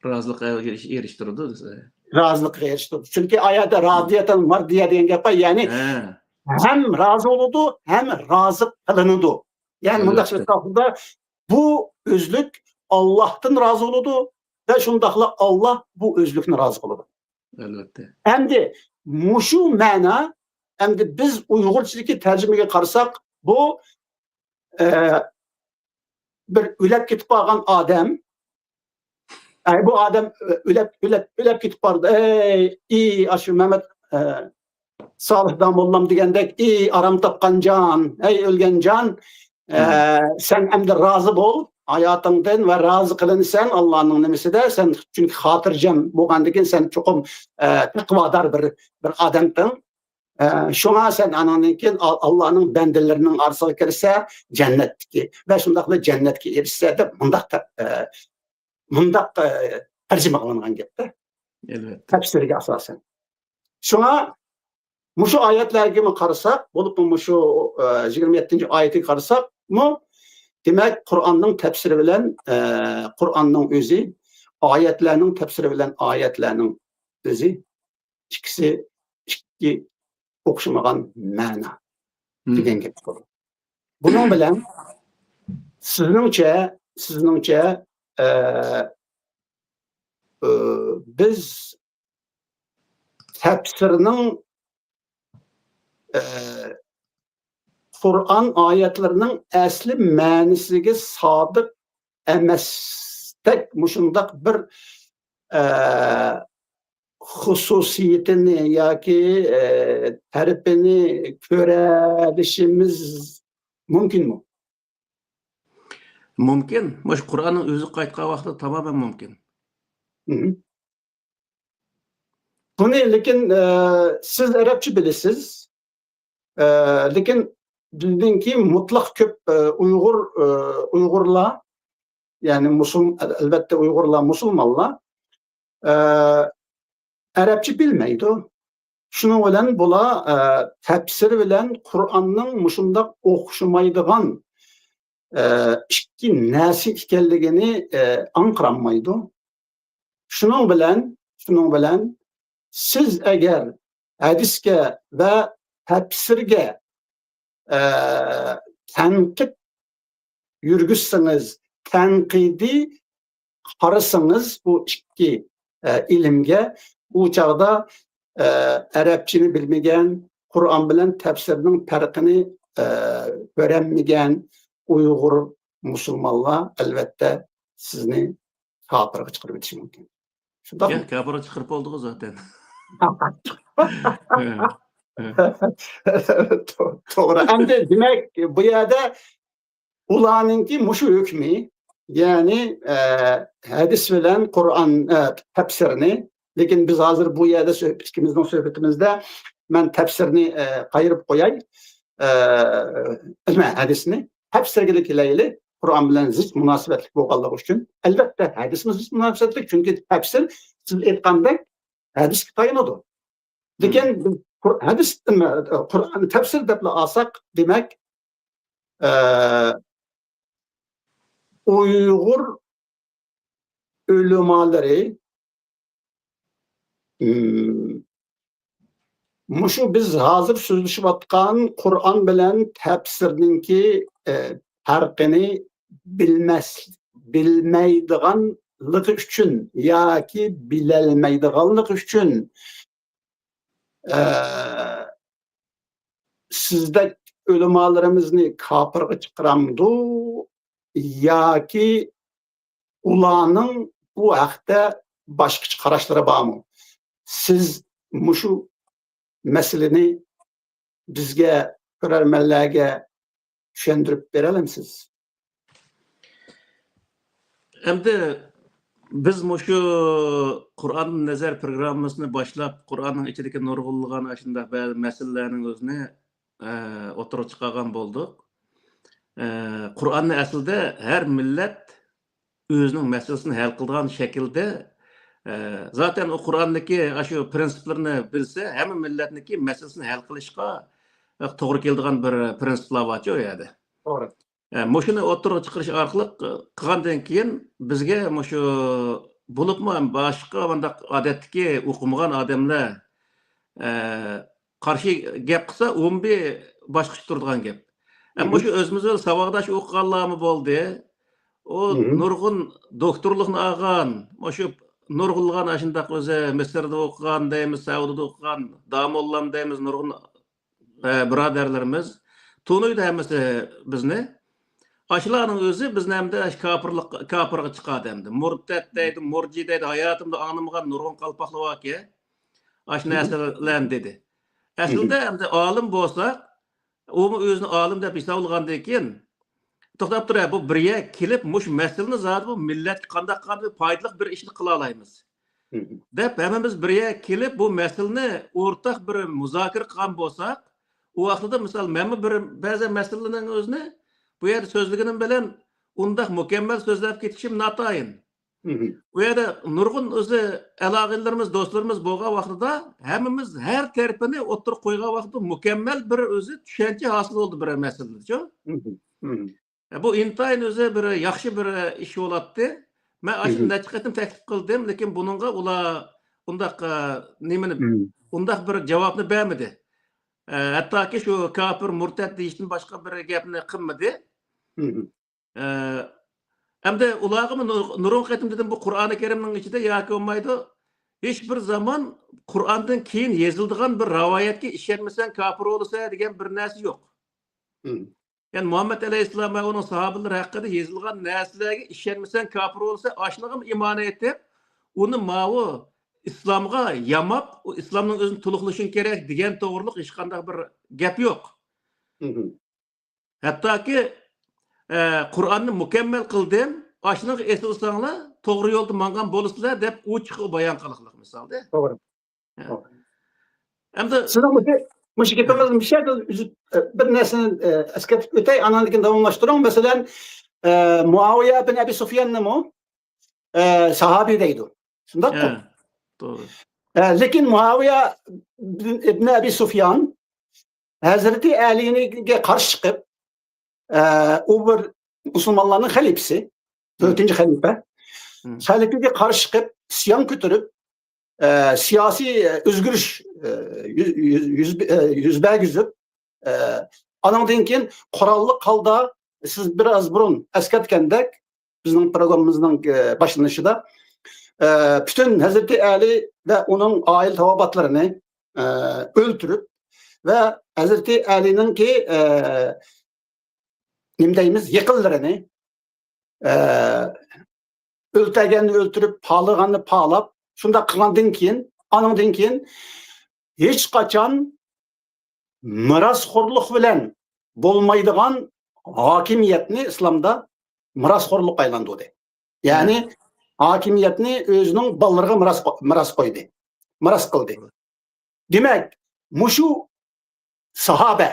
رازىلىققا ئېرىش-، ئېرىشتۈرىدۇ دېسە. رازىلىققا ئېرىشتۈرىدۇ. چۈنكى ئايەتتە رازىيەتەن مەردىيە دېگەن گەپ بار، يەنى ھە. ھەم رازى بولىدۇ، ھەم رازى قىلىنىدۇ. يەنى مۇنداق ئەلۋەتتە. سۆز قىلغاندا، بۇ ئۆزلۈك ئاللاھتىن رازى بولىدۇ ۋە شۇنداقلا ئاللاھ بۇ ئۆزلۈكنى رازى قىلىدۇ. ئەلۋەتتە. ئەمدى مۇشۇ مەنا، ئەمدى بىز ئۇيغۇرچىدىكى تەرجىمىگە قارىساق، بۇ، ئە، بىر ئۆلۈپ كېتىپ قالغان ئادەم، ئەي، بۇ ئادەم ئۆلۈپ، ئۆلۈپ، ئۆلۈپ كېتىپ بارىدۇ. ئەي، ئى، ئاشۇ مەمەت، ئە، سالىھ داموللام دېگەندەك، ئى، ئارام تاپقان جان، ئەي، ئۆلگەن جان، ئە، مم. سەن ئەمدى رازى بول ھاياتىڭدىن ۋە رازى قىلىنىسەن ئاللانىڭ نېمىسىدە، سەن چۈنكى خاتىرجەم بولغاندىن كېيىن سەن چوقۇم، ئە، تەقۋادار بىر، بىر ئادەمسەن. ئە، شۇڭا سەن ئانىڭدىن كېيىن ئال-، ئاللانىڭ بەندىلىرىنىڭ ئارىسىغا كىرسە، جەننەتتىكى ۋە شۇنداقلا جەننەتكە ئېرىشسە دەپ مۇنداق تە-، ئە، مۇنداق، ئە، تەرجىمە قىلىنغان گەپتە. ئەلۋەتتە. تەپسىرگە ئاساسەن. شۇڭا مۇشۇ ئايەتلەرگىمۇ قارىساق، بولۇپمۇ مۇشۇ، ئە، يىگىرمە يەتتىنچى ئايىتىگە قارىساقمۇ، دېمەك، قۇرئاننىڭ تەپسىرى بىلەن، ئە، قۇرئاننىڭ ئۆزى، ئايەتلەرنىڭ تەپسىرى بىلەن ئايەتلەرنىڭ ئۆزى ئىككىسى ئىككى ئوخشىمىغان مەنا مم. دېگەن گەپ بولىدۇ. بۇنىڭ بىلەن سىزنىڭچە، سىزنىڭچە، ئە، ئە، بىز تەپسىرنىڭ، ئە، قۇرئان ئايەتلىرىنىڭ ئەسلى مەنىسىگە سادىق ئەمەستەك مۇشۇنداق بىر، ئە، خۇسۇسىيىتىنى ياكى، ئە، تەرىپىنى كۆرەلىشىمىز مۇمكىنمۇ؟ مۇمكىن. مۇشۇ قۇرئاننىڭ ئۆزى قايتقان ۋاقىتتا تامامەن مۇمكىن. مم. بۇنى لېكىن، ئە، سىز ئەرەبچە بىلىسىز. ئە، لېكىن بىزنىڭكى مۇتلەق كۆپ، ئە، ئۇيغۇر، ئە، ئۇيغۇرلار، يەنى مۇسۇل-، ئەلۋەتتە ئۇيغۇرلار مۇسۇلمانلار، ئە، ئەرەبچە بىلمەيدۇ. شۇنىڭ بىلەن بۇلار، ئە، تەپسىر بىلەن قۇرئاننىڭ مۇشۇنداق ئوخشىمايدىغان، ئە، ئىككى نەرسە ئىكەنلىكىنى، ئە، ئاڭقىرالمايدۇ. شۇنىڭ بىلەن، شۇنىڭ بىلەن سىز ئەگەر ھەدىسكە ۋە تەپسىرگە، ئە، تەنقىد يۈرگۈزسىڭىز، تەنقىدىي قارىسىڭىز بۇ ئىككى، ئە، ئىلىمگە، ئۇ چاغدا، ئە، ئەرەبچىنى بىلمىگەن، قۇرئان بىلەن تەپسىرنىڭ پەرقىنى ئە، كۆرەلمىگەن ئۇيغۇر مۇسۇلمانلار، ئەلۋەتتە، سىزنى كاپىرغا چىقىرىۋېتىشى مۇمكىن. شۇنداقمۇ؟ ياق، كاپىرغا چىقىرىپ بولدىغۇ زاتەن. تو-، توغرا. ئەمدى دېمەك، بۇ يەردە ئۇلارنىڭكى مۇشۇ ھۆكمى، يەنى، ئە، ھەدىس بىلەن قۇرئان، ئە، تەپسىرنى، لېكىن بىز ھازىر بۇ يەردە سۆھ-، ئىككىمىزنىڭ سۆھبىتىمىزدە مەن تەپسىرنى، ئە، قايرىپ قوياي. ئە، نېمە، ھەدىسنى تەپسىرگىلا كېلەيلى. قۇرئان بىلەن زىچ مۇناسىۋەتلىك بولغانلىقى ئۈچۈن. ئەلۋەتتە، ھەدىسمۇ زىچ مۇناسىۋەتلىك، چۈنكى تەپسىر، سىز ئېيتقاندەك، ھەدىسكە تايىنىدۇ. لېكىن بىز قۇر-، ھەدىس، قۇرئان تەپسىر دەپلا ئالساق، دېمەك، ئە، ئۇيغۇر ئۆلىمالىرى، ئىم، مۇشۇ بىز ھازىر سۆزلىشىۋاتقان قۇرئان بىلەن تەپسىرنىڭكى، ئە، پەرقىنى بىلمەس-، بىلمەيدىغانلىقى ئۈچۈن ياكى بىلەلمەيدىغانلىقى ئۈچۈن، ئە، سىزدەك ئۆلىمالىرىمىزنى كاپىرغا چىقىرامدۇ ياكى ئۇلارنىڭ بۇ ھەقتە باشقىچە قاراشلىرى بارمۇ؟ سىز مۇشۇ مەسىلىنى بىزگە، كۆرەرمەنلەرگە چۈشەندۈرۈپ بېرەلەمسىز؟ ئەمدى بىز مۇشۇ قۇرئاندىن نەزەر پروگراممىسىنى باشلاپ، قۇرئاننىڭ ئىچىدىكى نۇرغۇنلىغان ئاشۇنداق بەزى مەسىلىلەرنىڭ ئۆزىنى، ئە، ئوتتۇرىغا چىقارغان بولدۇق. ئە، قۇرئاننى ئەسلىدە ھەر مىللەت ئۆزىنىڭ مەسىلىسىنى ھەل قىلىدىغان شەكىلدە، ئە، زاتەن ئۇ قۇرئاندىكى ئاشۇ پرىنسىپلىرىنى بىلسە، ھەممە مىللەتنىڭكى مەسىلىسىنى ھەل قىلىشقا، ئە، توغرا كېلىدىغان بىر پرىنسىپلار بارچۇ ئۇ يەردە. توغرا. ئە، مۇشۇنى ئوتتۇرىغا چىقىرىش ئارقىلىق، ئە، قىلغاندىن كېيىن بىزگە مۇشۇ بولۇپمۇ باشقا مۇنداق ئادەتتىكى ئوقۇمىغان ئادەملەر، ئە، قارشى گەپ قىلسا، ئومبى باشقىچە تۇرىدىغان گەپ. ئە، مۇشۇ ئۆزىمىز بىلەن ساۋاقداش ئوقۇغانلارمۇ بولدى. ئۇ نۇرغۇن دوكتورلۇقنى ئالغان، مۇشۇ نۇرغۇنلىغان ئاشۇنداق ئۆزى مىسىردا ئوقۇغان دەيمىز، سەئۇدىدا ئوقۇغان داموللام دەيمىز، نۇرغۇن ئە، بۇرادەرلىرىمىز تونۇيدۇ ھەممىسى بىزنى. ئاشۇلارنىڭ ئۆزى بىزنى ئەمدى ئاشۇ كاپىرلىق، كاپىرغا چىقاردى ئەمدى. مۇرتەت دەيدۇ، مۇرجى دەيدۇ، ھاياتىمدا ئاڭلىمىغان نۇرغۇن قالپاقلار باركى، ئاشۇ نەرسىلەرنى دېدى. ئەسلىدە ئەمدى ئالىم بولساق، ئۇمۇ ئۆزىنى ئالىم دەپ ھېسابلىغاندىن كېيىن، توختاپ تۇر، بۇ بىر يەرگە كېلىپ، مۇشۇ مەسىلىنى زادى بۇ مىللەتكە قانداق، قانداق پايدىلىق بىر ئىشنى قىلالايمىز؟ دەپ ھەممىمىز بىر يەرگە كېلىپ، بۇ مەسىلىنى ئورتاق بىر مۇزاكىرە قىلغان بولساق، ئۇ ۋاقتىدا، مىسال، مەنمۇ بىر بەزى مەسىلىنىڭ ئۆزىنى بۇ يەردە سۆزلىگىنىم بىلەن ئۇنداق مۇكەممەل سۆزلەپ كېتىشىم ناتايىن. ئۇ يەردە نۇرغۇن ئۆزى ئالاقىلىرىمىز، دوستلىرىمىز بولغان ۋاقتىدا ھەممىمىز ھەر تەرىپىنى ئوتتۇرىغا قويغان ۋاقتىدا مۇكەممەل بىر ئۆزى چۈشەنچە ھاسىل بولدى بىر مەسىلىدىچۇ. بۇ ئىنتايىن ئۆزى بىر ياخشى بىر ئىش بولاتتى. مەن ئاشۇنى نەچچە قېتىم تەكلىپ قىلدىم، لېكىن بۇنىڭغا ئۇلار ئۇنداق، ئە، نېمىنى، ئۇنداق بىر جاۋابنى بەرمىدى. ئە، ھەتتاكى شۇ كاپىر، مۇرتەت دېيىشتىن باشقا بىر گەپنى قىلمىدى. ئە، ئەمدى ئۇلارغىمۇ نۇر-، نۇرغۇن قېتىم دېدىم، بۇ قۇرئانى كەرىمنىڭ ئىچىدە ياكى بولمايدۇ، ھېچ بىر زامان قۇرئاندىن كېيىن يېزىلىدىغان بىر رىۋايەتكە ئىشەنمىسەڭ كاپىر بولىسەن دېگەن بىر نەرسە يوق. يەنى مۇھەممەد ئەلەيھىسسالام ۋە ئۇنىڭ ساھابىلىرى ھەققىدە يېزىلغان نەرسىلەرگە ئىشەنمىسەڭ كاپىر بولىسەن، ئاشۇنىڭغىمۇ ئىمان ئېيتىپ، ئۇنى ماۋۇ ئىسلامغا ياماپ، ئۇ ئىسلامنىڭ ئۆزىنى تولۇقلىشىڭ كېرەك دېگەن توغرىلىق ھېچقانداق بىر گەپ يوق. ھەتتاكى، ئە، قۇرئاننى مۇكەممەل قىلدىم، ئاشۇنىڭغا ئېسىلساڭلار، توغرا يولدا ماڭغان بولىسىلەر، دەپ ئوچۇق بايان قىلغانلىق مىسالدا. توغرا. ھە. توغرا. ئەمدى سىزنىڭ مۇشۇ، مۇشۇ گېپىڭىزنى مۇشۇ يەردە ئۈزۈپ، بىر نەرسىنى، ئە، ئەسكەرتىپ ئۆتەي، ئاندىن كېيىن داۋاملاشتۇرۇڭ. مەسىلەن، ئە، مۇئاۋىيە بىن ئەبى سۇفياننىمۇ، ئە، ساھابىي دەيدۇ. شۇنداققۇ؟ ھە، توغرا. ئە، لېكىن مۇئاۋىيە بىن، ئىبن ئەبى سۇفيان ھەزرىتى ئەلىگە قارشى چىقىپ، ئە، ئۇ بىر مۇسۇلمانلارنىڭ خەلىپىسى، تۆتىنچى خەلىپە. خەلىپىگە قارشى چىقىپ، ئىسيان كۆتۈرۈپ، ئە، سىياسىي، ئە، ئۆزگىرىش، ئە، يۈز، يۈز، يۈز، ئە، يۈز بەرگۈزۈپ، ئە، ئانىڭدىن كېيىن قوراللىق ھالدا، سىز بىر ئاز بۇرۇن ئەسكەرتكەندەك، بىزنىڭ پروگراممىمىزنىڭ، ئە، باشلىنىشىدا، ئە، پۈتۈن ھەزرىتى ئەلى ۋە ئۇنىڭ ئائىلە تاۋابىئاتلىرىنى، ئە، ئۆلتۈرۈپ، ۋە ھەزرىتى ئەلىنىڭكى، ئە، نېمە دەيمىز، يېقىنلىرىنى، ئە، ئۆلتۈرگەننى ئۆلتۈرۈپ، پالىغاننى پالاپ، شۇنداق قىلغاندىن كېيىن، ئانىڭدىن كېيىن ھېچقاچان مىراسخورلۇق بىلەن بولمايدىغان ھاكىمىيەتنى ئىسلامدا مىراسخورلۇققا ئايلاندۇردى. يەنى ھاكىمىيەتنى ئۆزىنىڭ بالىلىرىغا مىراس قو-، مىراس قويدى، مىراس قىلدى. دېمەك، مۇشۇ ساھابە،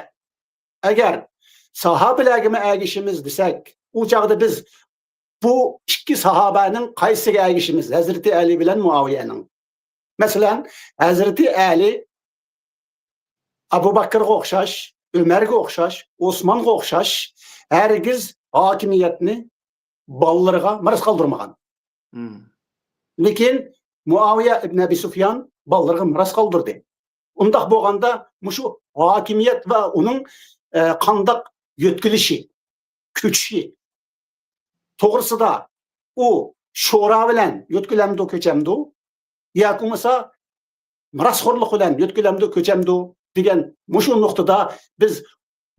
ئەگەر ساھابىلەرگىمۇ ئەگىشىمىز دېسەك، ئۇ چاغدا بىز بۇ ئىككى ساھابەنىڭ قايسىسىگە ئەگىشىمىز؟ ھەزرىتى ئەلى بىلەن مۇئاۋىيەنىڭ. مەسىلەن، ھەزرىتى ئەلى ئەبۇ بەكرىگە ئوخشاش، ئۆمەرگە ئوخشاش، ئوسمانغا ئوخشاش ھەرگىز ھاكىمىيەتنى بالىلىرىغا مىراس قالدۇرمىغان. مم. لېكىن مۇئاۋىيە ئىبن ئەبى سۇفيان بالىلىرىغا مىراس قالدۇردى. ئۇنداق بولغاندا مۇشۇ ھاكىمىيەت ۋە ئۇنىڭ، ئە، قانداق يۆتكىلىشى، كۆچۈشى توغرىسىدا ئۇ شورا بىلەن يۆتكىلەمدۇ، كۆچەمدۇ؟ ياكى بولمىسا مىراسخورلۇق بىلەن يۆتكىلەمدۇ، كۆچەمدۇ دېگەن مۇشۇ نۇقتىدا بىز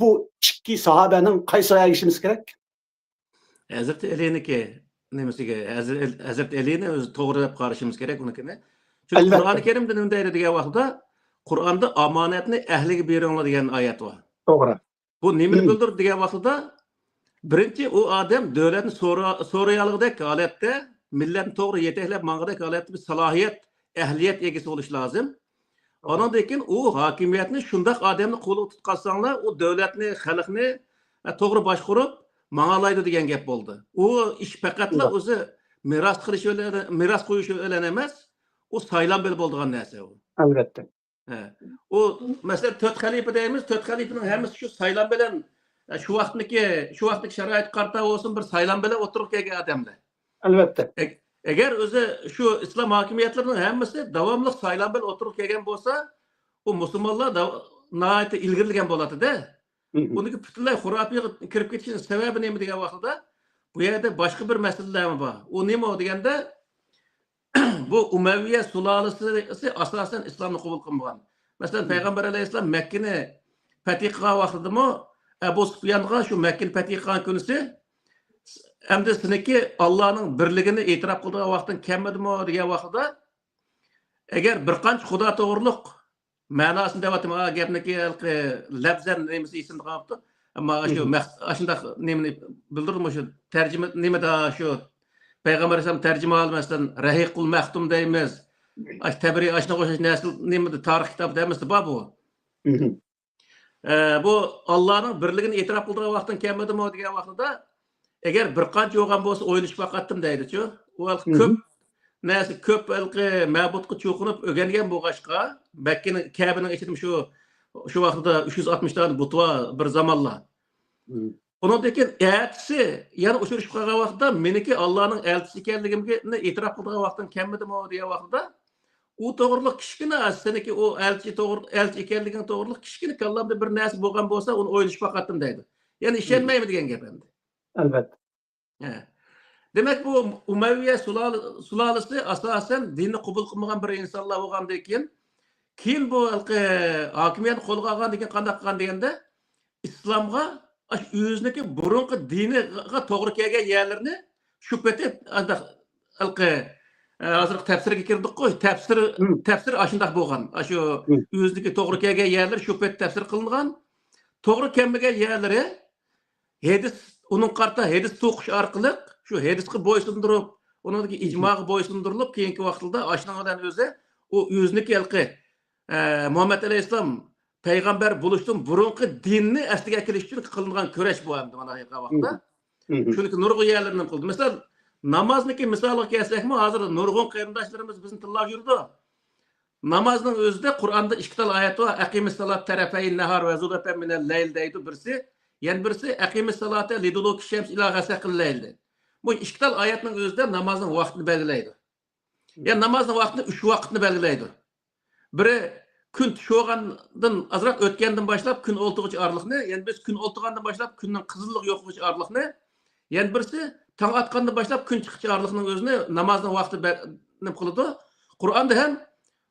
بۇ ئىككى ساھابەنىڭ قايسىغا ئەگىشىمىز كېرەك؟ ھەزرىتى ئەلىنىڭكى نېمىسىگە، ھەزرىتى ئەلىنى ئۆزى توغرا دەپ قارىشىمىز كېرەك ئۇنىڭكىنى. چۈنكى ئەلۋەتتە. قۇرئانى كەرىمدە نېمە دەيدۇ دېگەن ۋاقتىدا، قۇرئاندا ئامانەتنى ئەھلىگە بېرىڭلار دېگەن ئايەت بار. توغرا. بۇ نېمىنى بىلدۈرىدۇ دېگەن ۋاقتىدا، بىرىنچى، ئۇ ئادەم دۆلەتنى سورا-، سورىيالىغۇدەك ھالەتتە، مىللەتنى توغرا يېتەكلەپ ماڭغۇدەك ھالەتتە بىر سالاھىيەت، ئەھلىيەت ئىگىسى بولۇشى لازىم. ئانىڭدىن كېيىن ئۇ ھاكىمىيەتنى شۇنداق ئادەمنى قولىغا تۇتقازساڭلار، ئۇ دۆلەتنى، خەلقنى، ئە، توغرا باشقۇرۇپ ماڭالايدۇ دېگەن گەپ بولدى. ئۇ ئىش پەقەتلا ئۆزى مىراس قىلىش بىلەن، مىراس قويۇش بىلەن ئەمەس، ئۇ سايلام بىلەن بولىدىغان نەرسە ئۇ. ئەلۋەتتە. ھە. ئۇ، مەسىلەن، تۆت خەلىپە دەيمىز، تۆت خەلىپىنىڭ ھەممىسى شۇ سايلام بىلەن، شۇ ۋاقىتنىكى، شۇ ۋاقىتنىكى شارائىتقا قارىتا بولسۇن، بىر سايلام بىلەن ئوتتۇرىغا كەلگەن ئادەملەر. ئەلۋەتتە. ئەگ-، ئەگەر ئۆزى شۇ ئىسلام ھاكىمىيەتلىرىنىڭ ھەممىسى داۋاملىق سايلام بىلەن ئوتتۇرىغا كەلگەن بولسا، ئۇ مۇسۇلمانلار داۋ-، ناھايىتى ئىلگىرىلىگەن بولاتتى-دە. مم. ئۇنىڭكى پۈتۈنلەي خۇراپىيغا كىرىپ كېتىشىنىڭ سەۋەبى نېمە دېگەن ۋاقتىدا، بۇ يەردە باشقا بىر مەسىلىلەرمۇ بار. ئۇ نېمە ئۇ دېگەندە، بۇ ئۇمەۋىيە سۇلالىسى ئاساسەن ئىسلامنى قوبۇل قىلمىغان. مەسىلەن، مم. پەيغەمبەر ئەلەيھىسسالام مەككىنى پەتھى قىلغان ۋاقتىدىمۇ ئەبۇ سۇپيانغا شۇ مەككىنى پەتھى قىلغان كۈنىسى، ئەمدى سېنىڭكى ئاللانىڭ بىرلىكىنى ئېتىراپ قىلىدىغان ۋاقتىڭ كەلمىدىمۇ دېگەن ۋاقتىدا، ئەگەر بىر قانچە خۇدا توغرۇلۇق مەناسىنى دەۋاتىمەن، ئا، گەپنىكى ھېلىقى لەپزەن نېمىسى ئېسىمدە قالماپتۇ. ئەمما ئاشۇ مم. مەق-، ئاشۇنداق نېمىنى بىلدۈردىمۇ، شۇ تەرجىمە نېمىدە، شۇ پەيغەمبەر ئەلەيھىسسالام تەرجىمىھالى، مەسىلەن، رەھىقۇل مەختۇم دەيمىز. مم. ئاش تەبرى، ئاشۇنىڭغا ئوخشاش نەرسە نېمىدە، تارىخ كىتابىدا ھەممىسىدە بار بۇ. مم. ئە، بۇ ئاللانىڭ بىرلىكىنى ئېتىراپ قىلىدىغان ۋاقتىڭ كەلمىدىمۇ دېگەن ۋاقتىدا، ئەگەر بىر قانچە بولغان بولسا ئويلىشىپ باقاتتىم دەيدىچۇ. ئۇ ھېلىقى مم. كۆپ نەرسە، كۆپ ھېلىقى مەبۇدقا چوقۇنۇپ ئۆگەنگەن بولغاچقا، مەككىنىڭ، كەبىنىڭ ئىچىدىمۇ شۇ، شۇ ۋاقتىدا ئۈچ يۈز ئاتمىش دانە بۇت بار بىر زامانلار. مم. ئۇنىڭدىن كېيىن ئەتىسى يەنە ئۇچرىشىپ قالغان ۋاقتىدا، مېنىڭكى ئاللانىڭ ئەلچىسى ئىكەنلىكىمنى ئېتىراپ قىلىدىغان ۋاقتىڭ كەلمىدىمۇ دېگەن ۋاقتىدا، ئۇ توغرىلىق كىچىككىنە، سېنىڭكى ئۇ ئەلچى توغرا، ئەلچى ئىكەنلىكىڭ توغرىلىق كىچىككىنە كاللامدا بىر نەرسە بولغان بولسا، ئۇنى ئويلىشىپ باقاتتىم دەيدۇ. يەنى مم. ئىشەنمەيمەن دېگەن گەپ ئەمدى. ئەلۋەتتە. ھە. دېمەك، بۇ ئۇمەۋىيە سۇلال-، سۇلالىسى ئاساسەن دىننى قوبۇل قىلمىغان بىر ئىنسانلار بولغاندىن كېيىن، كېيىن بۇ ھېلىقى ھاكىمىيەتنى قولغا ئالغاندىن كېيىن قانداق قىلغان دېگەندە، ئىسلامغا، ئاشۇ ئۆزىنىڭكى بۇرۇنقى دىنىغا توغرا كەلگەن يەرلىرىنى شۇ پېتى ئانداق ھېلىقى، ئە، ھازىرقى تەپسىرگە كىردۇققۇ، تەپسىر، مم. تەپسىر ئاشۇنداق بولغان. ئاشۇ مم. ئۆزىنىڭكى توغرا كەلگەن يەرلىرى شۇ پېتى تەپسىر قىلىنغان. توغرا كەلمىگەن يەرلىرى ھەدىس، ئۇنىڭغا قارىتا ھەدىس توقۇش ئارقىلىق، شۇ ھەدىسقا بويسۇندۇرۇپ، ئۇنىڭدىكى ئىجماغا بويسۇندۇرۇلۇپ، كېيىنكى ۋاقىتلاردا ئاشۇنىڭ بىلەن ئۆزى، ئۇ ئۆزىنىڭكى ھېلىقى، ئە، مۇھەممەد ئەلەيھىسسالام پەيغەمبەر بولۇشتىن بۇرۇنقى دىننى ئەسلىگە كېلىش ئۈچۈن قىلىنغان كۈرەش بۇ ئەمدى مانا ھېلىقى ۋاقىتتا. مم. مم. شۇنىڭكى نۇرغۇن يەرلىرىنى قىلدى. مىسال، نامازنىڭكى مىسالىغا كەلسەكمۇ، ھازىر نۇرغۇن قېرىنداشلىرىمىز بىزنى تىللاپ يۈرىدۇ. نامازنىڭ ئۆزىدە قۇرئاندا ئىككى تال ئايەت بار. «ئەقىمىسسالاتە تەرەفەينەھار ۋە زۇلەفەن مىنەل لەيل» دەيدۇ بىرسى. يەنە بىرسى «ئەقىمىسسالاتە لىدۇلۇكىششەمس ئىلا غەسەقىل لەيل» دەيدۇ. بۇ ئىككى تال ئايەتنىڭ ئۆزىدە نامازنىڭ ۋاقتىنى بەلگىلەيدۇ. يەنى نامازنىڭ ۋاقتىنى ئۈچ ۋاقىتنى بەلگىلەيدۇ. بىرى كۈن چۈش بولغاندىن ئازراق ئۆتكەندىن باشلاپ كۈن ئولتۇرغۇچە ئارىلىقنى، يەنە بىرسى كۈن ئولتۇرغاندىن باشلاپ كۈننىڭ قىزىللىقى يوقىغۇچە ئارىلىقنى، يەنە بىرسى تاڭ ئاتقاندىن باشلاپ كۈن چىققۇچە ئارىلىقنىڭ ئۆزىنى نامازنىڭ ۋاقتى بە-، نېمە قىلىدۇ. قۇرئاندا ھەم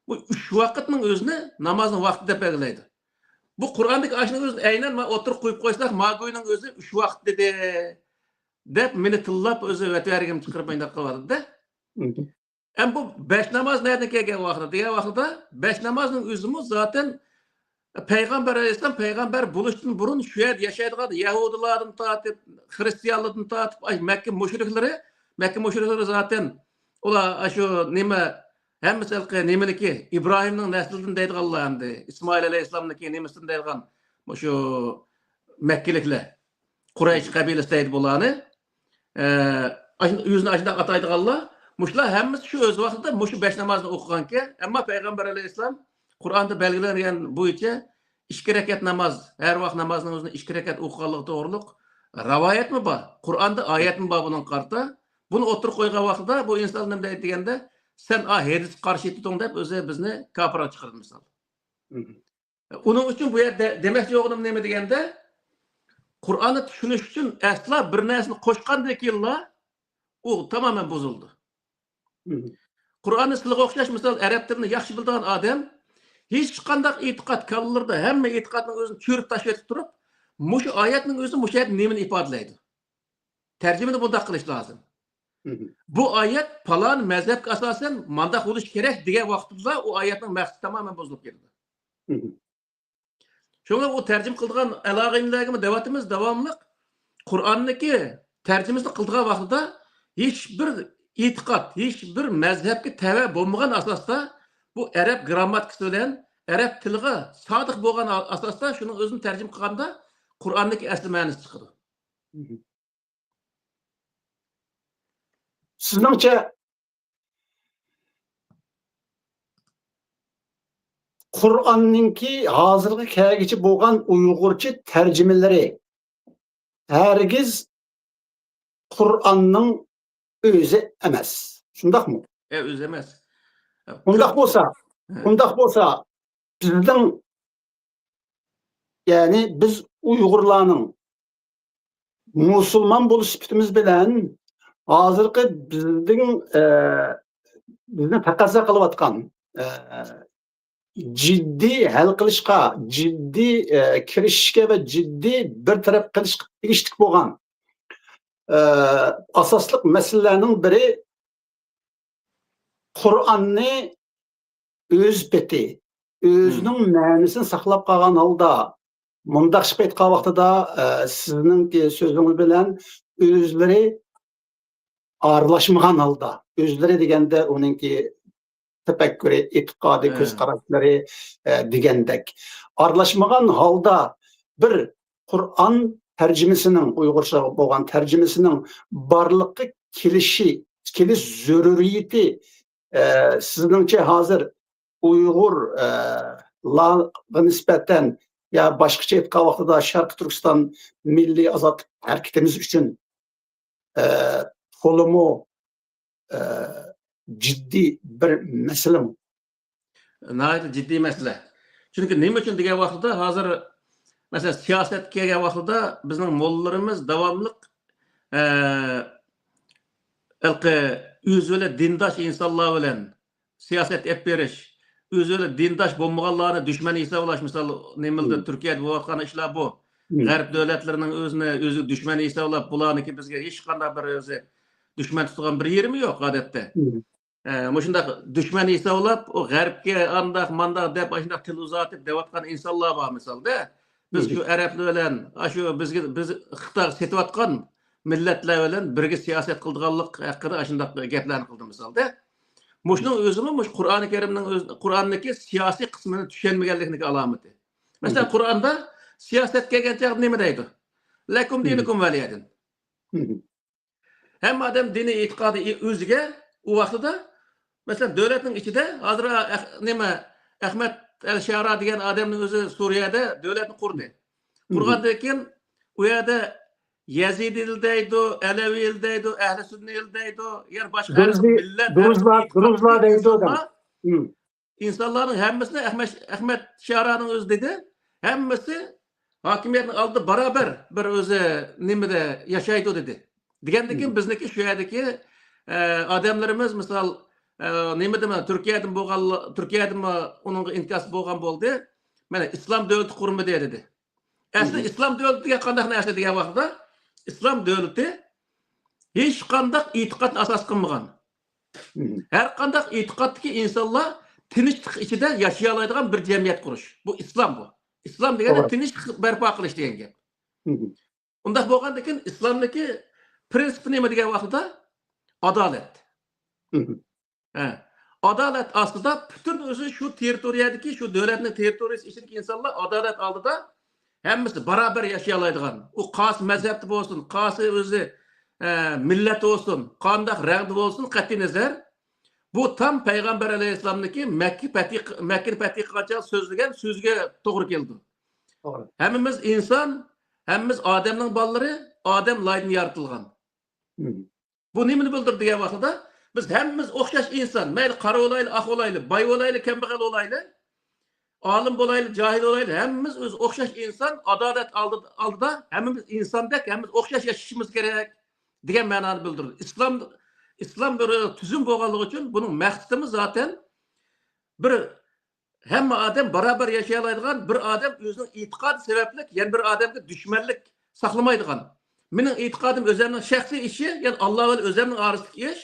بۇ ئۈچ ۋاقىتنىڭ ئۆزىنى نامازنىڭ ۋاقتى دەپ بەلگىلەيدۇ. بۇ قۇرئاندىكى ئاشۇنىڭ ئۆزىنى ئەينەن ما ئوتتۇرىغا قويۇپ قويساق، ماگۇينىڭ ئۆزى ئۈچ ۋاقىت دېدى، دەپ مېنى تىللاپ، ئۆزى ۋەتۋەرىگىمۇ چىقىرىپ مۇنداق قىلىۋاتىدۇ-دە. مم. ئەم بۇ بەش ناماز نەدىن كەلگەن ۋاقتىدا دېگەن ۋاقتىدا، بەش نامازنىڭ ئۆزىمۇ زاتەن پەيغەمبەر ئەلەيھىسسالام پەيغەمبەر بولۇشتىن بۇرۇن شۇ يەردە ياشايدىغان يەھۇدىيلاردىن تارتىپ، خرىستىيانلاردىن تارتىپ، ئاي، مەككە مۇشرىكلىرى، مەككە مۇشرىكلىرى زاتەن ئۇلار ئاشۇ نېمە، ھەممىسى ھېلىقى نېمىنىكى، ئىبراھىمنىڭ نەسلىدىن دەيدىغانلار ئەمدى، ئىسمائىل ئەلەيھىسسالامنىڭكى نېمىسىدىن دەيدىغان مۇشۇ مەككىلىكلەر، قۇرەيش قەبىلىسى دەيدۇ بۇلارنى. ئە، ئاشۇ-، ئۆزىنى ئاشۇنداق ئاتايدىغانلار، مۇشۇلار ھەممىسى شۇ ئۆز ۋاقتىدا مۇشۇ بەش نامازنى ئوقۇغانكەن. ئەمما پەيغەمبەر ئەلەيھىسسالام قۇرئاندا بەلگىلەنگەن بويىچە ئىككى رەكەت ناماز، ھەر ۋاق نامازنىڭ ئۆزىنى ئىككى رەكەت ئوقۇغانلىقى توغرۇلۇق رىۋايەتمۇ بار. قۇرئاندا ئايەتمۇ بار بۇنىڭغا قارىتا. بۇنى ئوتتۇرىغا قويغان ۋاقتىدا بۇ ئىنسان نېمە دەيدۇ دېگەندە، سەن ئا ھەدىسكە قارشى ئېيتىۋاتىدىڭ دەپ ئۆزى بىزنى كاپىرغا چىقىرىدۇ مىسال. مم. ئۇنىڭ ئۈچۈن بۇ يەردە دېمەكچى بولغىنىم نېمە دېگەندە، قۇرئاننى چۈشىنىش ئۈچۈن ئەسلا بىر نەرسىنى قوشقاندىن كېيىنلا ئۇ تامامەن بۇزۇلىدۇ. مم. قۇرئاننى سىلىغا ئوخشاش مىسال ئەرەب تىلىنى ياخشى بىلىدىغان ئادەم ھېچقانداق ئېتىقاد كاللىلىرىدا ھەممە ئېتىقادنىڭ ئۆزىنى چۆرۈپ تاشلىۋېتىپ تۇرۇپ، مۇشۇ ئايەتنىڭ ئۆزى مۇشۇ يەردە نېمىنى ئىپادىلەيدۇ؟ تەرجىمىنى بۇنداق قىلىش لازىم. مم. بۇ ئايەت پالان مەزھەپكە ئاساسەن مانداق بولۇشى كېرەك دېگەن ۋاقتىدا ئۇ ئايەتنىڭ مەقسىتى تامامەن بۇزۇلۇپ كېتىدۇ. مم. شۇڭا ئۇ تەرجىمە قىلىدىغان ئالاغىنىلەرگىمۇ دەۋاتىمىز داۋاملىق. قۇرئاننىڭكى تەرجىمىسىنى قىلىدىغان ۋاقتىدا ھېچبىر ئېتىقاد، ھېچبىر مەزھەپكە تەۋە بولمىغان ئاساستا، بۇ ئەرەب گىرامماتىكىسى بىلەن ئەرەب تىلىغا سادىق بولغان ئاساستا شۇنىڭ ئۆزىنى تەرجىمە قىلغاندا قۇرئاننىڭكى ئەسلى مەنىسى چىقىدۇ. مم. سىزنىڭچە قۇرئاننىڭكى ھازىرغا كەلگۈچە بولغان ئۇيغۇرچە تەرجىمىلىرى ھەرگىز قۇرئاننىڭ ئۆزى ئەمەس. شۇنداقمۇ؟ ئە، ئۆزى ئەمەس. ئە، ئۇنداق كۆپ بولسا، ھە. ئۇنداق بولسا، بىزنىڭ، يەنى بىز ئۇيغۇرلارنىڭ مۇسۇلمان بولۇش سۈپىتىمىز بىلەن ھازىرقى بىزنىڭ، ئە، بىزنى تەقەززا قىلىۋاتقان، ئە، جىددىي ھەل قىلىشقا، جىددىي، ئە، كىرىشىشكە ۋە جىددىي بىر تەرەپ قىلىشقا تېگىشلىك بولغان، ئە، ئاساسلىق مەسىلىلەرنىڭ بىرى قۇرئاننى ئۆز پېتى، ئۆزىنىڭ مەنىسىنى ساقلاپ قالغان ھالدا، مۇنداقچە ئېيتقان ۋاقتىدا، ئە، سىزنىڭكى سۆزىڭىز بىلەن ئۆزلىرى ئارىلاشمىغان ھالدا، ئۆزلىرى دېگەندە ئۇنىڭكى تەپەككۇرى، ئېتىقادى، كۆز قاراشلىرى، ئە، دېگەندەك. ئارىلاشمىغان ھالدا بىر قۇرئان تەرجىمىسىنىڭ، ئۇيغۇرچە بولغان تەرجىمىسىنىڭ بارلىققا كېلىشى، كېلىش زۆرۈرىيىتى، ئە، سىزنىڭچە ھازىر ئۇيغۇر، ئە، لارغا نىسبەتەن يا باشقىچە ئېيتقان ۋاقتىدا شەرقىي تۈركىستان مىللىي ئازادلىق ھەرىكىتىمىز ئۈچۈن، ئە، تولىمۇ، ئە، جىددىي بىر مەسىلىمۇ؟ ناھايىتى جىددىي مەسىلە. چۈنكى نېمە ئۈچۈن دېگەن ۋاقتىدا، ھازىر، مەسىلەن، سىياسەتكە كەلگەن ۋاقتىدا بىزنىڭ موللىلىرىمىز داۋاملىق، ئە، ھېلىقى ئۆزى بىلەن دىنداش ئىنسانلار بىلەن سىياسەت ئېلىپ بېرىش، ئۆزى بىلەن دىنداش بولمىغانلارنى دۈشمەن ھېسابلاش، مىسال، نېمىلدە، تۈركىيەدە بولۇۋاتقان ئىشلار بۇ. غەرب دۆلەتلىرىنىڭ ئۆزىنى ئۆزى دۈشمەن ھېسابلاپ، بۇلارنىڭكى بىزگە ھېچقانداق بىر ئۆزى دۈشمەن تۇتىدىغان بىر يېرىمۇ يوق ئادەتتە. ئە، مۇشۇنداق دۈشمەن ھېسابلاپ، ئۇ غەربكە ئانداق، مانداق دەپ، ئاشۇنداق تىل ئۇزارتىپ دەۋاتقان ئىنسانلار بار مىسالدا. بىز شۇ ئەرەبلەر بىلەن، ئاشۇ بىزگە، بىز خىتايغا سېتىۋاتقان مىللەتلەر بىلەن بىرگە سىياسەت قىلىدىغانلىق ھەققىدە ئاشۇنداق گەپلەرنى قىلدى مىسالدا. مۇشۇنىڭ ئۆزىمۇ مۇشۇ قۇرئانى كەرىمنىڭ ئۆز-، قۇرئاندىكى سىياسىي قىسمىنى چۈشەنمىگەنلىكىنىڭ ئالامىتى. مەسىلەن، قۇرئاندا سىياسەت كەلگەن چاغدا نېمە دەيدۇ؟ لەكۇم دىنۇكۇم ۋەلىيە دىن. ھەممە ئادەم دىنىي ئېتىقادى ئۆزىگە ئۇ ۋاقتىدا، مەسىلەن، دۆلەتنىڭ ئىچىدە ھازىر ئەخ-، نېمە، ئەخمەت ئەل شارا دېگەن ئادەمنىڭ ئۆزى سۈرىيەدە دۆلەتنى قۇردى. قۇرغاندىن كېيىن ئۇ يەردە يەزىدىيلار دەيدۇ، ئەلەۋىيلار دەيدۇ، ئەھلى سۈننىيلار دەيدۇ، يەنە باشقا ھەر خىل مىللەت، ھەر خىل ئېتىقاد كىيگەن ئىنسانلار، ئىنسانلارنىڭ ھەممىسىنى ئەخمەت، ئەخمەت شارانىڭ ئۆزى دېدى، ھەممىسى ھاكىمىيەتنىڭ ئالدىدا باراۋەر بىر ئۆزى نېمىدە ياشايدۇ دېدى. دېگەندىن كېيىن بىزنىڭكى شۇ يەردىكى، ئە، ئادەملىرىمىز، مىسال، ئە، نېمىدىمۇ، تۈركىيەدىمۇ بولغان، تۈركىيەدىمۇ ئۇنىڭغا ئىنكاس بولغان بولدى. مانا ئىسلام دۆلىتى قۇرمىدى دېدى. ئەسلى ئىسلام دۆلىتى دېگەن قانداق نەرسە دېگەن ۋاقىتتا، ئىسلام دۆلىتى ھېچقانداق ئېتىقادنى ئاساس قىلمىغان. ھەر قانداق ئېتىقادتىكى ئىنسانلار تىنچلىق ئىچىدە ياشىيالايدىغان بىر جەمئىيەت قۇرۇش. بۇ ئىسلام بۇ. ئىسلام دېگەندە تىنچلىق بەرپا قىلىش دېگەن گەپ. ئۇنداق بولغاندىكىن ئىسلامدىكى پرىنسىپ نېمە دېگەن ۋاقتىدا؟ ئادالەت. ھە. ئادالەت ئاستىدا پۈتۈن ئۆزى شۇ تېررىتورىيەدىكى، شۇ دۆلەتنىڭ تېررىتورىيىسى ئىچىدىكى ئىنسانلار ئادالەت ئالدىدا ھەممىسى باراۋەر ياشىيالايدىغان. ئۇ قايسى مەزھەپتە بولسۇن، قايسى ئۆزى، ئە، مىللەت بولسۇن، قانداق رەڭدە بولسۇن، قەتئىي نەزەر. بۇ تام پەيغەمبەر ئەلەيھىسسالامنىڭكى مەككە پەتھى، مەككىنى پەتھى قىلغانچە سۆزلىگەن سۆزىگە توغرا كېلىدۇ. توغرا. ھەممىمىز ئىنسان، ھەممىمىز ئادەمنىڭ بالىلىرى، ئادەم لايدىن يارىتىلغان. بۇ نېمىنى بىلدۈرىدۇ دېگەن ۋاقتىدا، بىز ھەممىمىز ئوخشاش ئىنسان. مەيلى قارا بولايلى، ئاق بولايلى، باي بولايلى، كەمبەغەل بولايلى، ئالىم بولايلى، جاھىل بولايلى، ھەممىمىز ئۆزى ئوخشاش ئىنسان، ئادالەت ئالدى-، ئالدىدا ھەممىمىز ئىنساندەك، ھەممىمىز ئوخشاش ياشىشىمىز كېرەك دېگەن مەنانى بىلدۈرىدۇ. ئىسلام، ئىسلام بىر تۈزۈم بولغانلىقى ئۈچۈن بۇنىڭ مەقسىتىمۇ زاتەن بىر ھەممە ئادەم باراۋەر ياشىيالايدىغان، بىر ئادەم ئۆزىنىڭ ئېتىقادى سەۋەبلىك يەنە بىر ئادەمگە دۈشمەنلىك ساقلىمايدىغان. مېنىڭ ئېتىقادىم ئۆزەمنىڭ شەخسىي ئىشى، يەنى ئاللا بىلەن ئۆزەمنىڭ ئارىسىدىكى ئىش.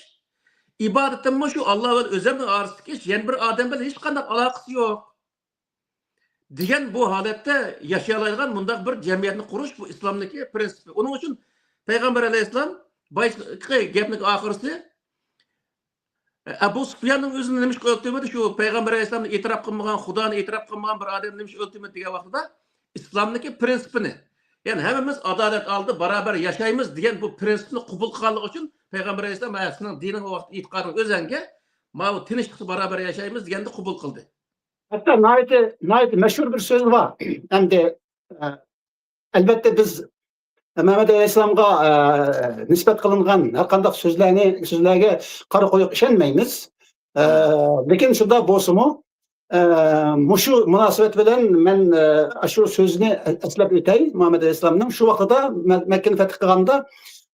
ئىبادىتىممۇ شۇ ئاللا بىلەن ئۆزەمنىڭ ئارىسىدىكى ئىش، يەنە بىر ئادەم بىلەن ھېچقانداق ئالاقىسى يوق دېگەن بۇ ھالەتتە ياشىيالايدىغان مۇنداق بىر جەمئىيەتنى قۇرۇش، بۇ ئىسلامنىڭكى پرىنسىپى. ئۇنىڭ ئۈچۈن پەيغەمبەر ئەلەيھىسسالام بايىقى گەپنىڭ ئاخىرىسى، ئەبۇ سۇفياننىڭ ئۆزىنى نېمىشقا ئۆلتۈرمىدى؟ شۇ پەيغەمبەر ئەلەيھىسسالامنى ئېتىراپ قىلمىغان، خۇدانى ئېتىراپ قىلمىغان بىر ئادەمنى نېمىشقا ئۆلتۈرمىدى دېگەن ۋاقتىدا، ئىسلامنىڭكى پرىنسىپىنى، يەنى ھەممىمىز ئادالەت ئالدىدا باراۋەر ياشايمىز دېگەن بۇ پرىنسىپنى قوبۇل قىلغانلىقى ئۈچۈن پەيغەمبەر ئەلەيھىسسالام، ھە، سېنىڭ دىنىڭ ۋاقتى ئېتىقادىڭ ئۆزەڭگە، ماۋۇ تىنچلىقتا باراۋەر ياشايمىز دېگەندە قوبۇل قىلدى. ھەتتا ناھايىتى، ناھايىتى مەشھۇر بىر سۆز بار. ئەمدى، ئە، ئەلۋەتتە بىز مەمەت ئەلەيھىسسالامغا، ئە، نىسبەت قىلىنغان ھەر قانداق سۆزلەرنى، سۆزلەرگە قارا قويۇق ئىشەنمەيمىز. ئە، لېكىن شۇنداق بولسىمۇ، ئە، مۇشۇ مۇناسىۋەت بىلەن مەن، ئە، ئاشۇ سۆزنى ئەسلەپ ئۆتەي. مۇھەممەد ئەلەيھىسسالامنىڭ شۇ ۋاقتىدا مە-، مەككىنى پەتھ قىلغاندا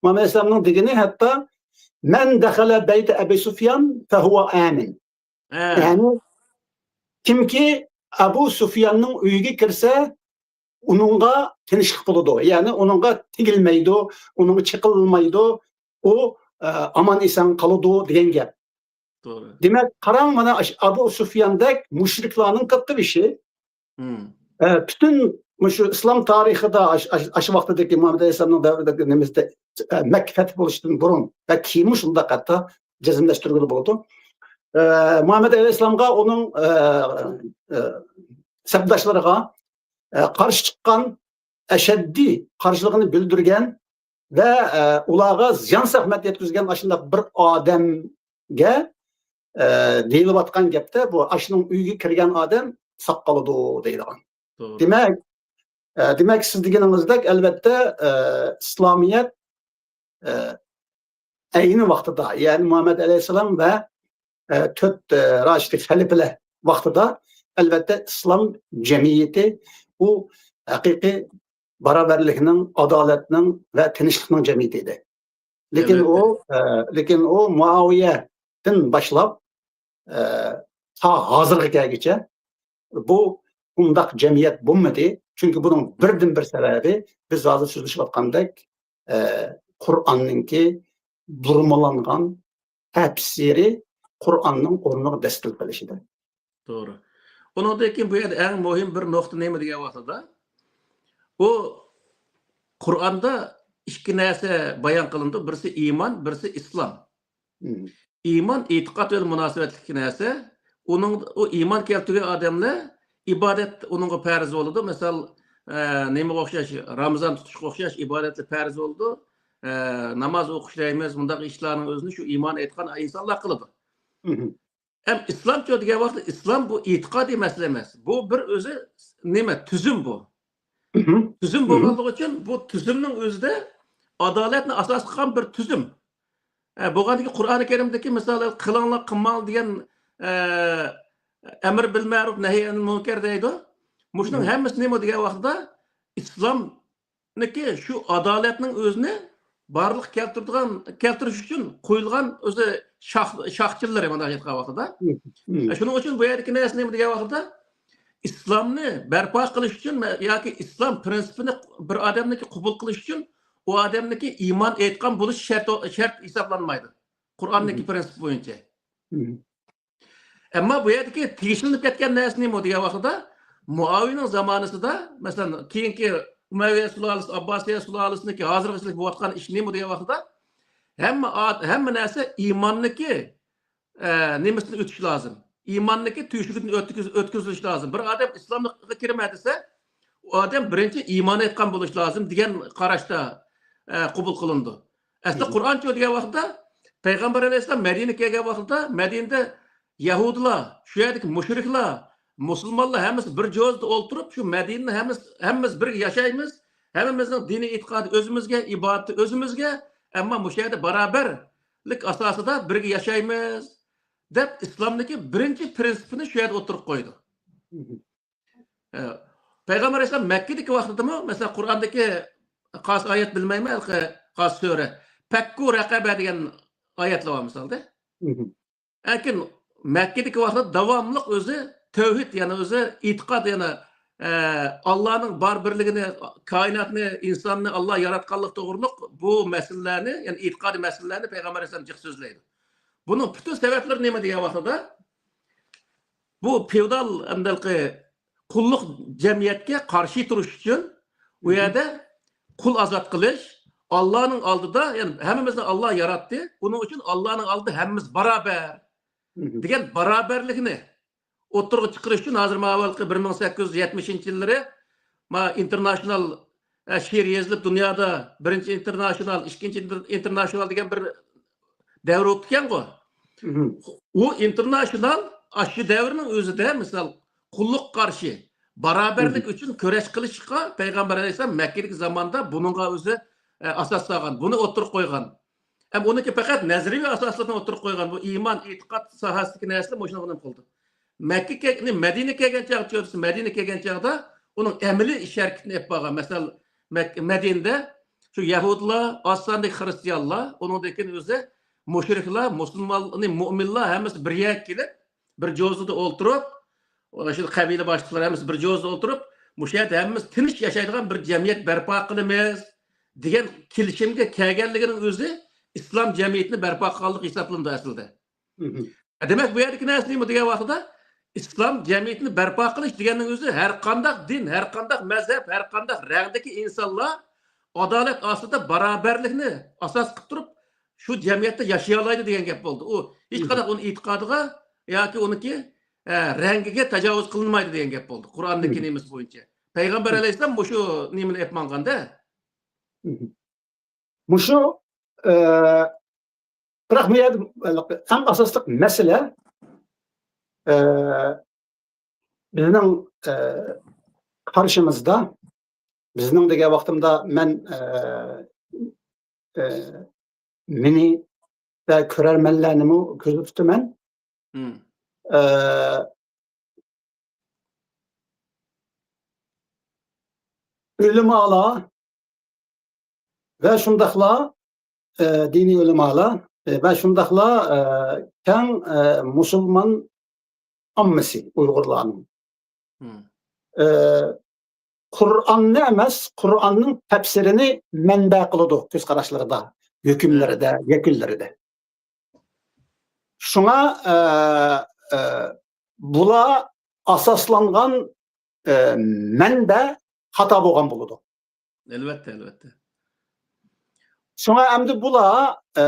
مۇھەممەد ئەلەيھىسسالامنىڭ دېگىنى ھەتتا، مەن دەخەلە بەيتە ئەبى سۇفيان فەھۇۋە ئامىن. ھە. يەنى كىمكى ئەبۇ سۇفياننىڭ ئۆيىگە كىرسە، ئۇنىڭغا تىنچلىق بولىدۇ. يەنى ئۇنىڭغا تېگىلمەيدۇ، ئۇنىڭغا چېقىلمايدۇ. ئۇ، ئە، ئامان ئېسەن قالىدۇ دېگەن گەپ. توغرا. دېمەك، قاراڭ، مانا ئاش-، ئەبۇ سۇفياندەك مۇشرىكلارنىڭ قىلغان ئىشى. ئە، پۈتۈن مۇشۇ ئىسلام تارىخىدا ئاش-، ئاش-، ئاشۇ ۋاقتىدىكى مۇھەممەد ئەلەيھىسسالامنىڭ دەۋرىدە نېمىسىدە، ئە، مەككە پەتھ بولۇشتىن بۇرۇن ۋە كېيىنمۇ شۇنداق ھەتتا جەزملەشتۈرگىلى بولىدۇ. ئە، مۇھەممەد ئەلەيھىسسالامغا ئۇنىڭ، ئە، ئە، سەپداشلىرىغا، ئە، قارشى چىققان، ئەشەددىي قارشىلىقىنى بىلدۈرگەن ۋە، ئە، ئۇلارغا زىيان-زەخمەت يەتكۈزگەن ئاشۇنداق بىر ئادەمگە، ئە، دېيىلىۋاتقان گەپتە بۇ ئاشۇنىڭ ئۆيىگە كىرگەن ئادەم ساق قالىدۇ دەيدىغان. توغرا. دېمەك، ئە، دېمەك، سىز دېگىنىڭىزدەك، ئەلۋەتتە، ئە، ئىسلامىيەت، ئە، ئەينى ۋاقتىدا، يەنى مۇھەممەد ئەلەيھىسسالام ۋە، ئە، تۆت، ئە، راشىدىي خەلىپىلەر ۋاقتىدا، ئەلۋەتتە، ئىسلام جەمئىيىتى ئۇ ھەقىقىي باراۋەرلىكنىڭ، ئادالەتنىڭ ۋە تىنچلىقنىڭ جەمئىيىتى ئىدى. لېكىن ئەلۋەتتە. ئۇ، ئە، لېكىن ئۇ مۇئاۋىيەدىن باشلاپ، ئە، تا ھازىرغا كەلگۈچە بۇ ئۇنداق جەمئىيەت بولمىدى. چۈنكى بۇنىڭ بىردىنبىر سەۋەبى، بىز ھازىر سۆزلىشىۋاتقاندەك، ئە، قۇرئاننىڭكى بۇرمىلانغان تەپسىرى قۇرئاننىڭ ئورنىغا دەستىل قىلىشىدە. توغرا. ئۇنىڭدىن كېيىن بۇ يەردە ئەڭ مۇھىم بىر نۇقتا نېمە دېگەن ۋاقتىدا، ئۇ قۇرئاندا ئىككى نەرسە بايان قىلىنىدۇ، بىرسى ئىمان، بىرسى ئىسلام. مم. ئىمان ئېتىقاد بىلەن مۇناسىۋەتلىك نەرسە. ئۇنىڭ، ئۇ ئىمان كەلتۈرگەن ئادەملەر ئىبادەت ئۇنىڭغا پەرز بولىدۇ. مىسال، ئە، نېمىگە ئوخشاش، رامىزان تۇتۇشقا ئوخشاش ئىبادەتلەر پەرز بولىدۇ. ئە، ناماز ئوقۇش دەيمىز، مۇنداق ئىشلارنىڭ ئۆزىنى شۇ ئىمان ئېيتقان ئىنسانلار قىلىدۇ. مم. ئەم ئىسلامچۇ دېگەن ۋاقىتتا ئىسلام بۇ ئېتىقادىي مەسىلە ئەمەس. بۇ بىر ئۆزى نېمە؟ تۈزۈم بۇ. مم. تۈزۈم مم. بولغانلىقى ئۈچۈن بۇ تۈزۈمنىڭ ئۆزىدە ئادالەتنى ئاساس قىلغان بىر تۈزۈم. ئە، بولغاندىكى قۇرئانى كەرىمدىكى مىسال، قىلىڭلار، قىلماڭلار دېگەن، ئە، ئەمر بىل مەرۇپ، نەھي ئەنىل مۇنكەر دەيدۇ. مۇشۇنىڭ مم. ھەممىسى نېمە دېگەن ۋاقتىدا ئىسلامنىڭكى شۇ ئادالەتنىڭ ئۆزىنى بارلىققا كەلتۈرىدىغان، كەلتۈرۈش ئۈچۈن قويۇلغان ئۆزى شاخ-، شاخچىلىرى مۇنداق ئېيتقان ۋاقتىدا. مم. مم. ئە، شۇنىڭ ئۈچۈن بۇ يەردىكى نەرسە نېمە دېگەن ۋاقتىدا ئىسلامنى بەرپا قىلىش ئۈچۈن ياكى ئىسلام پرىنسىپىنى بىر ئادەمنىڭكى قوبۇل قىلىش ئۈچۈن ئۇ ئادەمنىڭكى ئىمان ئېيتقان بولۇش شەرت، شەرت ھېسابلانمايدۇ. قۇرئاندىكى پرىنسىپ بويىچە. ئەمما بۇ يەردىكى تېگىشلىنىپ كەتكەن نەرسە نېمە دېگەن ۋاقتىدا، مۇئاۋىيەنىڭ زامانىسىدا، مەسىلەن، كېيىنكى ئۇمەۋىيە سۇلالىسى، ئابباسىيە سۇلالىسىنىڭكى ھازىرغىچىلىك بولۇۋاتقان ئىش نېمە دېگەن ۋاقتىدا، ھەممە ئا-، ھەممە نەرسە ئىماننىكى، ئە، نېمىسىدىن ئۆتۈش لازىم. ئىماننىكى تۆشۈكىدىن ئۆتكۈز-، ئۆتكۈزۈلۈش لازىم. بىر ئادەم ئىسلاملىققا كىرىمەن دېسە، ئۇ ئادەم بىرىنچى ئىمان ئېيتقان بولۇش لازىم دېگەن قاراشتا، ئە، قوبۇل قىلىنىدۇ. ئەسلى قۇرئانچۇ دېگەن ۋاقىتتا پەيغەمبەر ئەلەيھىسسالام مەدىنىگە كەلگەن ۋاقتىدا مەدىنىدە يەھۇدىيلار، شۇ يەردىكى مۇشرىكلار، مۇسۇلمانلار ھەممىسى بىر جوزىدا ئولتۇرۇپ، شۇ مەدىنىنى ھەممىسى، ھەممىمىز بىرگە ياشايمىز، ھەممىمىزنىڭ دىنىي ئېتىقادى ئۆزىمىزگە، ئىبادىتى ئۆزىمىزگە، ئەمما مۇشۇ يەردە باراۋەرلىك ئاساسىدا بىرگە ياشايمىز، دەپ ئىسلامدىكى بىرىنچى پرىنسىپىنى شۇ يەردە ئوتتۇرىغا قويىدۇ. ئە، پەيغەمبەر ئەلەيھىسسالام مەككىدىكى ۋاقتىدىمۇ، مەسىلەن، قۇرئاندىكى قايسى ئايەت بىلمەيمەن، ھېلىقى قايسى سۈرە، پەككۇ رەقەبە دېگەن ئايەتلەر بار مىسالدا. لېكىن مەككىدىكى ۋاقتىدا داۋاملىق ئۆزى تەۋھىد، يەنى ئۆزى ئېتىقاد، يەنى، ئە، ئاللانىڭ بار بىرلىكىنى، كائىناتنى، ئىنساننى ئاللا ياراتقانلىق توغرۇلۇق بۇ مەسىلىلەرنى، يەنى ئېتىقادىي مەسىلىلەرنى پەيغەمبەر ئەلەيھىسسالام جىق سۆزلەيدۇ. بۇنىڭ پۈتۈن سەۋەبلىرى نېمە دېگەن ۋاقتىدا، بۇ فېئودال، ئەمدىلقى قۇللۇق جەمئىيەتكە قارشى تۇرۇش ئۈچۈن ئۇ يەردە قۇل ئازاد قىلىش، ئاللانىڭ ئالدىدا، يەنى ھەممىمىزنى ئاللا ياراتتى، ئۇنىڭ ئۈچۈن ئاللانىڭ ئالدىدا ھەممىمىز باراۋەر دېگەن باراۋەرلىكنى ئوتتۇرىغا چىقىرىش ئۈچۈن ھازىر ماۋۇ بىر مىڭ سەككىز يۈز يەتمىشىنچى يىللىرى ما ئىنتېرناشنال، ئە، شېئىر يېزىلىپ دۇنيادا بىرىنچى ئىنتېرناشنال، ئىككىنچى ئىنتېر-، ئىنتېرناشنال دېگەن بىر دەۋر بوپتىكەنغۇ. ئۇ ئىنتېرناشنال ئاشۇ دەۋرنىڭ ئۆزىدە، مىسال، قۇللۇققا قارشى باراۋەرلىك ئۈچۈن كۈرەش قىلىشقا پەيغەمبەر ئەلەيھىسسالام مەككىدىكى زاماندا بۇنىڭغا ئۆزى، ئە، ئاساس سالغان، بۇنى ئوتتۇرىغا قويغان. ھەم ئۇنىڭكى پەقەت نەزەرىيەۋى ئاساسلىرىنى ئوتتۇرىغا قويغان. بۇ ئىمان، ئېتىقاد ساھەسىدىكى نەرسىلەر مۇشۇنى قىلدى. مەككە كەل-، مەدىنە كەلگەن چاغ، مەدىنە كەلگەن چاغدا ئۇنىڭ ئەمەلىي ئىش ھەرىكىتىنى ئېلىپ بارغان. مەسىلەن، مەك-، مەدىنىدە شۇ يەھۇدىيلار، ئاز ساندىكى خىرىستىيانلار، ئۇنىڭدىن كېيىن ئۆزى مۇشرىكلار، مۇسۇلمان، مۇئمىنلار ھەممىسى بىر يەرگە كېلىپ، بىر جوزىدا ئولتۇرۇپ، شۇ قەبىلە باشلىقلىرى ھەممىسى بىر جوزىدا ئولتۇرۇپ، مۇشۇ يەردە ھەممىمىز تىنچ ياشايدىغان بىر جەمئىيەت بەرپا قىلىمىز دېگەن كېلىشىمگە كەلگەنلىكىنىڭ ئۆزى ئىسلام جەمئىيىتىنى بەرپا قىلغانلىق ھېسابلىنىدۇ ئەسلىدە. دېمەك، بۇ يەردىكى نەرسە نېمە دېگەن ۋاقتىدا، ئىسلام جەمئىيىتىنى بەرپا قىلىش دېگەننىڭ ئۆزى ھەر قانداق دىن، ھەر قانداق مەزھەپ، ھەر قانداق رەڭدىكى ئىنسانلار ئادالەت ئاستىدا باراۋەرلىكنى ئاساس قىلىپ تۇرۇپ، شۇ جەمئىيەتتە ياشىيالايدۇ دېگەن گەپ بولدى. ئۇ ھېچقانداق ئۇنىڭ ئېتىقادىغا ياكى ئۇنىڭكى، ئە، رەڭگىگە تاجاۋۇز قىلىنمايدۇ دېگەن گەپ بولدى. قۇرئاندىكى نېمىسى بويىچە. پەيغەمبەر ئەلەيھىسسالام مۇشۇ نېمىنى ئېلىپ ماڭغاندا. مۇشۇ، ئە، بىراق بۇ يەردە ئەڭ ئاساسلىق مەسىلە، ئە، بىزنىڭ، ئە، قارىشىمىزدا، بىزنىڭ دېگەن ۋاقتىمدا مەن، ئە، ئە، مېنى ۋە كۆرەرمەنلەرنىمۇ كۆزدە تۇتىمەن. ئە، ئۆلىمالار ۋە شۇنداقلا، ئە، دىنىي ئۆلىمالار، ئە، ۋە شۇنداقلا، ئە، كەڭ، ئە، مۇسۇلمان ئاممىسى ئۇيغۇرلارنىڭ، ئە، قۇرئاننى ئەمەس، قۇرئاننىڭ تەپسىرىنى مەنبە قىلىدۇ كۆز قاراشلىرىدا، ھۆكۈملىرىدە، يەكۈنلىرىدە. شۇڭا، ئە، ئە، بۇلار ئاساسلانغان، ئە، مەنبە خاتا بولغان بولىدۇ. ئەلۋەتتە، ئەلۋەتتە. شۇڭا ئەمدى بۇلار، ئە،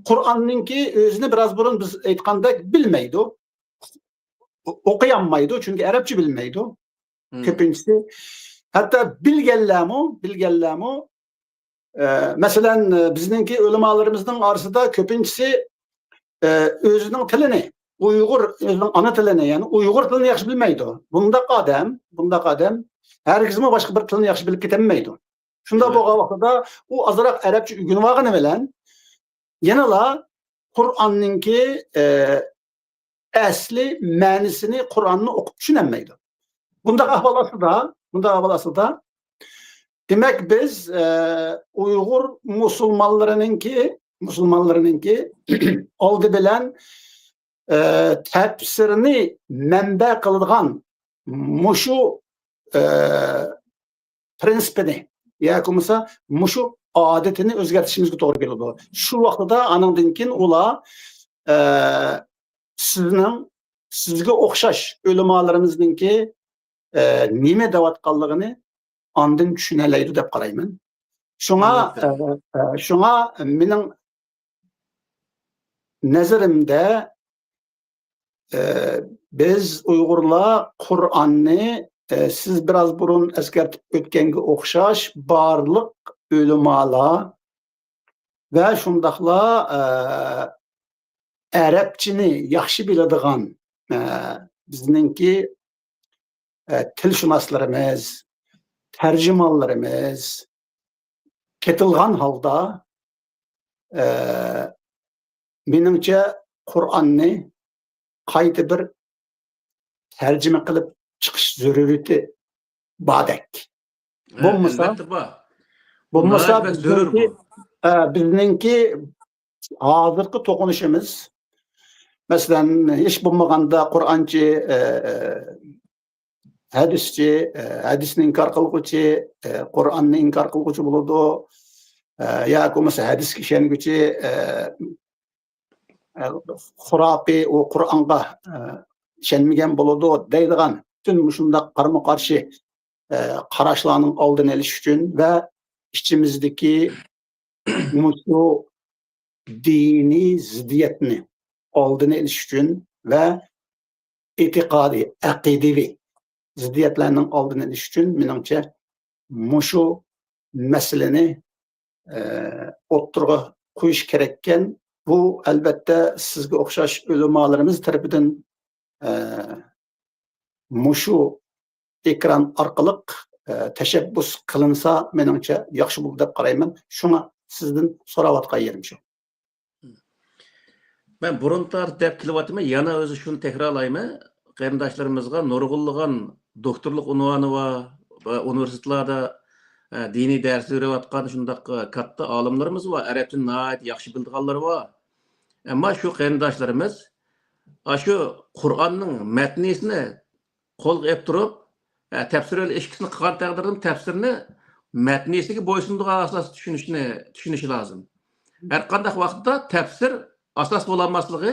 قۇرئاننىڭكى ئۆزىنى بىراز بۇرۇن بىز ئېيتقاندەك بىلمەيدۇ. ئو-، ئوقۇيالمايدۇ، چۈنكى ئەرەبچە بىلمەيدۇ. كۆپىنچىسى. ھەتتا بىلگەنلەرمۇ، بىلگەنلەرمۇ، ئە، مەسىلەن، بىزنىڭكى ئۆلىمالىرىمىزنىڭ ئارىسىدا كۆپىنچىسى، ئە، ئۆزىنىڭ تىلىنى، ئۇيغۇر، ئۆزىنىڭ ئانا تىلىنى، يەنى ئۇيغۇر تىلىنى ياخشى بىلمەيدۇ. بۇنداق ئادەم، بۇنداق ئادەم ھەرگىزمۇ باشقا بىر تىلنى ياخشى بىلىپ كېتەلمەيدۇ. شۇنداق بولغان ۋاقتىدا ئۇ ئازراق ئەرەبچە ئۆگىنىۋالغىنى بىلەن، يەنىلا قۇرئاننىڭكى، ئە، ئەسلى مەنىسىنى، قۇرئاننى ئوقۇپ چۈشىنەلمەيدۇ. بۇنداق ئەھۋال ئاستىدا، بۇنداق ئەھۋال ئاستىدا، دېمەك، بىز، ئە، ئۇيغۇر مۇسۇلمانلىرىنىڭكى، مۇسۇلمانلىرىنىڭكى ئالدى بىلەن ئە، تەپسىرنى مەنبە قىلىدىغان مۇشۇ، ئە، پرىنسىپىنى ياكى بولمىسا مۇشۇ ئادىتىنى ئۆزگەرتىشىمىزگە توغرا كېلىدۇ. شۇ ۋاقتىدا ئانىڭدىن كېيىن ئۇلار، ئە، سىزنىڭ، سىزگە ئوخشاش ئۆلىمالىرىمىزنىڭكى، ئە، نېمە دەۋاتقانلىقىنى ئاندىن چۈشىنەلەيدۇ دەپ قارايمەن. شۇڭا، ئە، ئە، شۇڭا مېنىڭ نەزىرىمدە، ئە، بىز ئۇيغۇرلار قۇرئاننى، ئە، سىز بىراز بۇرۇن ئەسكەرتىپ ئۆتكەنگە ئوخشاش بارلىق ئۆلىمالار ۋە شۇنداقلا، ئە، ئەرەبچىنى ياخشى بىلىدىغان، ئە، بىزنىڭكى، ئە، تىلشۇناسلىرىمىز، تەرجىمانلىرىمىز قېتىلغان ھالدا، ئە، مېنىڭچە قۇرئاننى قايتا بىر تەرجىمە قىلىپ چىقىش زۆرۈرىيىتى باردەك. ھە، بولمىسا، ئەلۋەتتە بار. بولمىسا ناھايىتى بەك زۆرۈر بىزنىڭكى، بۇ. ئە، بىزنىڭكى ھازىرقى توقۇنۇشىمىز، مەسىلەن، ھېچ بولمىغاندا قۇرئانچى، ئە، ئە، ھەدىسچى، ئە، ھەدىسنى ئىنكار قىلغۇچى، ئە، قۇرئاننى ئىنكار قىلغۇچى بولىدۇ. ئە، ياكى بولمىسا ھەدىسكە ئىشەنگۈچى، ئە، ئە، خۇراپىي، ئۇ قۇرئانغا، ئە، ئىشەنمىگەن بولىدۇ دەيدىغان پۈتۈن مۇشۇنداق قارىمۇ قارشى، ئە، قاراشلارنىڭ ئالدىنى ئېلىش ئۈچۈن ۋە ئىچىمىزدىكى مۇشۇ دىنىي زىددىيەتنى ئالدىنى ئېلىش ئۈچۈن ۋە ئېتىقادىي، ئەقىدىۋى زىددىيەتلەرنىڭ ئالدىنى ئېلىش ئۈچۈن، مېنىڭچە، مۇشۇ مەسىلىنى، ئە، ئوتتۇرىغا قويۇش كېرەككەن. بۇ، ئەلۋەتتە، سىزگە ئوخشاش ئۆلىمالىرىمىز تەرىپىدىن، ئە، مۇشۇ ئېكران ئارقىلىق، ئە، تەشەببۇس قىلىنسا، مېنىڭچە ياخشى بولىدۇ دەپ قارايمەن. شۇڭا سىزدىن سوراۋاتقان يېرىم شۇ. مەن بۇرۇن تارتىپ دەپ كېلىۋاتىمەن، يەنە ئۆزى شۇنى تەكرارلايمەن. قېرىنداشلىرىمىزغا نۇرغۇنلىغان دوكتورلۇق ئۇنۋانى بار ۋە ئۇنىۋېرسىتېتلاردا، ئە، دىنىي دەرس بېرىۋاتقان شۇنداق، ئە، كاتتا ئالىملىرىمىز بار، ئەرەبچىنى ناھايىتى ياخشى بىلىدىغانلىرى بار. ئەمما شۇ قېرىنداشلىرىمىز ئاشۇ قۇرئاننىڭ مەتنىسىنى قولغا ئېلىپ تۇرۇپ، ئە، تەپسىر ئىككىسىنى قىلغان تەقدىردىمۇ تەپسىرنى مەتنىسىگە بويسۇنىدىغان ئاساستا چۈشىنىشنى، چۈشىنىشى لازىم. ھەر قانداق ۋاقىتتا تەپسىر ئاساس بولالماسلىقى،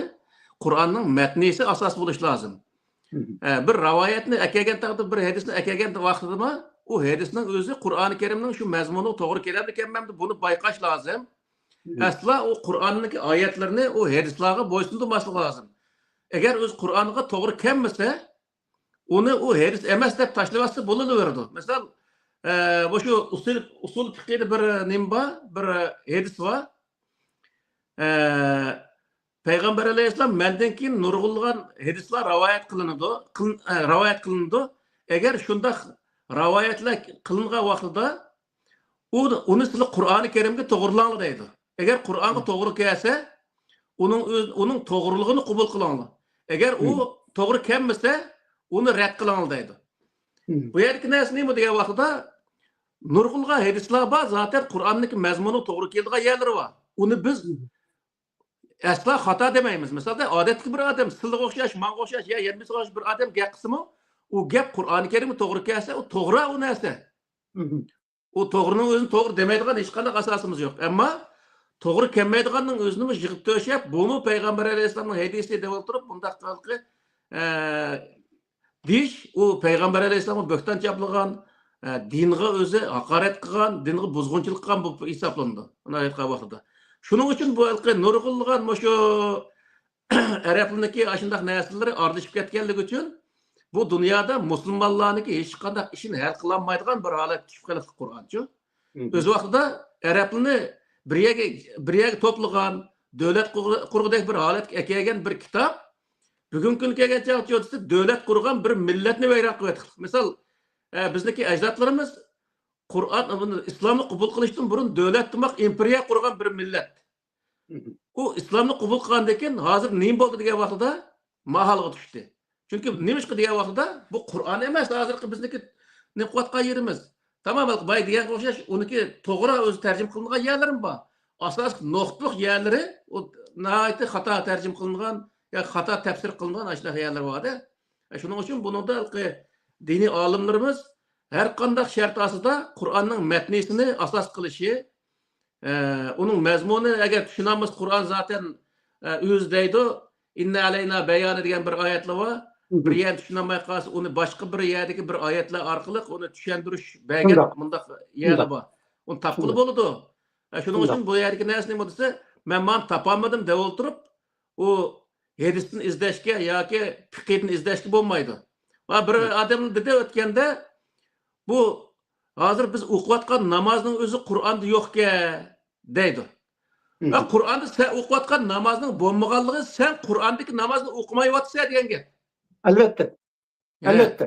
قۇرئاننىڭ مەتنىسى ئاساس بولۇشى لازىم. ئە، بىر رىۋايەتنى ئەكەلگەن تەقدىردە، بىر ھەدىسنى ئەكەلگەن ۋاقتىدىمۇ ئۇ ھەدىسنىڭ ئۆزى قۇرئانى كەرىمنىڭ شۇ مەزمۇنىغا توغرا كېلەمدۇ، كەلمەمدۇ، بۇنى بايقاش لازىم. ئەسلا ئۇ قۇرئاندىكى ئايەتلىرىنى ئۇ ھەدىسلارغا بويسۇندۇرماسلىق لازىم. ئەگەر ئۆزى قۇرئانغا توغرا كەلمىسە، ئۇنى ئۇ ھەدىس ئەمەس دەپ تاشلىۋەتسە بولۇۋېرىدۇ. مىسال، ئە، مۇشۇ ئۇسۇل، ئۇسۇل پىقىدا بىر نېمە بار، بىر ھەدىس بار. ئە، پەيغەمبەر ئەلەيھىسسالام مەندىن كېيىن نۇرغۇنلىغان ھەدىسلار رىۋايەت قىلىنىدۇ، قىلىن-، ئە، رىۋايەت قىلىنىدۇ. ئەگەر شۇنداق رىۋايەتلەر قىلىنغان ۋاقتىدا ئۇ، ئۇنى سىلەر قۇرئانى كەرىمگە توغرىلاڭلار دەيدۇ. ئەگەر قۇرئانغا توغرا كەلسە، ئۇنىڭ ئۆز-، ئۇنىڭ توغرىلىقىنى قوبۇل قىلىڭلار. ئەگەر ئۇ توغرا كەلمىسە، ئۇنى رەت قىلىڭلار دەيدۇ. بۇ يەردىكى نەرسە نېمە دېگەن ۋاقتىدا، نۇرغۇنلىغان ھەدىسلار بار، زاتەن قۇرئاننىڭكى مەزمۇنىغا توغرا كېلىدىغان يەرلىرى بار. ئۇنى بىز ئەسلا خاتا دېمەيمىز. مىسالدا، ئادەتتىكى بىر ئادەم، سىلىغا ئوخشاش، ماڭا ئوخشاش يا يەنە بىرسىگە ئوخشاش بىر ئادەم گەپ قىلسىمۇ، ئۇ گەپ قۇرئانى كەرىمگە توغرا كەلسە، ئۇ توغرا ئۇ نەرسە. ئۇ توغرىنىڭ ئۆزىنى توغرا دېمەيدىغان ھېچقانداق ئاساسىمىز يوق. ئەمما توغرا كەلمەيدىغاننىڭ ئۆزىنىمۇ يىغىپ تۆشەپ، بۇمۇ پەيغەمبەر ئەلەيھىسسالامنىڭ ھەدىسى دەپ ئولتۇرۇپ، بۇنداق قىلقى، ئە، دېيىش، ئۇ پەيغەمبەر ئەلەيھىسسالامغا بۆھتان چاپلىغان، ئە، دىنغا ئۆزى ھاقارەت قىلغان، دىنغا بۇزغۇنچىلىق قىلغان بولۇپ ھېسابلىنىدۇ. ئۇنداق ئېيتقان ۋاقتىدا. شۇنىڭ ئۈچۈن بۇ ھېلىقى نۇرغۇنلىغان مۇشۇ ئەرەبلەرنىڭكى ئاشۇنداق نەرسىلىرى ئارىلىشىپ كەتكەنلىكى ئۈچۈن بۇ دۇنيادا مۇسۇلمانلارنىڭكى ھېچقانداق ئىشىنى ھەل قىلالمايدىغان بىر ھالەتكە چۈشۈپ قېلىپتۇ قۇرئانچۇ. ئۆز ۋاقتىدا ئەرەبلىرىنى بىر يەرگە، بىر يەرگە توپلىغان، دۆلەت قۇر-، قۇرغۇدەك بىر ھالەتكە ئەكەلگەن بىر كىتاب بۈگۈنكى كۈنگە كەلگەن چاغدا دۆلەت قۇرغان بىر مىللەتنى ۋەيران قىلىۋەتتى. مىسال، ئە، بىزنىڭكى ئەجدادلىرىمىز قۇرئان، ئىسلامنى قوبۇل قىلىشتىن بۇرۇن دۆلەت تۇماق ئىمپېرىيە قۇرغان بىر مىللەت. ئۇ ئىسلامنى قوبۇل قىلغاندىن كېيىن ھازىر نېمە بولدى دېگەن ۋاقتىدا ما ھالغا چۈشتى. چۈنكى نېمىشقا دېگەن ۋاقتىدا بۇ قۇرئان ئەمەس، ھازىرقى بىزنىڭكى نېمە قىلىۋاتقان يېرىمىز. تامام، باي دېگەنگە ئوخشاش، ئۇنىڭكى توغرا ئۆزى تەرجىمە قىلىنغان يەرلىرىمۇ بار. ئاساسلىق نۇقتىلىق يەرلىرى ئۇ ناھايىتى خاتا تەرجىمە قىلىنغان، يا خاتا تەپسىر قىلىنغان ئاشۇنداق يەرلەر بار-دە. شۇنىڭ ئۈچۈن بۇنىڭدا ھېلىقى دىنىي ئالىملىرىمىز ھەر قانداق شەرت ئاستىدا قۇرئاننىڭ مەتنىسىنى ئاساس قىلىشى، ئە، ئۇنىڭ مەزمۇنى، ئەگەر چۈشىنەلمىسە، قۇرئان زاتەن، ئە، ئۆزى دەيدۇ، «ئىننە ئەلەينا بەيانى» دېگەن بىر ئايەتلەر بار. بىر يەرنى چۈشىنەلمەي قالسا، ئۇنى باشقا بىر يەردىكى بىر ئايەتلەر ئارقىلىق ئۇنى چۈشەندۈرۈش بەرگەن مۇنداق يەرلەر بار. ئۇنى تاپقىلى بولىدۇ. ئە، شۇنىڭ ئۈچۈن بۇ يەردىكى نەرسە نېمە دېسە، مەن مانا تاپالمىدىم دەۋ ئولتۇرۇپ، ئۇ ھەدىستىن ئىزدەشكە ياكى پىقىدىن ئىزدەشكە بولمايدۇ. ۋە بىر ئادەم دېدى ئۆتكەندە، بۇ ھازىر بىز ئوقۇۋاتقان نامازنىڭ ئۆزى قۇرئاندا يوقكەن دەيدۇ. ۋە قۇرئاندا سەن ئوقۇۋاتقان نامازنىڭ بولمىغانلىقى، سەن قۇرئاندىكى نامازنى ئوقۇمايۋاتىسەن دېگەن گەپ. ئەلۋەتتە. ئەلۋەتتە.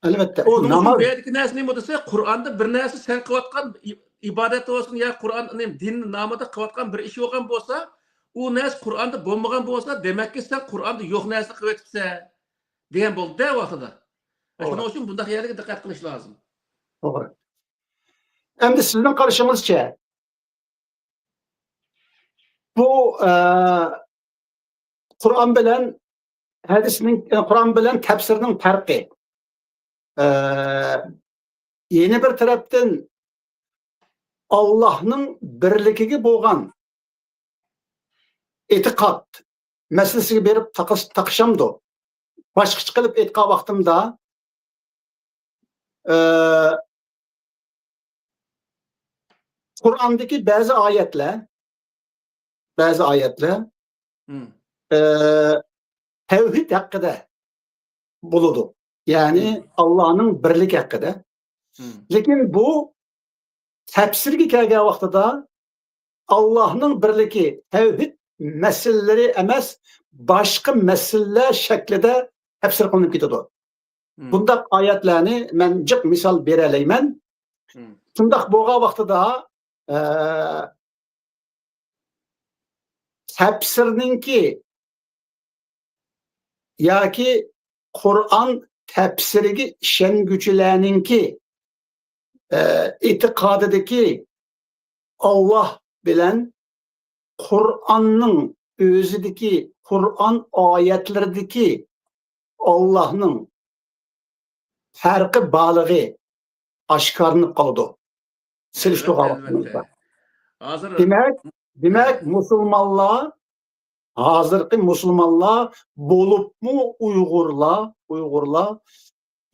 ئەلۋەتتە. ئۇ شۇنىڭ ئۈچۈن ناماز بۇ يەردىكى نەرسە نېمە دېسە، قۇرئاندا بىر نەرسە سەن قىلىۋاتقان ئى-، ئىبادەت بولسۇن يا قۇرئان، نېمە، دىن نامىدا قىلىۋاتقان بىر ئىش بولغان بولسا، ئۇ نەرسە قۇرئاندا بولمىغان بولسا، دېمەككى، سەن قۇرئاندا يوق نەرسىنى قىلىۋېتىپسەن دېگەن بولدى-دە ۋاقتىدا. شۇنىڭ ئۈچۈن بۇنداق يەرلەرگە دىققەت قىلىش لازىم. توغرا. ئەمدى سىزنىڭ قارىشىڭىزچە، بۇ، ئە، قۇرئان بىلەن ھەدىسنىڭ، قۇرئان بىلەن تەپسىرنىڭ پەرقى. ئە، يەنە بىر تەرەپتىن، ئاللاھنىڭ بىرلىكىگە بولغان ئېتىقاد مەسىلىسىگە بېرىپ تاقىش-، تاقىشامدۇ؟ باشقىچە قىلىپ ئېيتقان ۋاقتىمدا، ئە، قۇرئاندىكى بەزى ئايەتلەر، بەزى ئايەتلەر، ئە، تەۋھىد ھەققىدە بولىدۇ. يەنى ئاللانىڭ بىرلىكى ھەققىدە. لېكىن بۇ تەپسىرگە كەلگەن ۋاقتىدا ئاللانىڭ بىرلىكى تەۋھىد مەسىلىلىرى ئەمەس، باشقا مەسىلىلەر شەكلىدە تەپسىر قىلىنىپ كېتىدۇ. بۇنداق ئايەتلەرنى مەن جىق مىسال بېرەلەيمەن. شۇنداق بولغان ۋاقتىدا، ئە، تەپسىرنىڭكى ياكى قۇرئان تەپسىرىگە ئىشەنگۈچىلەرنىڭكى، ئە، ئېتىقادىدىكى ئاللا بىلەن قۇرئاننىڭ ئۆزىدىكى، قۇرئان ئايەتلىرىدىكى ئاللانىڭ پەرقى بارلىقى ئاشكارىلىنىپ قالىدۇ. سېلىشتۇرغان ۋاقتىمىزدا. دېمەك، دېمەك، مۇسۇلمانلار، ھازىرقى مۇسۇلمانلار، بولۇپمۇ ئۇيغۇرلار، ئۇيغۇرلار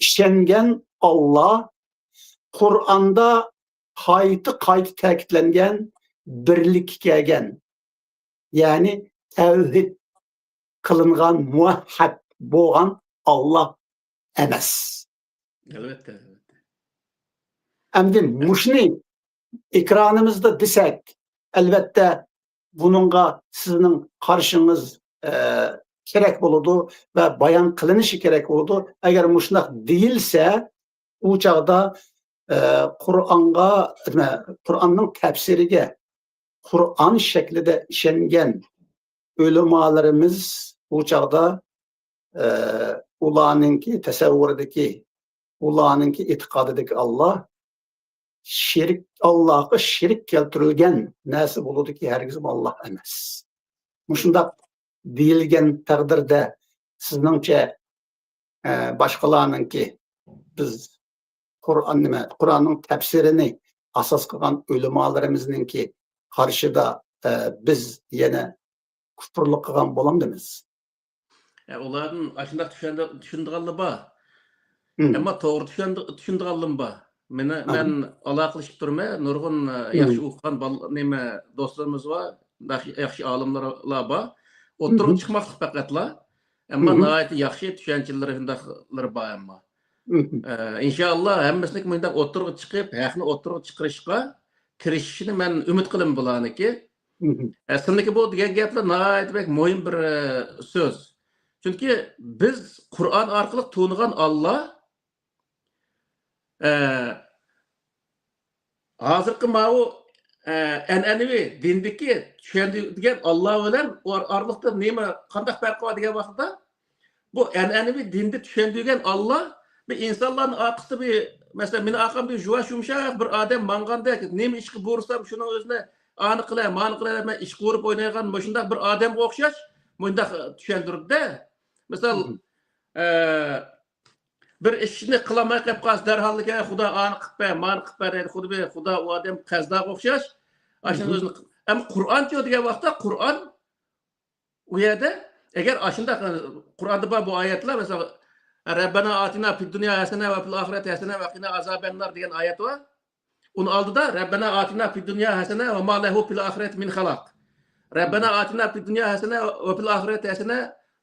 ئىشەنگەن ئاللا قۇرئاندا قايتا-قايتا تەكىتلەنگەن، بىرلىككە كەلگەن، يەنى تەۋھىد قىلىنغان، مۇۋەھھەد بولغان ئاللا ئەمەس. ئەلۋەتتە، ئەلۋەتتە. ئەمدى مۇشۇنى ئېكرانىمىزدا دېسەك، ئەلۋەتتە، بۇنىڭغا سىزنىڭ قارىشىڭىز، ئە، كېرەك بولىدۇ ۋە بايان قىلىنىشى كېرەك بولىدۇ. ئەگەر مۇشۇنداق دېيىلسە، ئۇ چاغدا، ئە، قۇرئانغا، نېمە، قۇرئاننىڭ تەپسىرىگە قۇرئان شەكلىدە ئىشەنگەن ئۆلىمالىرىمىز ئۇ چاغدا، ئە، ئۇلارنىڭكى تەسەۋۋۇرىدىكى، ئۇلارنىڭكى ئېتىقادىدىكى ئاللا شېرىك، ئاللاغا شېرىك كەلتۈرۈلگەن نەرسە بولىدۇكى، ھەرگىزمۇ ئاللا ئەمەس. مۇشۇنداق دېيىلگەن تەقدىردە، سىزنىڭچە، ئە، باشقىلارنىڭكى، بىز قۇرئان نېمە، قۇرئاننىڭ تەپسىرىنى ئاساس قىلغان ئۆلىمالىرىمىزنىڭكى قارىشىدا، ئە، بىز يەنە كۇپۇرلۇق قىلغان بولامدىمىز؟ ئە، ئۇلاردىن ئاشۇنداق چۈشەندى-، چۈشىنىدىغانلار بار. ئەمما توغرا چۈشەندى-، چۈشىنىدىغانلىرىمۇ بار. مېنى، مەن ئالاقىلىشىپ تۇرىمەن. نۇرغۇن، ئە، ياخشى ئوقۇغان بال-، نېمە، دوستلىرىمىز بار. ياخشى، ياخشى ئالىملار بار. ئوتتۇرىغا چىقماسلىق پەقەتلا. ئەمما ناھايىتى ياخشى چۈشەنچىلىرى شۇنداقلىرى بار ئەمما. ئە، ئىنشائاللا ھەممىسىنىڭكى مۇنداق ئوتتۇرىغا چىقىپ، ھەقنى ئوتتۇرىغا چىقىرىشقا تىرىشىشىنى مەن ئۈمىد قىلىمەن بۇلارنىڭكى. ئەسلىدىكى بۇ دېگەن گەپلەر ناھايىتى بەك مۇھىم بىر، ئە، سۆز. چۈنكى بىز قۇرئان ئارقىلىق تونۇغان ئاللا، ئە، ھازىرقى ماۋۇ، ئە، ئەنئەنىۋى دىندىكى چۈشەندۈرگەن ئاللا بىلەن ئار-، ئارىلىقتا نېمە، قانداق پەرق بار دېگەن ۋاقىتتا، بۇ ئەنئەنىۋى دىندا چۈشەندۈرگەن ئاللا بىر ئىنسانلارنىڭ ئارقىسىدا بىر، مەسىلەن، مېنىڭ ئارقامدا بىر يۇۋاش يۇمشاق بىر ئادەم ماڭغاندەك، نېمە ئىشقا بۇيرۇسام، شۇنىڭ ئۆزىنى ئانى قىلە، مانى قىلە دەپ ئىش قۇرۇپ ئوينايدىغان مۇشۇنداق بىر ئادەمگە ئوخشاش مۇنداق چۈشەندۈرىدۇ-دە. مىسال، ئە، بىر ئىشنى قىلالماي قېلىپ قالسا، دەرھاللىكى، «ئەي، خۇدا ئانى قىلىپ بەر، مانى قىلىپ بەر» دەيدۇ. خۇددى بىر خۇدا ئۇ ئادەم قەززاغا ئوخشاش. ئاشۇنىڭ ئۆزىنى، ئەمما قۇرئانچۇ دېگەن ۋاقىتتا، قۇرئان ئۇ يەردە، ئەگەر ئاشۇنداق، قۇرئاندا بار بۇ ئايەتلەر، مىسال، «رەببەنا ئاتىنا فىد دۇنيا ھەسەنە ۋە فىل ئاخىرەتى ھەسەنە ۋە قىنا ئازابەننار» دېگەن ئايەت بار. ئۇنىڭ ئالدىدا «رەببەنا ئاتىنا فىد دۇنيا ھەسەنە ۋە ما لەھۇ فىل ئاخىرەتى مىن خالاق. رەببەنا ئاتىنا فىد دۇنيا ھەسەنە ۋە فىل ئاخىرەتى ھەسەنە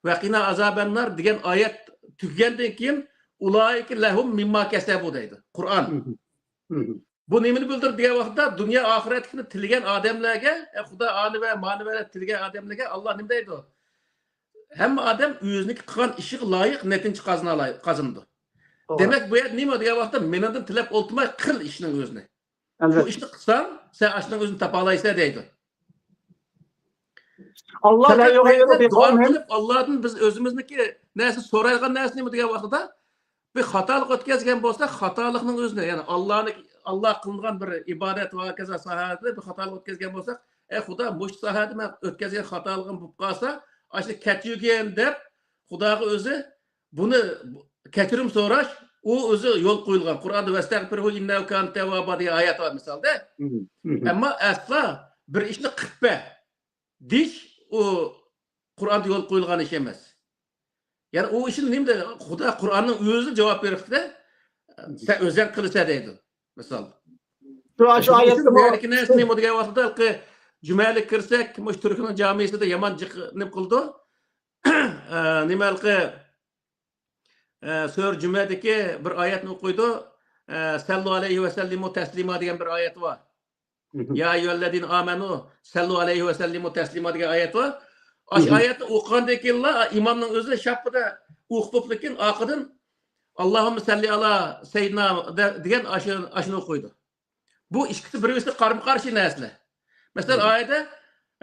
ۋە قىنا ئازابەننار» دېگەن ئايەت تۈگىگەندىن كېيىن، «ئۇلائىكە لەھۇم مىمما كەسەبۇ» دەيدۇ قۇرئان. بۇ نېمىنى بىلدۈرىدۇ دېگەن ۋاقىتتا، دۇنيا ئاخىرەتلىكنى تىلىگەن ئادەملەرگە، ئە، خۇدا ئانى ۋە مانى ۋە تىلىگەن ئادەملەرگە ئاللا نېمە دەيدۇ؟ ھەممە ئادەم ئۆزىنىڭكى قىلغان ئىشىغا لايىق نەتىجە قازىنالاي-، قازىنىدۇ. توغرا. دېمەك، بۇ يەردە نېمە دېگەن ۋاقىتتا، مېنىڭدىن تىلەپ ئولتۇرماي قىل ئىشنىڭ ئۆزىنى. شۇ ئىشنى قىلساڭ، سەن ئاشۇنىڭ ئۆزىنى تاپالايسەن دەيدۇ. ئاللا لا يۇغەييىرۇ بىقەۋمىن. دۇئا قىلىپ، ئاللادىن بىز ئۆزىمىزنىڭكى نەرسە سورايدىغان نەرسە نېمە دېگەن ۋاقتىدا، بىر خاتالىق ئۆتكەزگەن بولساق، خاتالىقنىڭ ئۆزىنى، يەنى ئاللانى، ئاللا قىلىنغان بىر ئىبادەت ۋە ھاكازا ساھەدە بىر خاتالىق ئۆتكەزگەن بولساق، «ئەي خۇدا، مۇشۇ ساھەدە مەن ئۆتكەزگەن خاتالىقىم بولۇپ قالسا، ئاشۇنى كەچۈرگىن» دەپ، خۇداغا ئۆزى بۇنى، كەچۈرۈم سوراش، ئۇ ئۆزى يول قويۇلغان. قۇرئاندا «ۋەستەغپىرھۇ ئىننەھۇ كانە تەۋۋابا» دېگەن ئايەت بار مىسالدا. ئەمما ئەسلا بىر ئىشنى قىلىپ بەر دېيىش، ئۇ قۇرئاندا يول قويۇلغان ئىش ئەمەس. يەنى ئۇ ئىشنى نېمە دە-، خۇدا قۇرئاننىڭ ئۆزى جاۋاب بېرىپتۇ-دە، «سەن ئۆزەڭ قىلىسەن» دەيدۇ، مىسال. شۇ، شۇ ئايەتتە بۇ يەردىكى نەرسە نېمە دېگەن ۋاقىتتا، ھېلىقى جۈمەلىگە كىرسەك، مۇشۇ تۈركنىڭ جامىسىدا يامان جىق نېمە قىلىدۇ. ئە، نېمە ھېلىقى، ئە، سۈرە جۈمەدىكى بىر ئايەتنى ئوقۇيدۇ. ئە، «سەللۇ ئەلەيھى ۋە سەللىمۇ تەسلىما» دېگەن بىر ئايەت بار. «يا ئەييۇھەللەزىنە ئامەنۇ سەللۇ ئەلەيھى ۋە سەللىمۇ تەسلىما» دېگەن ئايەت بار. ئاشۇ ئايەتنى ئوقۇغاندىن كېيىنلا ئىمامنىڭ ئۆزى شاپپىدە ئۇيقۇ بوپتىكىن، ئارقىدىن «ئاللاھۇممە سەللى ئالا سەييىدىنا» دە-، دېگەن ئاشۇ، ئاشۇنى ئوقۇيدۇ. بۇ ئىككىسى بىر-بىرسىگە قارمۇ-قارشى نەرسىلەر. مەسىلەن، ئايەتتە،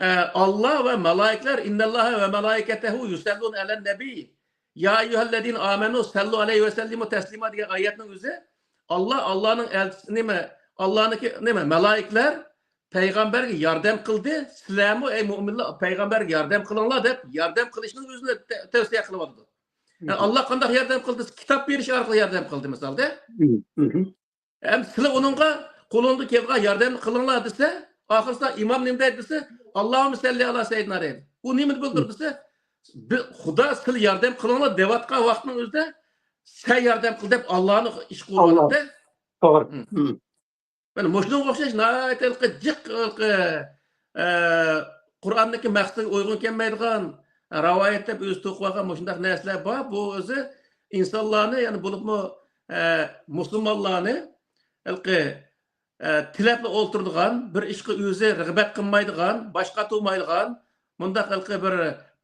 ئە، «ئاللا ۋە مالايىكلەر، ئىننەللاھە ۋە مالايىكەتەھۇ يۇسەللۇنە ئەلەن نەبىي، يا ئەييۇھەللەزىنە ئامەنۇ سەللۇ ئەلەيھى ۋە سەللىمۇ تەسلىما» دېگەن ئايەتنىڭ ئۆزى، ئاللا، ئاللانىڭ ئەلچىسى، نېمە، ئاللانىڭكى، نېمە، مالايىكلەر پەيغەمبەرگە ياردەم قىلدى، سىلەرمۇ، ئەي مۆمىنلەر، پەيغەمبەرگە ياردەم قىلىڭلار دەپ ياردەم قىلىشنىڭ ئۆزىنى تە-، تەۋسىيە قىلىۋاتىدۇ. يەنى ئاللا قانداق ياردەم قىلدى؟ كىتاب بېرىش ئارقىلىق ياردەم قىلدى، مىسالدا. ھەم سىلەر ئۇنىڭغا قولۇڭدىن كېلىدىغان ياردەمنى قىلىڭلار دېسە، ئاخىرسىدا ئىمام نېمە دەيدۇ دېسە، «ئاللاھۇممە سەللى ئالا سەييىدىنا» دەيدۇ. ئۇ نېمىنى بىلدۈردى دېسە، بى-، خۇدا سىلەر ياردەم قىلىڭلار دەۋاتقان ۋاقىتنىڭ ئۆزىدە سەن ياردەم قىل دەپ ئاللانى ئىش قىلىۋاتىدۇ. توغرا. مانا مۇشۇنىڭغا ئوخشاش ناھايىتى ھېلىقى جىق، ھېلىقى، ئە، قۇرئاندىكى مەقسەتكە ئۇيغۇن كەلمەيدىغان، ئە، رىۋايەت دەپ ئۆزى توقۇۋالغان مۇشۇنداق نەرسىلەر بار. بۇ ئۆزى ئىنسانلارنى، يەنى بولۇپمۇ، ئە، مۇسۇلمانلارنى ھېلىقى، ئە، تىلەپلا ئولتۇرىدىغان، بىر ئىشقا ئۆزى رىغبەت قىلمايدىغان، باش قاتۇرمايدىغان، مۇنداق ھېلىقى بىر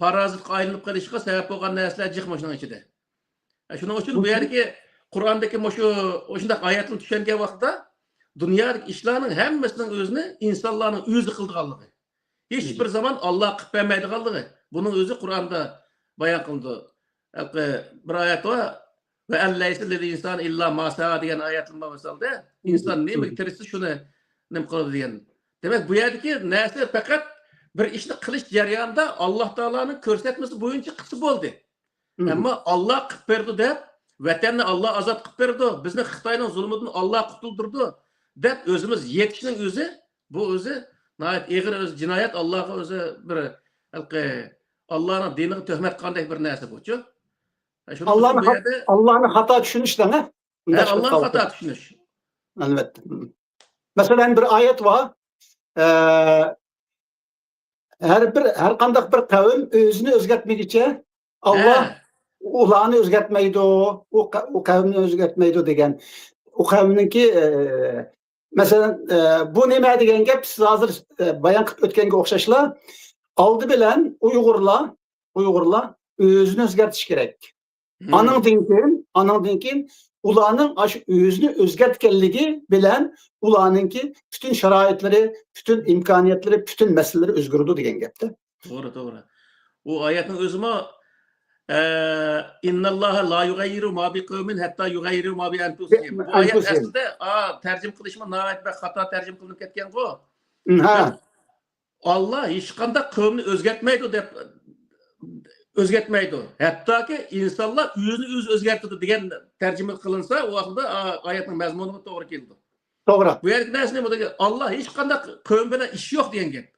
پارازىتقا ئايلىنىپ قېلىشىغا سەۋەب بولغان نەرسىلەر جىق مۇشۇنىڭ ئىچىدە. شۇنىڭ ئۈچۈن بۇ يەردىكى قۇرئاندىكى مۇشۇ، مۇشۇنداق ئايەتنى چۈشەنگەن ۋاقىتتا دۇنيادىكى ئىشلارنىڭ ھەممىسىنىڭ ئۆزىنى ئىنسانلارنىڭ ئۆزى قىلىدىغانلىقى، ھېچ بىر زامان ئاللا قىلىپ بەرمەيدىغانلىقى، بۇنىڭ ئۆزى قۇرئاندا بايان قىلىنىدۇ. ھېلىقى بىر ئايەت بار، «ۋە ئەن لەيسە لىل ئىنسانى ئىللا ما سەئا» دېگەن ئايەتلەر بار مىسالدا، ئىنسان نېمىگە تىرىشسا، شۇنى نېمە قىلىدۇ دېگەن. دېمەك، بۇ يەردىكى نەرسە پەقەت بىر ئىشنى قىلىش جەريانىدا ئاللا تائالانىڭ كۆرسەتمىسى بويىچە قىلسا بولدى. ئەمما ئاللا قىلىپ بەردى دەپ، ۋەتەننى ئاللا ئازاد قىلىپ بەردى، بىزنى خىتاينىڭ زۇلمىدىن ئاللا قۇتۇلدۇردى دەپ ئۆزىمىز يېتىشنىڭ ئۆزى، بۇ ئۆزى ناھايىتى ئېغىر ئۆزى جىنايەت، ئاللاغا ئۆزى بىر ھېلىقى ئاللانىڭ دىنىغا تۆھمەت قىلغاندەك بىر نەرسە بۇچۇ. شۇنىڭ ئۈچۈن ئاللانى بۇ خا-، يەردە ئاللانى خاتا چۈشىنىشتىن، ھە؟ ھە، ئاللانى خاتا چۈشىنىش. ئەلۋەتتە. مەسىلەن، بىر ئايەت بار. ئە، ھەر بىر، ھەر قانداق بىر قەۋم ئۆزىنى ئۆزگەرتمىگۈچە، ئاللا ئۇلارنى ئۆزگەرتمەيدۇ، ئۇ قە-، ئۇ قەۋمنى ئۆزگەرتمەيدۇ دېگەن. ئۇ قەۋمنىڭكى، ئە، مەسىلەن، ئە، بۇ نېمە دېگەن گەپ؟ سىز ھازىر، ئە، بايان قىلىپ ئۆتكەنگە ئوخشاشلا، ئالدى بىلەن ئۇيغۇرلار، ئۇيغۇرلار ئۆزىنى ئۆزگەرتىشى كېرەك. ئانىڭدىن كېيىن، ئانىڭدىن كېيىن ئۇلارنىڭ ئاشۇ ئۆزىنى ئۆزگەرتكەنلىكى بىلەن ئۇلارنىڭكى پۈتۈن شارائىتلىرى، پۈتۈن ئىمكانىيەتلىرى، پۈتۈن مەسىلىلىرى ئۆزگىرىدۇ دېگەن گەپتە. توغرا، توغرا. ئۇ ئايەتنىڭ ئۆزىمۇ، ئە، «ئىنناللاھە لا يۇغەييىرۇ ما بىقەۋمىن ھەتتا يۇغەييىرۇ ما بىئەنفۇسىھىم». بۇ ئايەت ئەسلىدە، ئا، تەرجىمە قىلىشمۇ ناھايىتى بىر خاتا تەرجىمە قىلىنىپ كەتكەنغۇ. ھە. ئاللا ھېچقانداق قەۋمنى ئۆزگەرتمەيدۇ دەپ، ئۆزگەرتمەيدۇ. ھەتتاكى ئىنسانلار ئۆزىنى ئۆزى ئۆزگەرتىدۇ دېگەن تەرجىمە قىلىنسا، ئۇ ۋاقىتتا ئا-، ئايەتنىڭ مەزمۇنىغا توغرا كېلىدۇ. توغرا. بۇ يەردىكى نەرسىنى بۇ دېگەن، ئاللا ھېچقانداق قەۋم بىلەن ئىشى يوق دېگەن گەپ.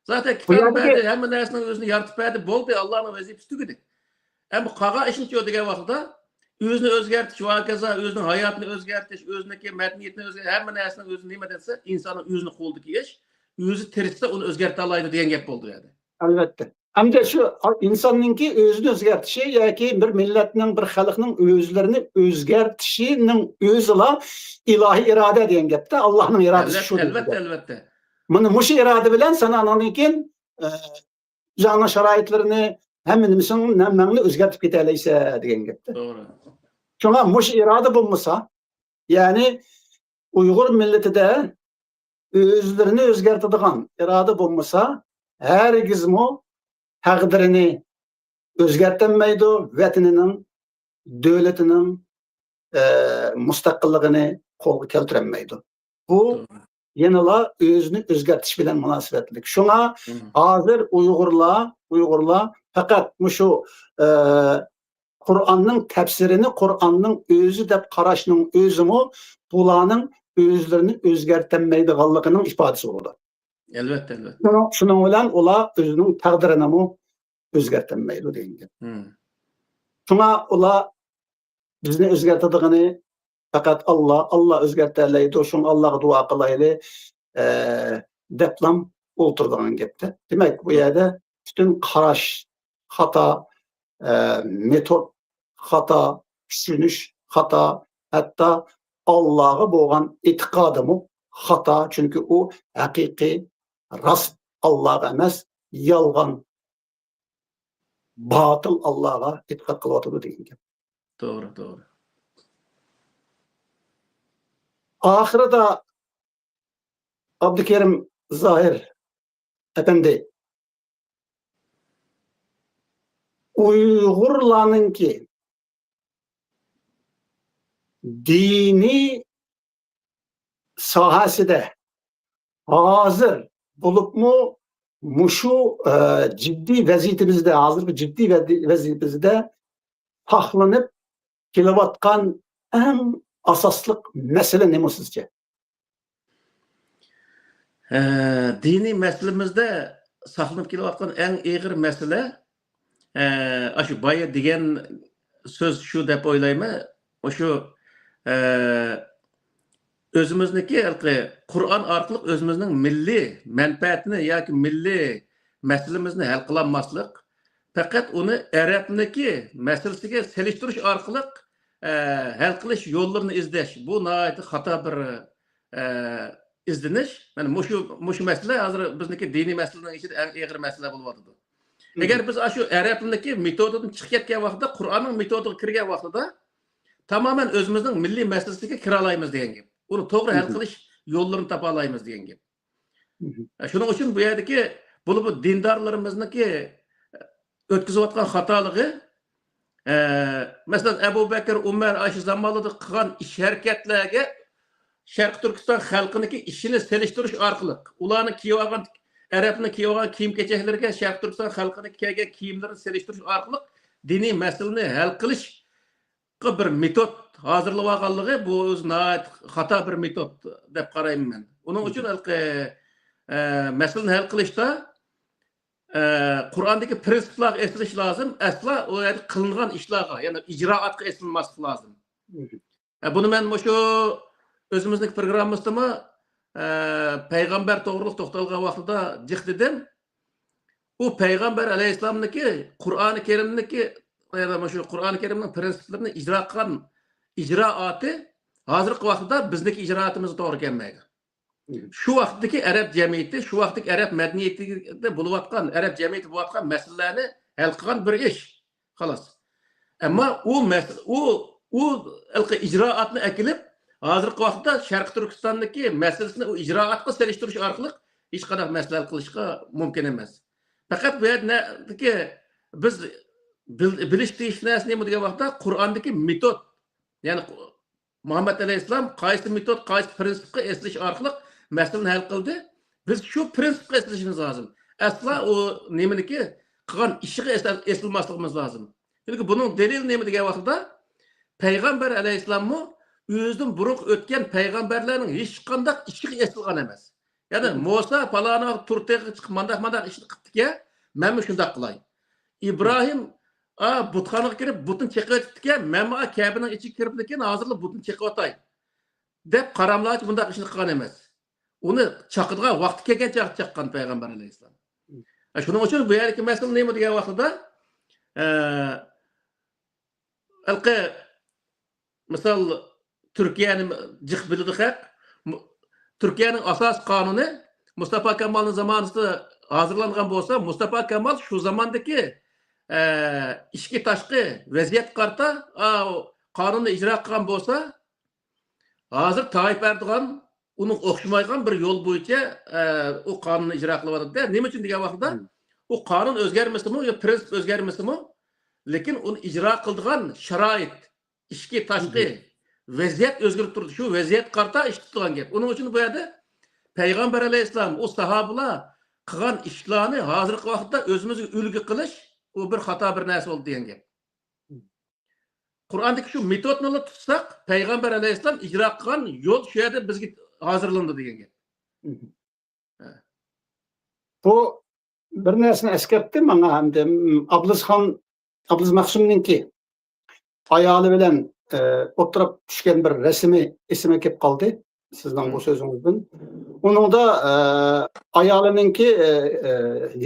زاتەن بۇ كىتابنى يەردىكى بەردى، ھەممە نەرسىنى ئۆزىنى يارىتىپ بەردى، بولدى، ئاللانىڭ ۋەزىپىسى تۈگىدى. ئەمما قالغان ئىشنىچۇ دېگەن ۋاقتىدا، ئۆزىنى ئۆزگەرتىش ۋە ھاكازا ئۆزىنىڭ ھاياتىنى ئۆزگەرتىش، ئۆزىنىڭكى مەدەنىيىتىنى ئۆزگەرتىش، ھەممە نەرسىنىڭ ئۆزى نېمە دېسە، ئىنساننىڭ ئۆزىنىڭ قولىدىكى ئىش. ئۆزى تىرىشسا ئۇنى ئۆزگەرتەلەيدۇ دېگەن گەپ بولدى ئۇ يەردە. ئەلۋەتتە. ئەمدى شۇ ئىنساننىڭكى ئۆزىنى ئۆزگەرتىشى ياكى بىر مىللەتنىڭ، بىر خەلقنىڭ ئۆزلىرىنى ئۆزگەرتىشىنىڭ ئۆزىلا ئىلاھىي ئىرادە دېگەن گەپتە، ئاللانىڭ ئىرادىسى شۇ دېگەن ئەلۋەتتە، گەپ. ئەلۋەتتە. مانا مۇشۇ ئىرادە بىلەن سەن ئانىڭدىن كېيىن، ئە، ئۆزۈڭنىڭ شارائىتلىرىنى، ھەممە نېمىسىنى، ھەممەڭنى ئۆزگەرتىپ كېتەلەيسەن دېگەن گەپتە. توغرا. شۇڭا مۇشۇ ئىرادە بولمىسا، يەنى ئۇيغۇر مىللىتىدە ئۆزلىرىنى ئۆزگەرتىدىغان ئىرادە بولمىسا، ھەرگىزمۇ تەقدىرىنى ئۆزگەرتەلمەيدۇ، ۋەتىنىنىڭ، دۆلىتىنىڭ، ئە، مۇستەقىللىقىنى قولغا كەلتۈرەلمەيدۇ. بۇ توغرا. يەنىلا ئۆزىنى ئۆزگەرتىش بىلەن مۇناسىۋەتلىك. شۇڭا مم. ھازىر ئۇيغۇرلار، ئۇيغۇرلار پەقەت مۇشۇ، ئە، قۇرئاننىڭ تەپسىرىنى قۇرئاننىڭ ئۆزى دەپ قاراشنىڭ ئۆزىمۇ بۇلارنىڭ ئۆزلىرىنى ئۆزگەرتەلمەيدىغانلىقىنىڭ ئىپادىسى بولىدۇ. ئەلۋەتتە، ئەلۋەتتە. شۇنىڭ، شۇنىڭ بىلەن ئۇلار ئۆزىنىڭ تەقدىرىنىمۇ ئۆزگەرتەلمەيدۇ دېگەن گەپ. مم. شۇڭا ئۇلار بىزنى ئۆزگەرتىدىغىنى پەقەت ئاللا، ئاللا ئۆزگەرتەلەيدۇ، شۇڭا ئاللاغا دۇئا قىلايلى، ئە، دەپلام ئولتۇرىدىغان گەپتە. دېمەك، بۇ يەردە پۈتۈن قاراش خاتا، ئە، مېتود خاتا، چۈشىنىش خاتا، ھەتتا ئاللاغا بولغان ئېتىقادىمۇ خاتا، چۈنكى ئۇ ھەقىقىي، راست ئاللاغا ئەمەس، يالغان، باتىل ئاللاغا ئېتىقاد قىلىۋاتىدۇ دېگەن گەپ. توغرا، توغرا. ئاخىرىدا ئابدۇكېرىم زاھىر ئەپەندى، ئۇيغۇرلارنىڭكى دىنىي ساھەسىدە ھازىر بولۇپمۇ مۇشۇ، ئە، جىددىي ۋەزىيىتىمىزدە، ھازىرقى جىددىي ۋەزىي-، ۋەزىيىتىمىزدە ساقلىنىپ كېلىۋاتقان ئەڭ ئاساسلىق مەسىلە نېمە سىزچە؟ ئە، دىنىي مەسىلىمىزدە ساقلىنىپ كېلىۋاتقان ئەڭ ئېغىر مەسىلە، ئە، ئاشۇ بايا دېگەن سۆز شۇ دەپ ئويلايمەن. ئاشۇ، ئە، ئۆزىمىزنىڭكى ھېلىقى قۇرئان ئارقىلىق ئۆزىمىزنىڭ مىللىي مەنپەئەتىنى ياكى مىللىي مەسىلىمىزنى ھەل قىلالماسلىق، پەقەت ئۇنى ئەرەبنىڭكى مەسىلىسىگە سېلىشتۇرۇش ئارقىلىق، ئە، ھەل قىلىش يوللىرىنى ئىزدەش، بۇ ناھايىتى خاتا بىر، ئە، ئىزدىنىش. مانا مۇشۇ، مۇشۇ مەسىلە ھازىر بىزنىڭكى دىنىي مەسىلىنىڭ ئىچىدە ئەڭ ئېغىر مەسىلە بولۇۋاتىدۇ. مم. ئەگەر بىز ئاشۇ ئەرەبنىڭكى مېتودىدىن چىقىپ كەتكەن ۋاقىتتا، قۇرئاننىڭ مېتودىغا كىرگەن ۋاقتىدا، تامامەن ئۆزىمىزنىڭ مىللىي مەسىلىسىگە كىرالايمىز دېگەن گەپ. ئۇنى توغرا ھەل مم. قىلىش يوللىرىنى تاپالايمىز دېگەن گەپ. مم. شۇنىڭ ئۈچۈن بۇ يەردىكى بولۇپمۇ دىندارلىرىمىزنىڭكى ئۆتكۈزۈۋاتقان خاتالىقى، ئە، مەسىلەن، ئەبۇ بەكىر، ئۆمەر، ئاشۇ زامانلاردا قىلغان ئىش ھەرىكەتلەرگە شەرقىي تۈركىستان خەلقىنىڭكى ئىشىنى سېلىشتۇرۇش ئارقىلىق، ئۇلارنىڭ كىيىۋالغان، ئەرەبنىڭ كىيىۋالغان كىيىم-كېچەكلىرىگە شەرقىي تۈركىستان خەلقىنىڭ كىيگەن كىيىملىرىنى سېلىشتۇرۇش ئارقىلىق دىنىي مەسىلىنى ھەل قىلىشقا بىر مېتود ھازىرلىۋالغانلىقى، بۇ ئۆزى ناھايىتى خاتا بىر مېتود دەپ قارايمەن مەن. ئۇنىڭ ئۈچۈن ھېلىقى، ئە، مەسىلىنى ھەل قىلىشتا، ئە، قۇرئاندىكى پىرىنسىپلارغا ئېسىلىش لازىم، ئەسلا ئۇ يەردە قىلىنغان ئىشلارغا، يەنى ئىجرائاتقا ئېسىلماسلىق لازىم. مم. ئە، بۇنى مەن مۇشۇ ئۆزىمىزنىڭ پروگراممىسىدىمۇ، ئە، پەيغەمبەر توغرۇلۇق توختالغان ۋاقتىدا جىق دېدىم. ئۇ پەيغەمبەر ئەلەيھىسسالامنىڭكى، قۇرئانى كەرىمنىڭكى، يەنى مۇشۇ قۇرئانى كەرىمنىڭ پىرىنسىپلىرىنى ئىجرا قىلغان ئىجرائاتى ھازىرقى ۋاقتىدا بىزنىڭكى ئىجرائاتىمىزغا توغرا كەلمەيدۇ. مم. شۇ ۋاقىتتىكى ئەرەب جەمئىيىتى، شۇ ۋاقىتتىكى ئەرەب مەدەنىيىتىدە بولۇۋاتقان، ئەرەب جەمئىيىتىدە بولۇۋاتقان مەسىلىلەرنى ھەل قىلغان بىر ئىش. خالاس. ئەمما ئۇ مەس-، ئۇ، ئۇ ھېلىقى ئىجرائاتنى ئەكېلىپ، ھازىرقى ۋاقىتتا شەرقىي تۈركىستاندىكى مەسىلىسىنى ئۇ ئىجرائاتقا سېلىشتۇرۇش ئارقىلىق ھېچقانداق مەسىلە ھەل قىلىشقا مۇمكىن ئەمەس. پەقەت بۇ يەردىكى بىز بىل-، بىلىش تېگىشلىك نەرسە نېمە دېگەن ۋاقىتتا، قۇرئاندىكى مېتود، يەنى مۇھەممەد ئەلەيھىسسالام قايسى مېتود، قايسى پىرىنسىپقا ئېسىلىش ئارقىلىق مەسىلىنى ھەل قىلدى؟ بىز شۇ پرىنسىپقا ئېسىلىشىمىز لازىم. ئەسلا ئۇ نېمىنىكى قىلغان ئىشىغا ئېسىل-، ئېسىلماسلىقىمىز لازىم. چۈنكى بۇنىڭ دەلىلى نېمە دېگەن ۋاقتىدا، پەيغەمبەر ئەلەيھىسسالاممۇ ئۆزىدىن بۇرۇنقى ئۆتكەن پەيغەمبەرلەرنىڭ ھېچقانداق ئىشىغا ئېسىلغان ئەمەس. يەنى مم. موسا پالانىغا تۇر تېغىغا چىقىپ مانداق، مانداق ئىشنى قىپتىكەن، مەنمۇ شۇنداق قىلاي. ئىبراھىم، ئا، بۇتخانىغا كىرىپ بۇتىنى چېقىۋېتىپتىكەن، مەنمۇ، ئا، كەبىنىڭ ئىچىگە كىرىپلىكىن، ھازىرلا بۇتىنى چېقىۋاتاي دەپ قاراملارچە بۇنداق ئىشنى قىلغان ئەمەس. ئۇنى چاقىدىغان ۋاقتى كەلگەن چاغدا چاققان پەيغەمبەر ئەلەيھىسسالام. ئە، شۇنىڭ ئۈچۈن بۇ يەردىكى مەسىلە نېمە دېگەن ۋاقتىدا، ئە، ھېلىقى، مىسال، تۈركىيەنى جىق بىلىدۇ خەق. مۇ-، تۈركىيەنىڭ ئاساسىي قانۇنى مۇستافا كامالنىڭ زامانىسىدا ھازىرلانغان بولسا، مۇستافا كامال شۇ زاماندىكى، ئە، ئىچكى تاشقى ۋەزىيەتكە قارىتا، ئا، قانۇننى ئىجرا قىلغان بولسا، ھازىر تايىپ ئەردوغان ئۇنىڭغا ئوخشىمايدىغان بىر يول بويىچە، ئە، ئۇ قانۇننى ئىجرا قىلىۋاتىدۇ. نېمە ئۈچۈن دېگەن ۋاقتىدا، مم. ئۇ قانۇن ئۆزگەرمىسىمۇ يا پرىنسىپ ئۆزگەرمىسىمۇ، لېكىن ئۇنى ئىجرا قىلىدىغان شارائىت، ئىچكى، تاشقى مم. ۋەزىيەت ئۆزگىرىپ تۇرىدۇ. شۇ ۋەزىيەتكە قارىتا ئىش تۇتىدىغان گەپ. ئۇنىڭ ئۈچۈن بۇ يەردە پەيغەمبەر ئەلەيھىسسالام، ئۇ ساھابىلار قىلغان ئىشلارنى ھازىرقى ۋاقىتتا ئۆزىمىزگە ئۈلگە قىلىش، ئۇ بىر خاتا بىر نەرسە بولدى دېگەن گەپ. مم. قۇرئاندىكى شۇ مېتودنىلا تۇتساق، پەيغەمبەر ئەلەيھىسسالام ئىجرا قىلغان يول شۇ يەردە بىزگە ھازىرلىنىدۇ دېگەن گەپ. مم. ھە. بۇ بىر نەرسىنى ئەسكەرتتى ماڭا ئەمدى، ئابلىزخان، ئابلىز مەخسۇمنىڭكى ئايالى بىلەن، ئە، ئوتتۇرىغا چۈشكەن بىر رەسىمى ئېسىمگە كېلىپ قالدى سىزنىڭ بۇ مم. سۆزىڭىزدىن. ئۇنىڭدا، ئە، ئايالىنىڭكى، ئە، ئە،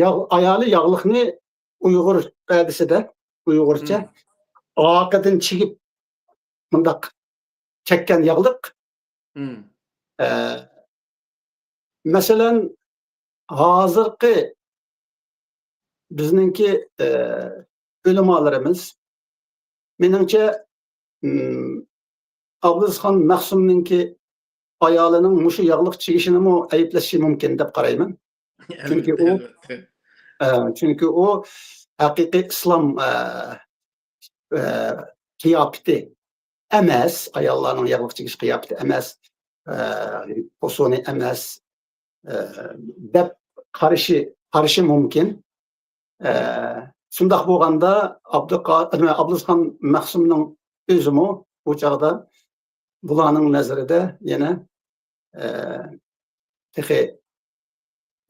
ياغ-، ئايالى ياغلىقنى ئۇيغۇر ئىپادىسىدە، ئۇيغۇرچە، مم. ئارقىدىن چىگىپ مۇنداق چەككەن ياغلىق. مم. ئە، مەسىلەن، ھازىرقى بىزنىڭكى، ئە، ئۆلىمالىرىمىز، مېنىڭچە، ئىم، ئابلىزخان مەخسۇمنىڭكى ئايالىنىڭ مۇشۇ ياغلىق چىگىشىنىمۇ ئەيىبلەشى مۇمكىن دەپ قارايمەن. چۈنكى ئەلۋەتتە، ئۇ، ئەلۋەتتە. ئە، چۈنكى ئۇ ھەقىقىي ئىسلام، ئە، ئە، قىياپىتى ئەمەس، ئاياللارنىڭ ياغلىق چىگىش قىياپىتى ئەمەس، ئە، پوسونى ئەمەس، ئە، دەپ قارىشى، قارىشى مۇمكىن. ئە، شۇنداق بولغاندا ئابدۇقا-، نېمە، ئابلىزخان مەخسۇمنىڭ ئۆزىمۇ بۇ چاغدا بۇلارنىڭ نەزىرىدە يەنە، ئە، تېخى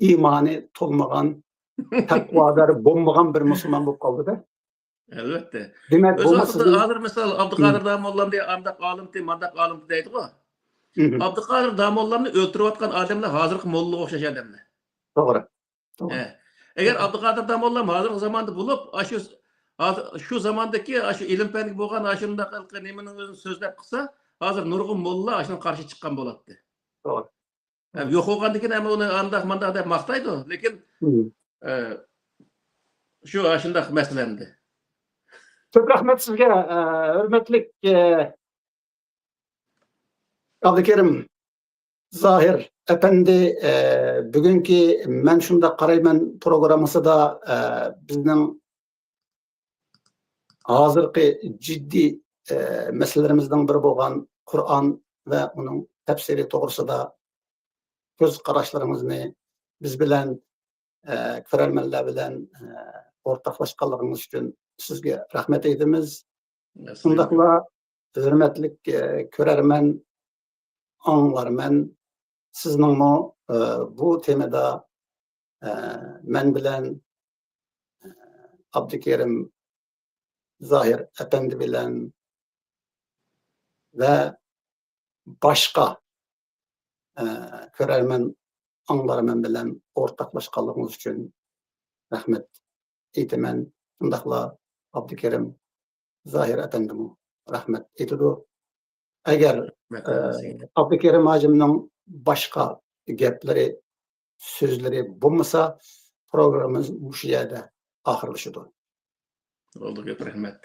ئىمانى تولمىغان، تەقۋادار بولمىغان بىر مۇسۇلمان بولۇپ قالدى-دە. ئەلۋەتتە. دېمەك، ئۆز بولمىسا ۋاقتىدا سىزنىڭ ھازىر مىسال، ئابدۇقادىر مم. داموللامنى ئانداق ئالىمتى، مانداق ئالىمتى دەيدىغۇ. مم. ئابدۇقادىر داموللامنى ئۆلتۈرۈۋاتقان ئادەملەر ھازىرقى موللىغا ئوخشاش ئادەملەر. توغرا. توغرا. ھە. ئەگەر ئابدۇقادىر داموللام ھازىرقى زاماندا بولۇپ، ئاشۇ، ھازىر، شۇ زاماندىكى ئاشۇ ئىلىم پەنگە بولغان ئاشۇنداق ھېلىقى نېمىنىڭ ئۆزىنى سۆزلەپ قىلسا، ھازىر نۇرغۇن موللا ئاشۇنىڭغا قارشى چىققان بولاتتى. توغرا. ھە، يوق بولغاندىن كېيىن ھەممە ئۇنى ئانداق مانداق دەپ ماختايدۇ، لېكىن، مم. ئە، شۇ ئاشۇنداق مەسىلە ئەمدى. كۆپ رەھمەت سىزگە، ئە، ھۆرمەتلىك، ئە، ئابدۇكېرىم زاھىر ئەپەندى، ئە، بۈگۈنكى مەن شۇنداق قارايمەن پروگراممىسىدا، ئە، بىزنىڭ ھازىرقى جىددىي، ئە، مەسىلىلىرىمىزنىڭ بىرى بولغان قۇرئان ۋە ئۇنىڭ تەپسىرى توغرىسىدا كۆز قاراشلىرىڭىزنى بىز بىلەن، ئە، كۆرەرمەنلەر بىلەن، ئە، ئورتاقلاشقانلىقىڭىز ئۈچۈن سىزگە رەھمەت ئېيتىمىز. ئەسلى. شۇنداقلا ھۆرمەتلىك، ئە، كۆرەرمەن، ئاڭلارمەن، سىزنىڭمۇ، ئە، بۇ تېمىدا، ئە، مەن بىلەن، ئە، ئابدۇكېرىم زاھىر ئەپەندى بىلەن ۋە باشقا، ئە، كۆرەرمەن، ئاڭلارمەن بىلەن ئورتاقلاشقانلىقىڭىز ئۈچۈن رەھمەت ئېيتىمەن. شۇنداقلا ئابدۇكېرىم زاھىر ئەپەندىمۇ رەھمەت ئېيتىدۇ. ئەگەر، رەھمەت ئە، ھەممىسىگە. ئابدۇكېرىم ھاجىمنىڭ باشقا گەپلىرى، سۆزلىرى بولمىسا، پروگراممىمىز مۇشۇ يەردە ئاخىرلىشىدۇ. بولدى، كۆپ رەھمەت.